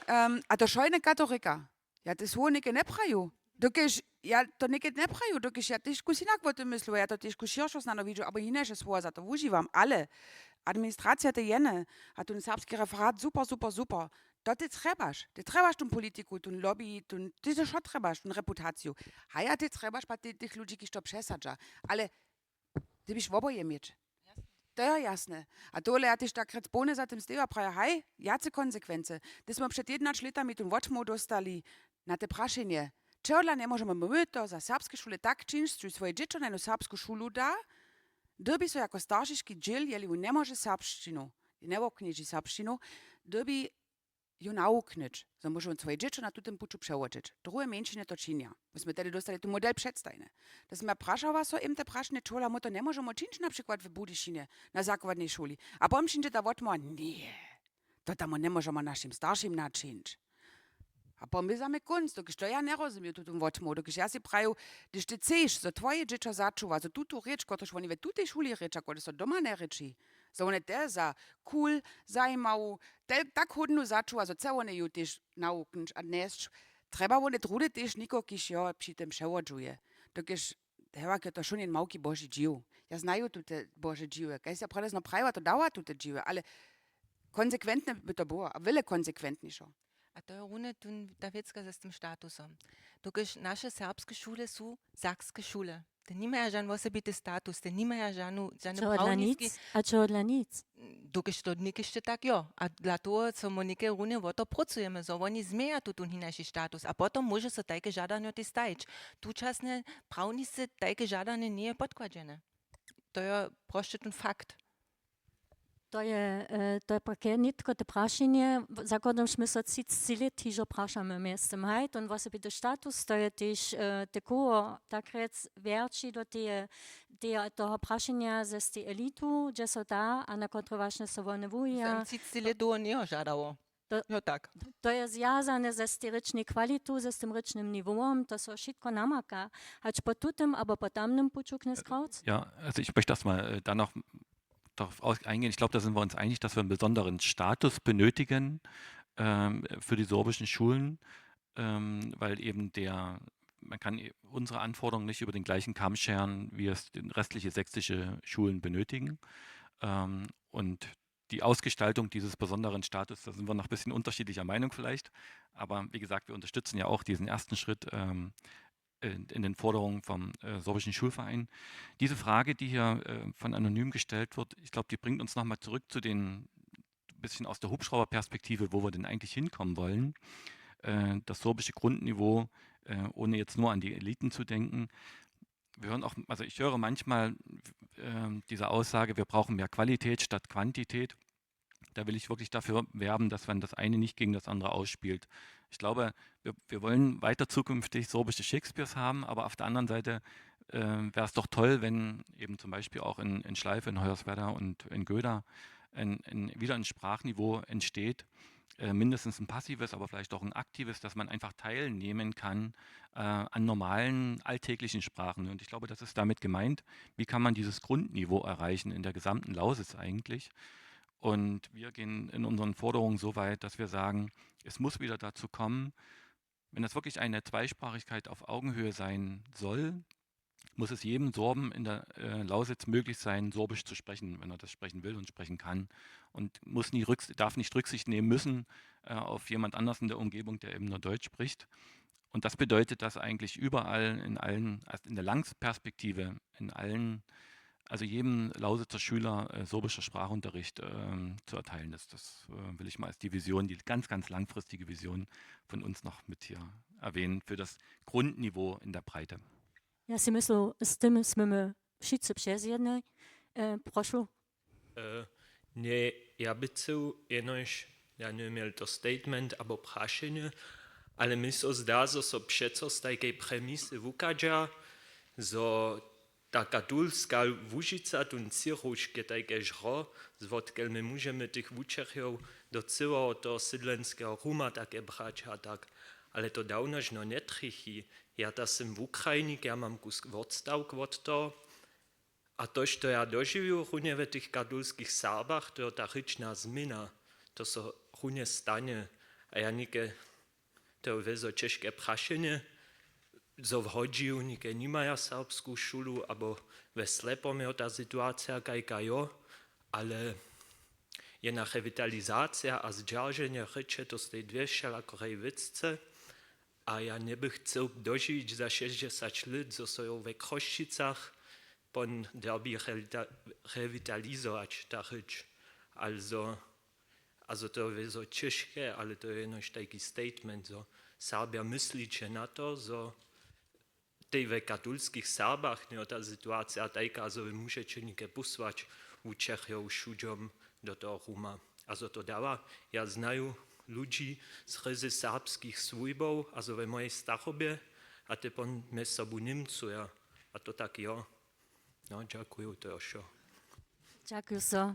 em, a to wšo je katolika. Ja te słowo něke njepraju. Dokelž ja to něke njepraju, dokelž ja tež kus hinak wo tym myslu, ja to tež kus šěršo snano widźu, abo hinaše słowa za to wužiwam, ale administracija to je jene, a tón serbski referat, super, super, super. To ty trjebaš, ty trjebaš tón politiku, tón lobby, tón, ty to wšo trjebaš, tón reputaciju. Haja, ty trjebaš pa ty, tych ludźi, kiž to přesadźa. Ale ty běš woboje měć. To je jasne. A tohle ja tež tak rjec połnje za tym steju a praja, haj, wjace konsekweńcy. Hdyž smy před jednaćich lětami tón wotmołw dóstali na te prašenje, čehodla njemóžemy my to za serbske šule tak čińć, zo swoje dźěćo na jednu serbsku šulu da, dyrbi so jako staršiški dźěl, jeli wón njemóže serbšćinu, njewobknježi serbšćinu, dyrbi ju nawuknyć, zo móže wón swoje dźěćo na tutym puću přewodźeć. Druhe mjeńšiny to činja. My smy tehdy dóstali tu model předstajny. To smy prašała so jim te prašenje, čehodla my to njemóžemy čińć na přikład w Budyšinje na zakładnej šuli. A potom přińdźe ta wotmołwa, ně, to tam njemóžemy našim staršim načińć. A potom bě za mje kónc, dokelž to ja njerozumiju, tutón wotmołw, dokelž ja sej praju, hdyž ty chceš, zo twoje dźěćo začuwa, zo tutu rěč, kotruž woni w tutej šuli rěča, kotruž so doma njerěči, zo wone te za cool, zajimawu, te, tak hódnu začuwa, zo chce wone ju tež nawuknyć a njesć. Trjeba wone druhdy tež někoho, kiž jo při tym přewodźuje. Dokelž hewak je to wšón jen małki boži dźiw. Ja znaju tute bože dźiwy. Kaž ja prawda znow prajiła, to dawa tute dźiwy, ale konsekwentne by to było, a wjele konsekwentnišo. A to je runje tón, ta wěcka z tym statusom. Dokelž naše serbske šule su sakske šule. Te nimaja žan wosebity status, te nimaja žanu, žane Čehodla prawniski. Nic? A čehodla nic? Dokelž to někež tak jo. A dla toho, co my něke runje wo to prócujemy, zo woni změja tutón hinaši status. A potom móže so tajke žadanjo tež stajić. Tučasnje prawničce tajke žadanje njeje podkładźene. To je prosće tón fakt. To je, e, to je pak nětko te prašenje, za kotrež my so třiceći lět hižo prašamy mjez tym, haj, tón wosebity status, to je tež, e, te koło, tak rjec, wjerći do teje, teje, toho prašenja z tej elitu, hdźe so da a na kotreje wašnje so wone wuhija. Tam třiceći lět dołho njeho žadało. To, jo, tak. To je zwjazane ze tej rěčnej kwalitu, z tym rěčnym niwowom, to so wšitko namaka, hač po tutym abo po tamnym puću, knjez Krauc? Ja, also ich möchte erstmal, äh, dann noch darauf aus-, eingehen. Ich glaube, da sind wir uns einig, dass wir einen besonderen Status benötigen, ähm, für die sorbischen Schulen, ähm, weil eben der, man kann e-, unsere Anforderungen nicht über den gleichen Kamm scheren, wie es den restliche sächsische Schulen benötigen. Ähm, und die Ausgestaltung dieses besonderen Status, da sind wir noch ein bisschen unterschiedlicher Meinung vielleicht. Aber wie gesagt, wir unterstützen ja auch diesen ersten Schritt, ähm, in, in den Forderungen vom, äh, sorbischen Schulverein. Diese Frage, die hier, äh, von Anonym gestellt wird, ich glaube, die bringt uns noch mal zurück zu den, ein bisschen aus der Hubschrauberperspektive, wo wir denn eigentlich hinkommen wollen. Äh, das sorbische Grundniveau, äh, ohne jetzt nur an die Eliten zu denken. Wir hören auch, also ich höre manchmal, ähm, diese Aussage, wir brauchen mehr Qualität statt Quantität. Da will ich wirklich dafür werben, dass man das eine nicht gegen das andere ausspielt. Ich glaube, wir, wir wollen weiter zukünftig sorbische Shakespeares haben, aber auf der anderen Seite äh, wäre es doch toll, wenn eben zum Beispiel auch in, in Schleife, in Hoyerswerda und in Göda ein, ein, wieder ein Sprachniveau entsteht, äh, mindestens ein passives, aber vielleicht auch ein aktives, dass man einfach teilnehmen kann äh, an normalen alltäglichen Sprachen. Und ich glaube, das ist damit gemeint, wie kann man dieses Grundniveau erreichen in der gesamten Lausitz eigentlich. Und wir gehen in unseren Forderungen so weit, dass wir sagen, es muss wieder dazu kommen, wenn das wirklich eine Zweisprachigkeit auf Augenhöhe sein soll, muss es jedem Sorben in der äh, Lausitz möglich sein, Sorbisch zu sprechen, wenn er das sprechen will und sprechen kann. Und muss nie rücks darf nicht Rücksicht nehmen müssen äh, auf jemand anders in der Umgebung, der eben nur Deutsch spricht. Und das bedeutet, dass eigentlich überall in allen, also in der Langperspektive, in allen, also jedem Lausitzer Schüler äh, sorbischer Sprachunterricht ähm, zu erteilen ist. Das äh, will ich mal als die Vision, die ganz, ganz langfristige Vision von uns noch mit hier erwähnen für das Grundniveau in der Breite. Ja si myslu, z tym smy my wšitcy přezjednej. E, prošu. E, ně, ja by chcył jenož, ja njeměl to statement abo prašenje, ale mi so zda, zo so přeco z tajkej premisy wuchadźa, zo ta katolska Łužica tón třěchušk je tajke žro, zwotkel my móžemy tych wučerjow do cyłeho toho sydlenskeho ruma take brać a tak. Ale to dawnožno njetrjechi. Ja ta sym wukrajnik, ja mam kusk wotstawk wot toho. A to, što ja dožiwił runje w tych katolskich Serbach, to je ta rěčna změna. To so runje stanje. A ja něke, to je wězo ćežke prašenje, zo w Hodźiju něke nimaja serbsku šulu, abo we Slepom je ta situacija kajka jo, ale jena rewitalizacija a zdźerženje rěče, to stej dwě wšelakorej wěcce. A ja njebych chcył dožiwić za šěsćdźesać lět, zo so jo we Chrósćicach pon derbi rewita-, rewitalizować ta rěč. Also, also to je wězo ćežke, ale to je jenož tajki statement, zo Serbja mysliće na to, zo tej we katolskich Serbach njejo ta situacija tajka, zo wy móžeće něke pósłać wučerjow šudźom do toho ruma. A zo to dawa, ja znaju ludźi z rězy serbskich swójbow, a zo we mojej starobje, a te pon mjez sobu Němcuja. A to tak jo. No, dźakuju, to je wšo. Dźakuju so.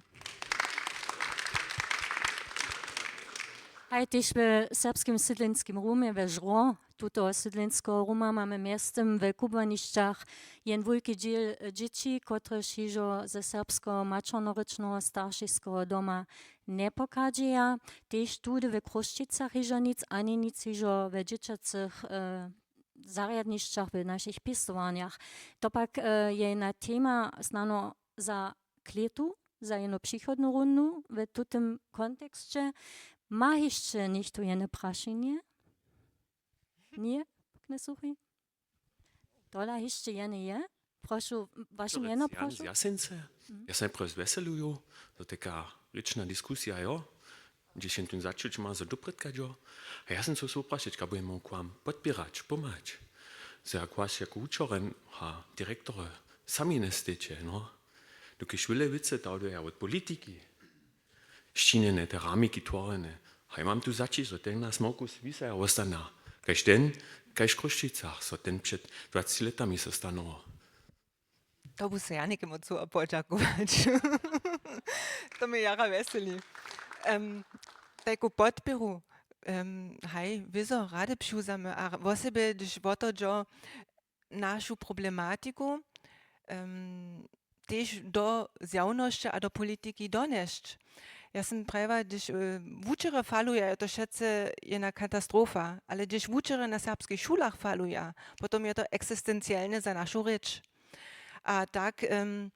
Haj, tež w Serbskim sydlenskim rumje we žro tutoho sydlenskeho ruma mamy mjeztym w kubłanišćach jen wulki dźěl, e, dźěći, kotrež hižo ze serbskeho maćernorěčneho staršiskeho doma njepochadźeja. Tež tudy w Chrósćicach hižo nic, ani nic hižo we dźěćacych, e, zarjadnišćach, w našich pěstowarnjach. To pak, e, je na tema snano za klětu, za jenu přichodnu rundu w tutym konteksće. Ma hišće něchtó jene prašenje? Ně, knjesuchi? Tola hišće jene je? Prošu, waše mjeno, prošu. Jan z Jasence. Mhm. Ja so najprjedy wjeseluju, zo taka rěčna diskusija jo, hdźež jen tón začuć ma, zo doprědka dźo. A ja sym chcał so wuprašeć, kak budźemy k wam podpěrać, pomhać. Zo jak was jako wučerjo a direktorjo sami njesteće, no. Dokelž wjele wěcy, to je wot politiki sčinjene, te ramiki tworjene. Haj, mam tu zaći, zo ten nas mokus wisaja wostana. Kaž ten, kaž w Chrósćicach, so ten před dwaceći lětami so stanował. To bu so ja něke móhł podźakować. To mě jara wjeseli. Em, tajku podpěru, em, haj, wězo rady přiwzamy a wosebje, hdyž wo to dźo, našu problematiku, em, tež do zjawnosće a do politiki donjesć. Ja sym prajiła, hdyž, e, wučerjo faluja, je to wšetcy jedna katastrofa, ale hdyž wučerjo na serbskich šulach faluja, potom je to eksistencielne za našu rěč. A tak, em,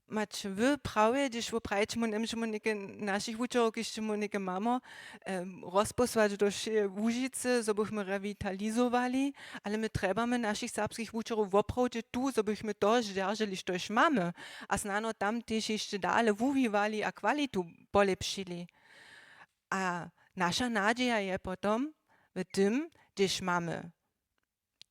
mać wy prawje, hdyž wo prajiće, my njemóžemy něke našich wučerjow, kiž mu něke mamy, em, rozpósłać do wšeje Łužicy, zo bychmy rewitalizowali, ale my trjebamy našich serbskich wučerjow woprawdźe tu, zo bychmy to zdźerželi, štož mamy, a snano tam tež hišće dale wuwiwali a kwalitu polěpšili. A naša nadźeja je potom w tym, hdyž mamy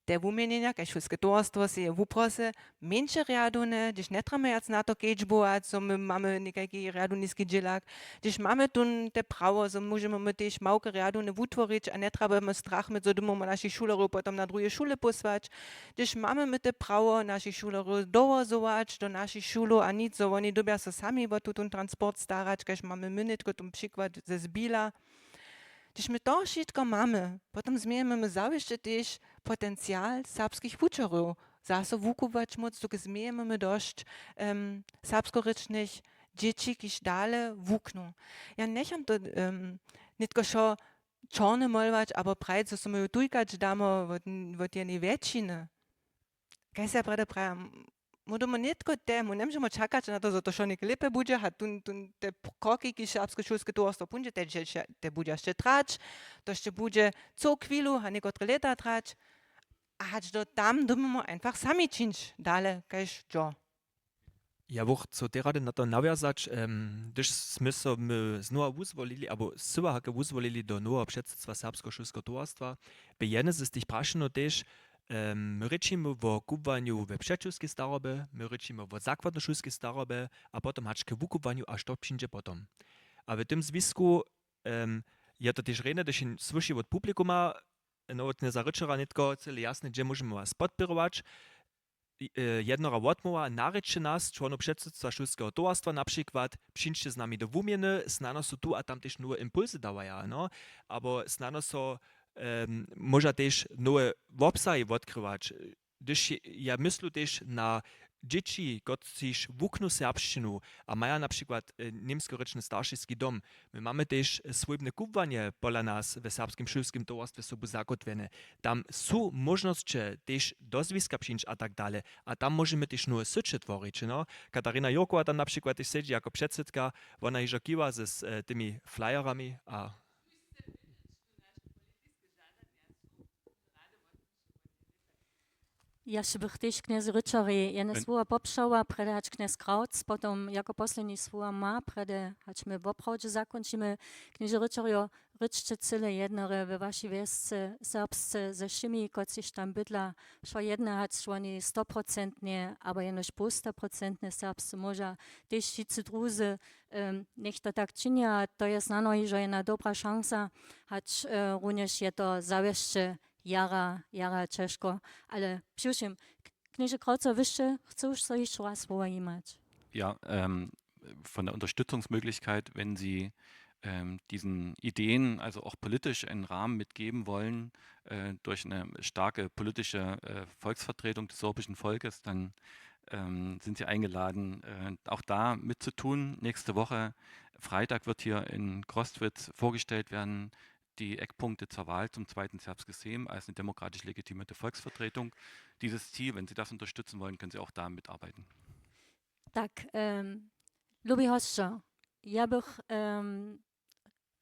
te wuměnjenja, kaž šulske towarstwo sej wuprosy, mjeńše rjadowne, hdyž njetrjebamy wjac na to kedźbować, zo my mamy někajki rjadowniski dźělak, hdyž mamy tón te prawo, zo móžemy my tež małke rjadowne wutworić a njetrjebamy strach měć, zo dymamy našich šulerjow potom na druhe šule pósłać, hdyž mamy my te prawo našich šulerjow dowozować do našich šulow a nic, zo woni dyrbja so sami wo tutón transport starać, kaž mamy my nětko tón přikład ze Zbila. Hdyž my to wšitko mamy, potom změjemy my zawěsće tež potencial serbskich wučerjow zaso wukubłać móc, dokelž změjemy my dosć em, serbskorěčnych dźěći, kiž dale wuknu. Ja njecham to em, nětko wšo čorne molować abo prajić, zo so my ju tujkać damy wot, wot jenej wjetšiny. Kaž sej ja prjedy praja, my dyrbimy nětko te, my njemóžemy čakać na to, zo to wšo něk lěpje budźe, a tón, tón, te p-, kroki, kiž serbske šulske towarstwo póńdźe, te, dźe-, te budźe hišće trać, to hišće budźe cołk chwilu a někotre lěta trać, a hač do tam dyrbimy einfach sami čińć dale, kaž dźo. Ja bych chcał te rady na to nawjazać, em, hdyž smy so my znowa wuzwolili, abo syła hake wuzwolili do noweho předsydstwa Serbskeho šulskeho towarstwa, bě jedne z tych prašenjow tež, em, my rěčimy wo kubłanju we předšulskej starobje, my rěčimy wo zakładnošulskej starobje a potom hač k wukubłanju, a što přińdźe potom. A w tym zwisku em, je to tež rjenje, hdyž słyši wot publikuma, no, wot knjeza Rěčera nětko cyle jasne, hdźe móžemy was podpěrować, e, jednora wotmołwa, narěčće nas, čłonow předsydstwa šulskeho towarstwa na přikład, přińdźće z nami do wuměny, snano su tu a tam tež nowe impulsy dawaja, no, abo snano so, em, móža tež nowe wobsahi wotkrywać. Hdyž ja myslu tež na dźěći, kotřiž wuknu serbšćinu a maja na přikład, e, němskorěčny staršiski dom, my mamy tež swójbne kubłanje pola nas w Serbskim šulskim towarstwje sobu zakótwjene. Tam su móžnosće tež do zwiska přińć a tak dale. A tam móžemy tež nowe syće tworić, no. Katarina Jurkowa tam na přikład tež sedźi jako předsydka, wona hižo kiwa z, z, e, tymi flyerami a Ja sej bych tež knjez Rěčerjej jedne słowa popřała, prjedy hač knjez Krautz potom jako posledni słowa ma, prjedy hač my woprawdźe zakónčimy. Knježe Rěčerjo, rěčće cyle jednorje we wašej wjesce, serbsce, ze wšěmi, kotřiž tam bydla, wšo jedne, hač woni stoprocentnje abo jenož połstoprocentnje serbsce móža, tež wšitcy druzy, em, njech to tak činja. To je snano hižo jedna dobra šansa, hač, e, runjež je to zawěsće jara, jara ćežko. Ale při wšěm, k-, knježe Krauco, wy sće chcył so hišće raz słowo jimać. Ja, ähm, von der Unterstützungsmöglichkeit, wenn Sie, ähm, diesen Ideen also auch politisch einen Rahmen mitgeben wollen, äh, durch eine starke politische, äh, Volksvertretung des sorbischen Volkes, dann, ähm, sind Sie eingeladen, äh, auch da mitzutun. Nächste Woche Freitag wird hier in Crostwitz vorgestellt werden, die Eckpunkte zur Wahl zum zweiten Serbski Sejm als eine demokratisch legitimierte Volksvertretung. Dieses Ziel, wenn Sie das unterstützen wollen, können Sie auch da mitarbeiten. Tak, em, lubi hosćo, ja bych, em,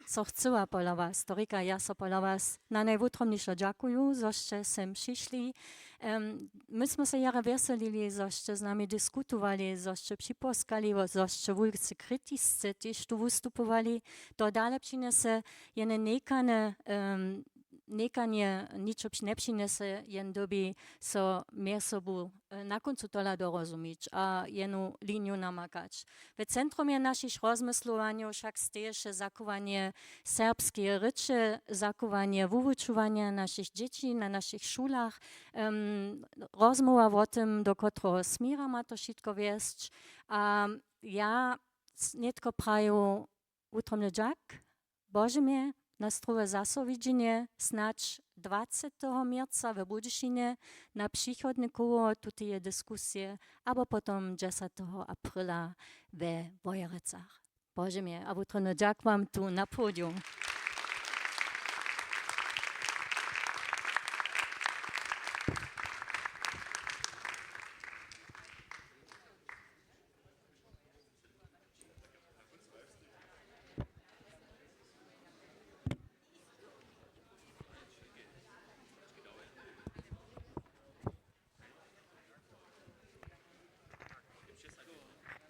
so chcyła pola was, to rěka ja so pola was, na najwutrobnišo dźakuju, zo sće sem přišli. Em, my smy so jara wjeselili, zo sće z nami diskutowali, zo sće připoskali, wo-, zo sće wulce kritisce tež tu wustupowali. To dale přinjese jene někane, em, někanje ničo při-, njepřinjese, jen dyrbi so mjez sobu, e, na kóncu tola dorozumić a jenu liniju namakać. W centrumje našich rozmyslowanjow wšak steješe zachowanje serbskeje rěče, zachowanje wuwučowanja našich dźěći na našich šulach, em, rozmołwa wo tym, do kotreho směra ma to wšitko wjesć. A ja s-, nětko praju wutrobny dźak, Božemje, na strowe zaso widźenje, snadź dwaceteho měrca w Budyšinje na přichodne koło tuteje diskusije abo potom dźesateho apryla we Wojerecach. Božemje, a wutrobny dźak wam tu na podium.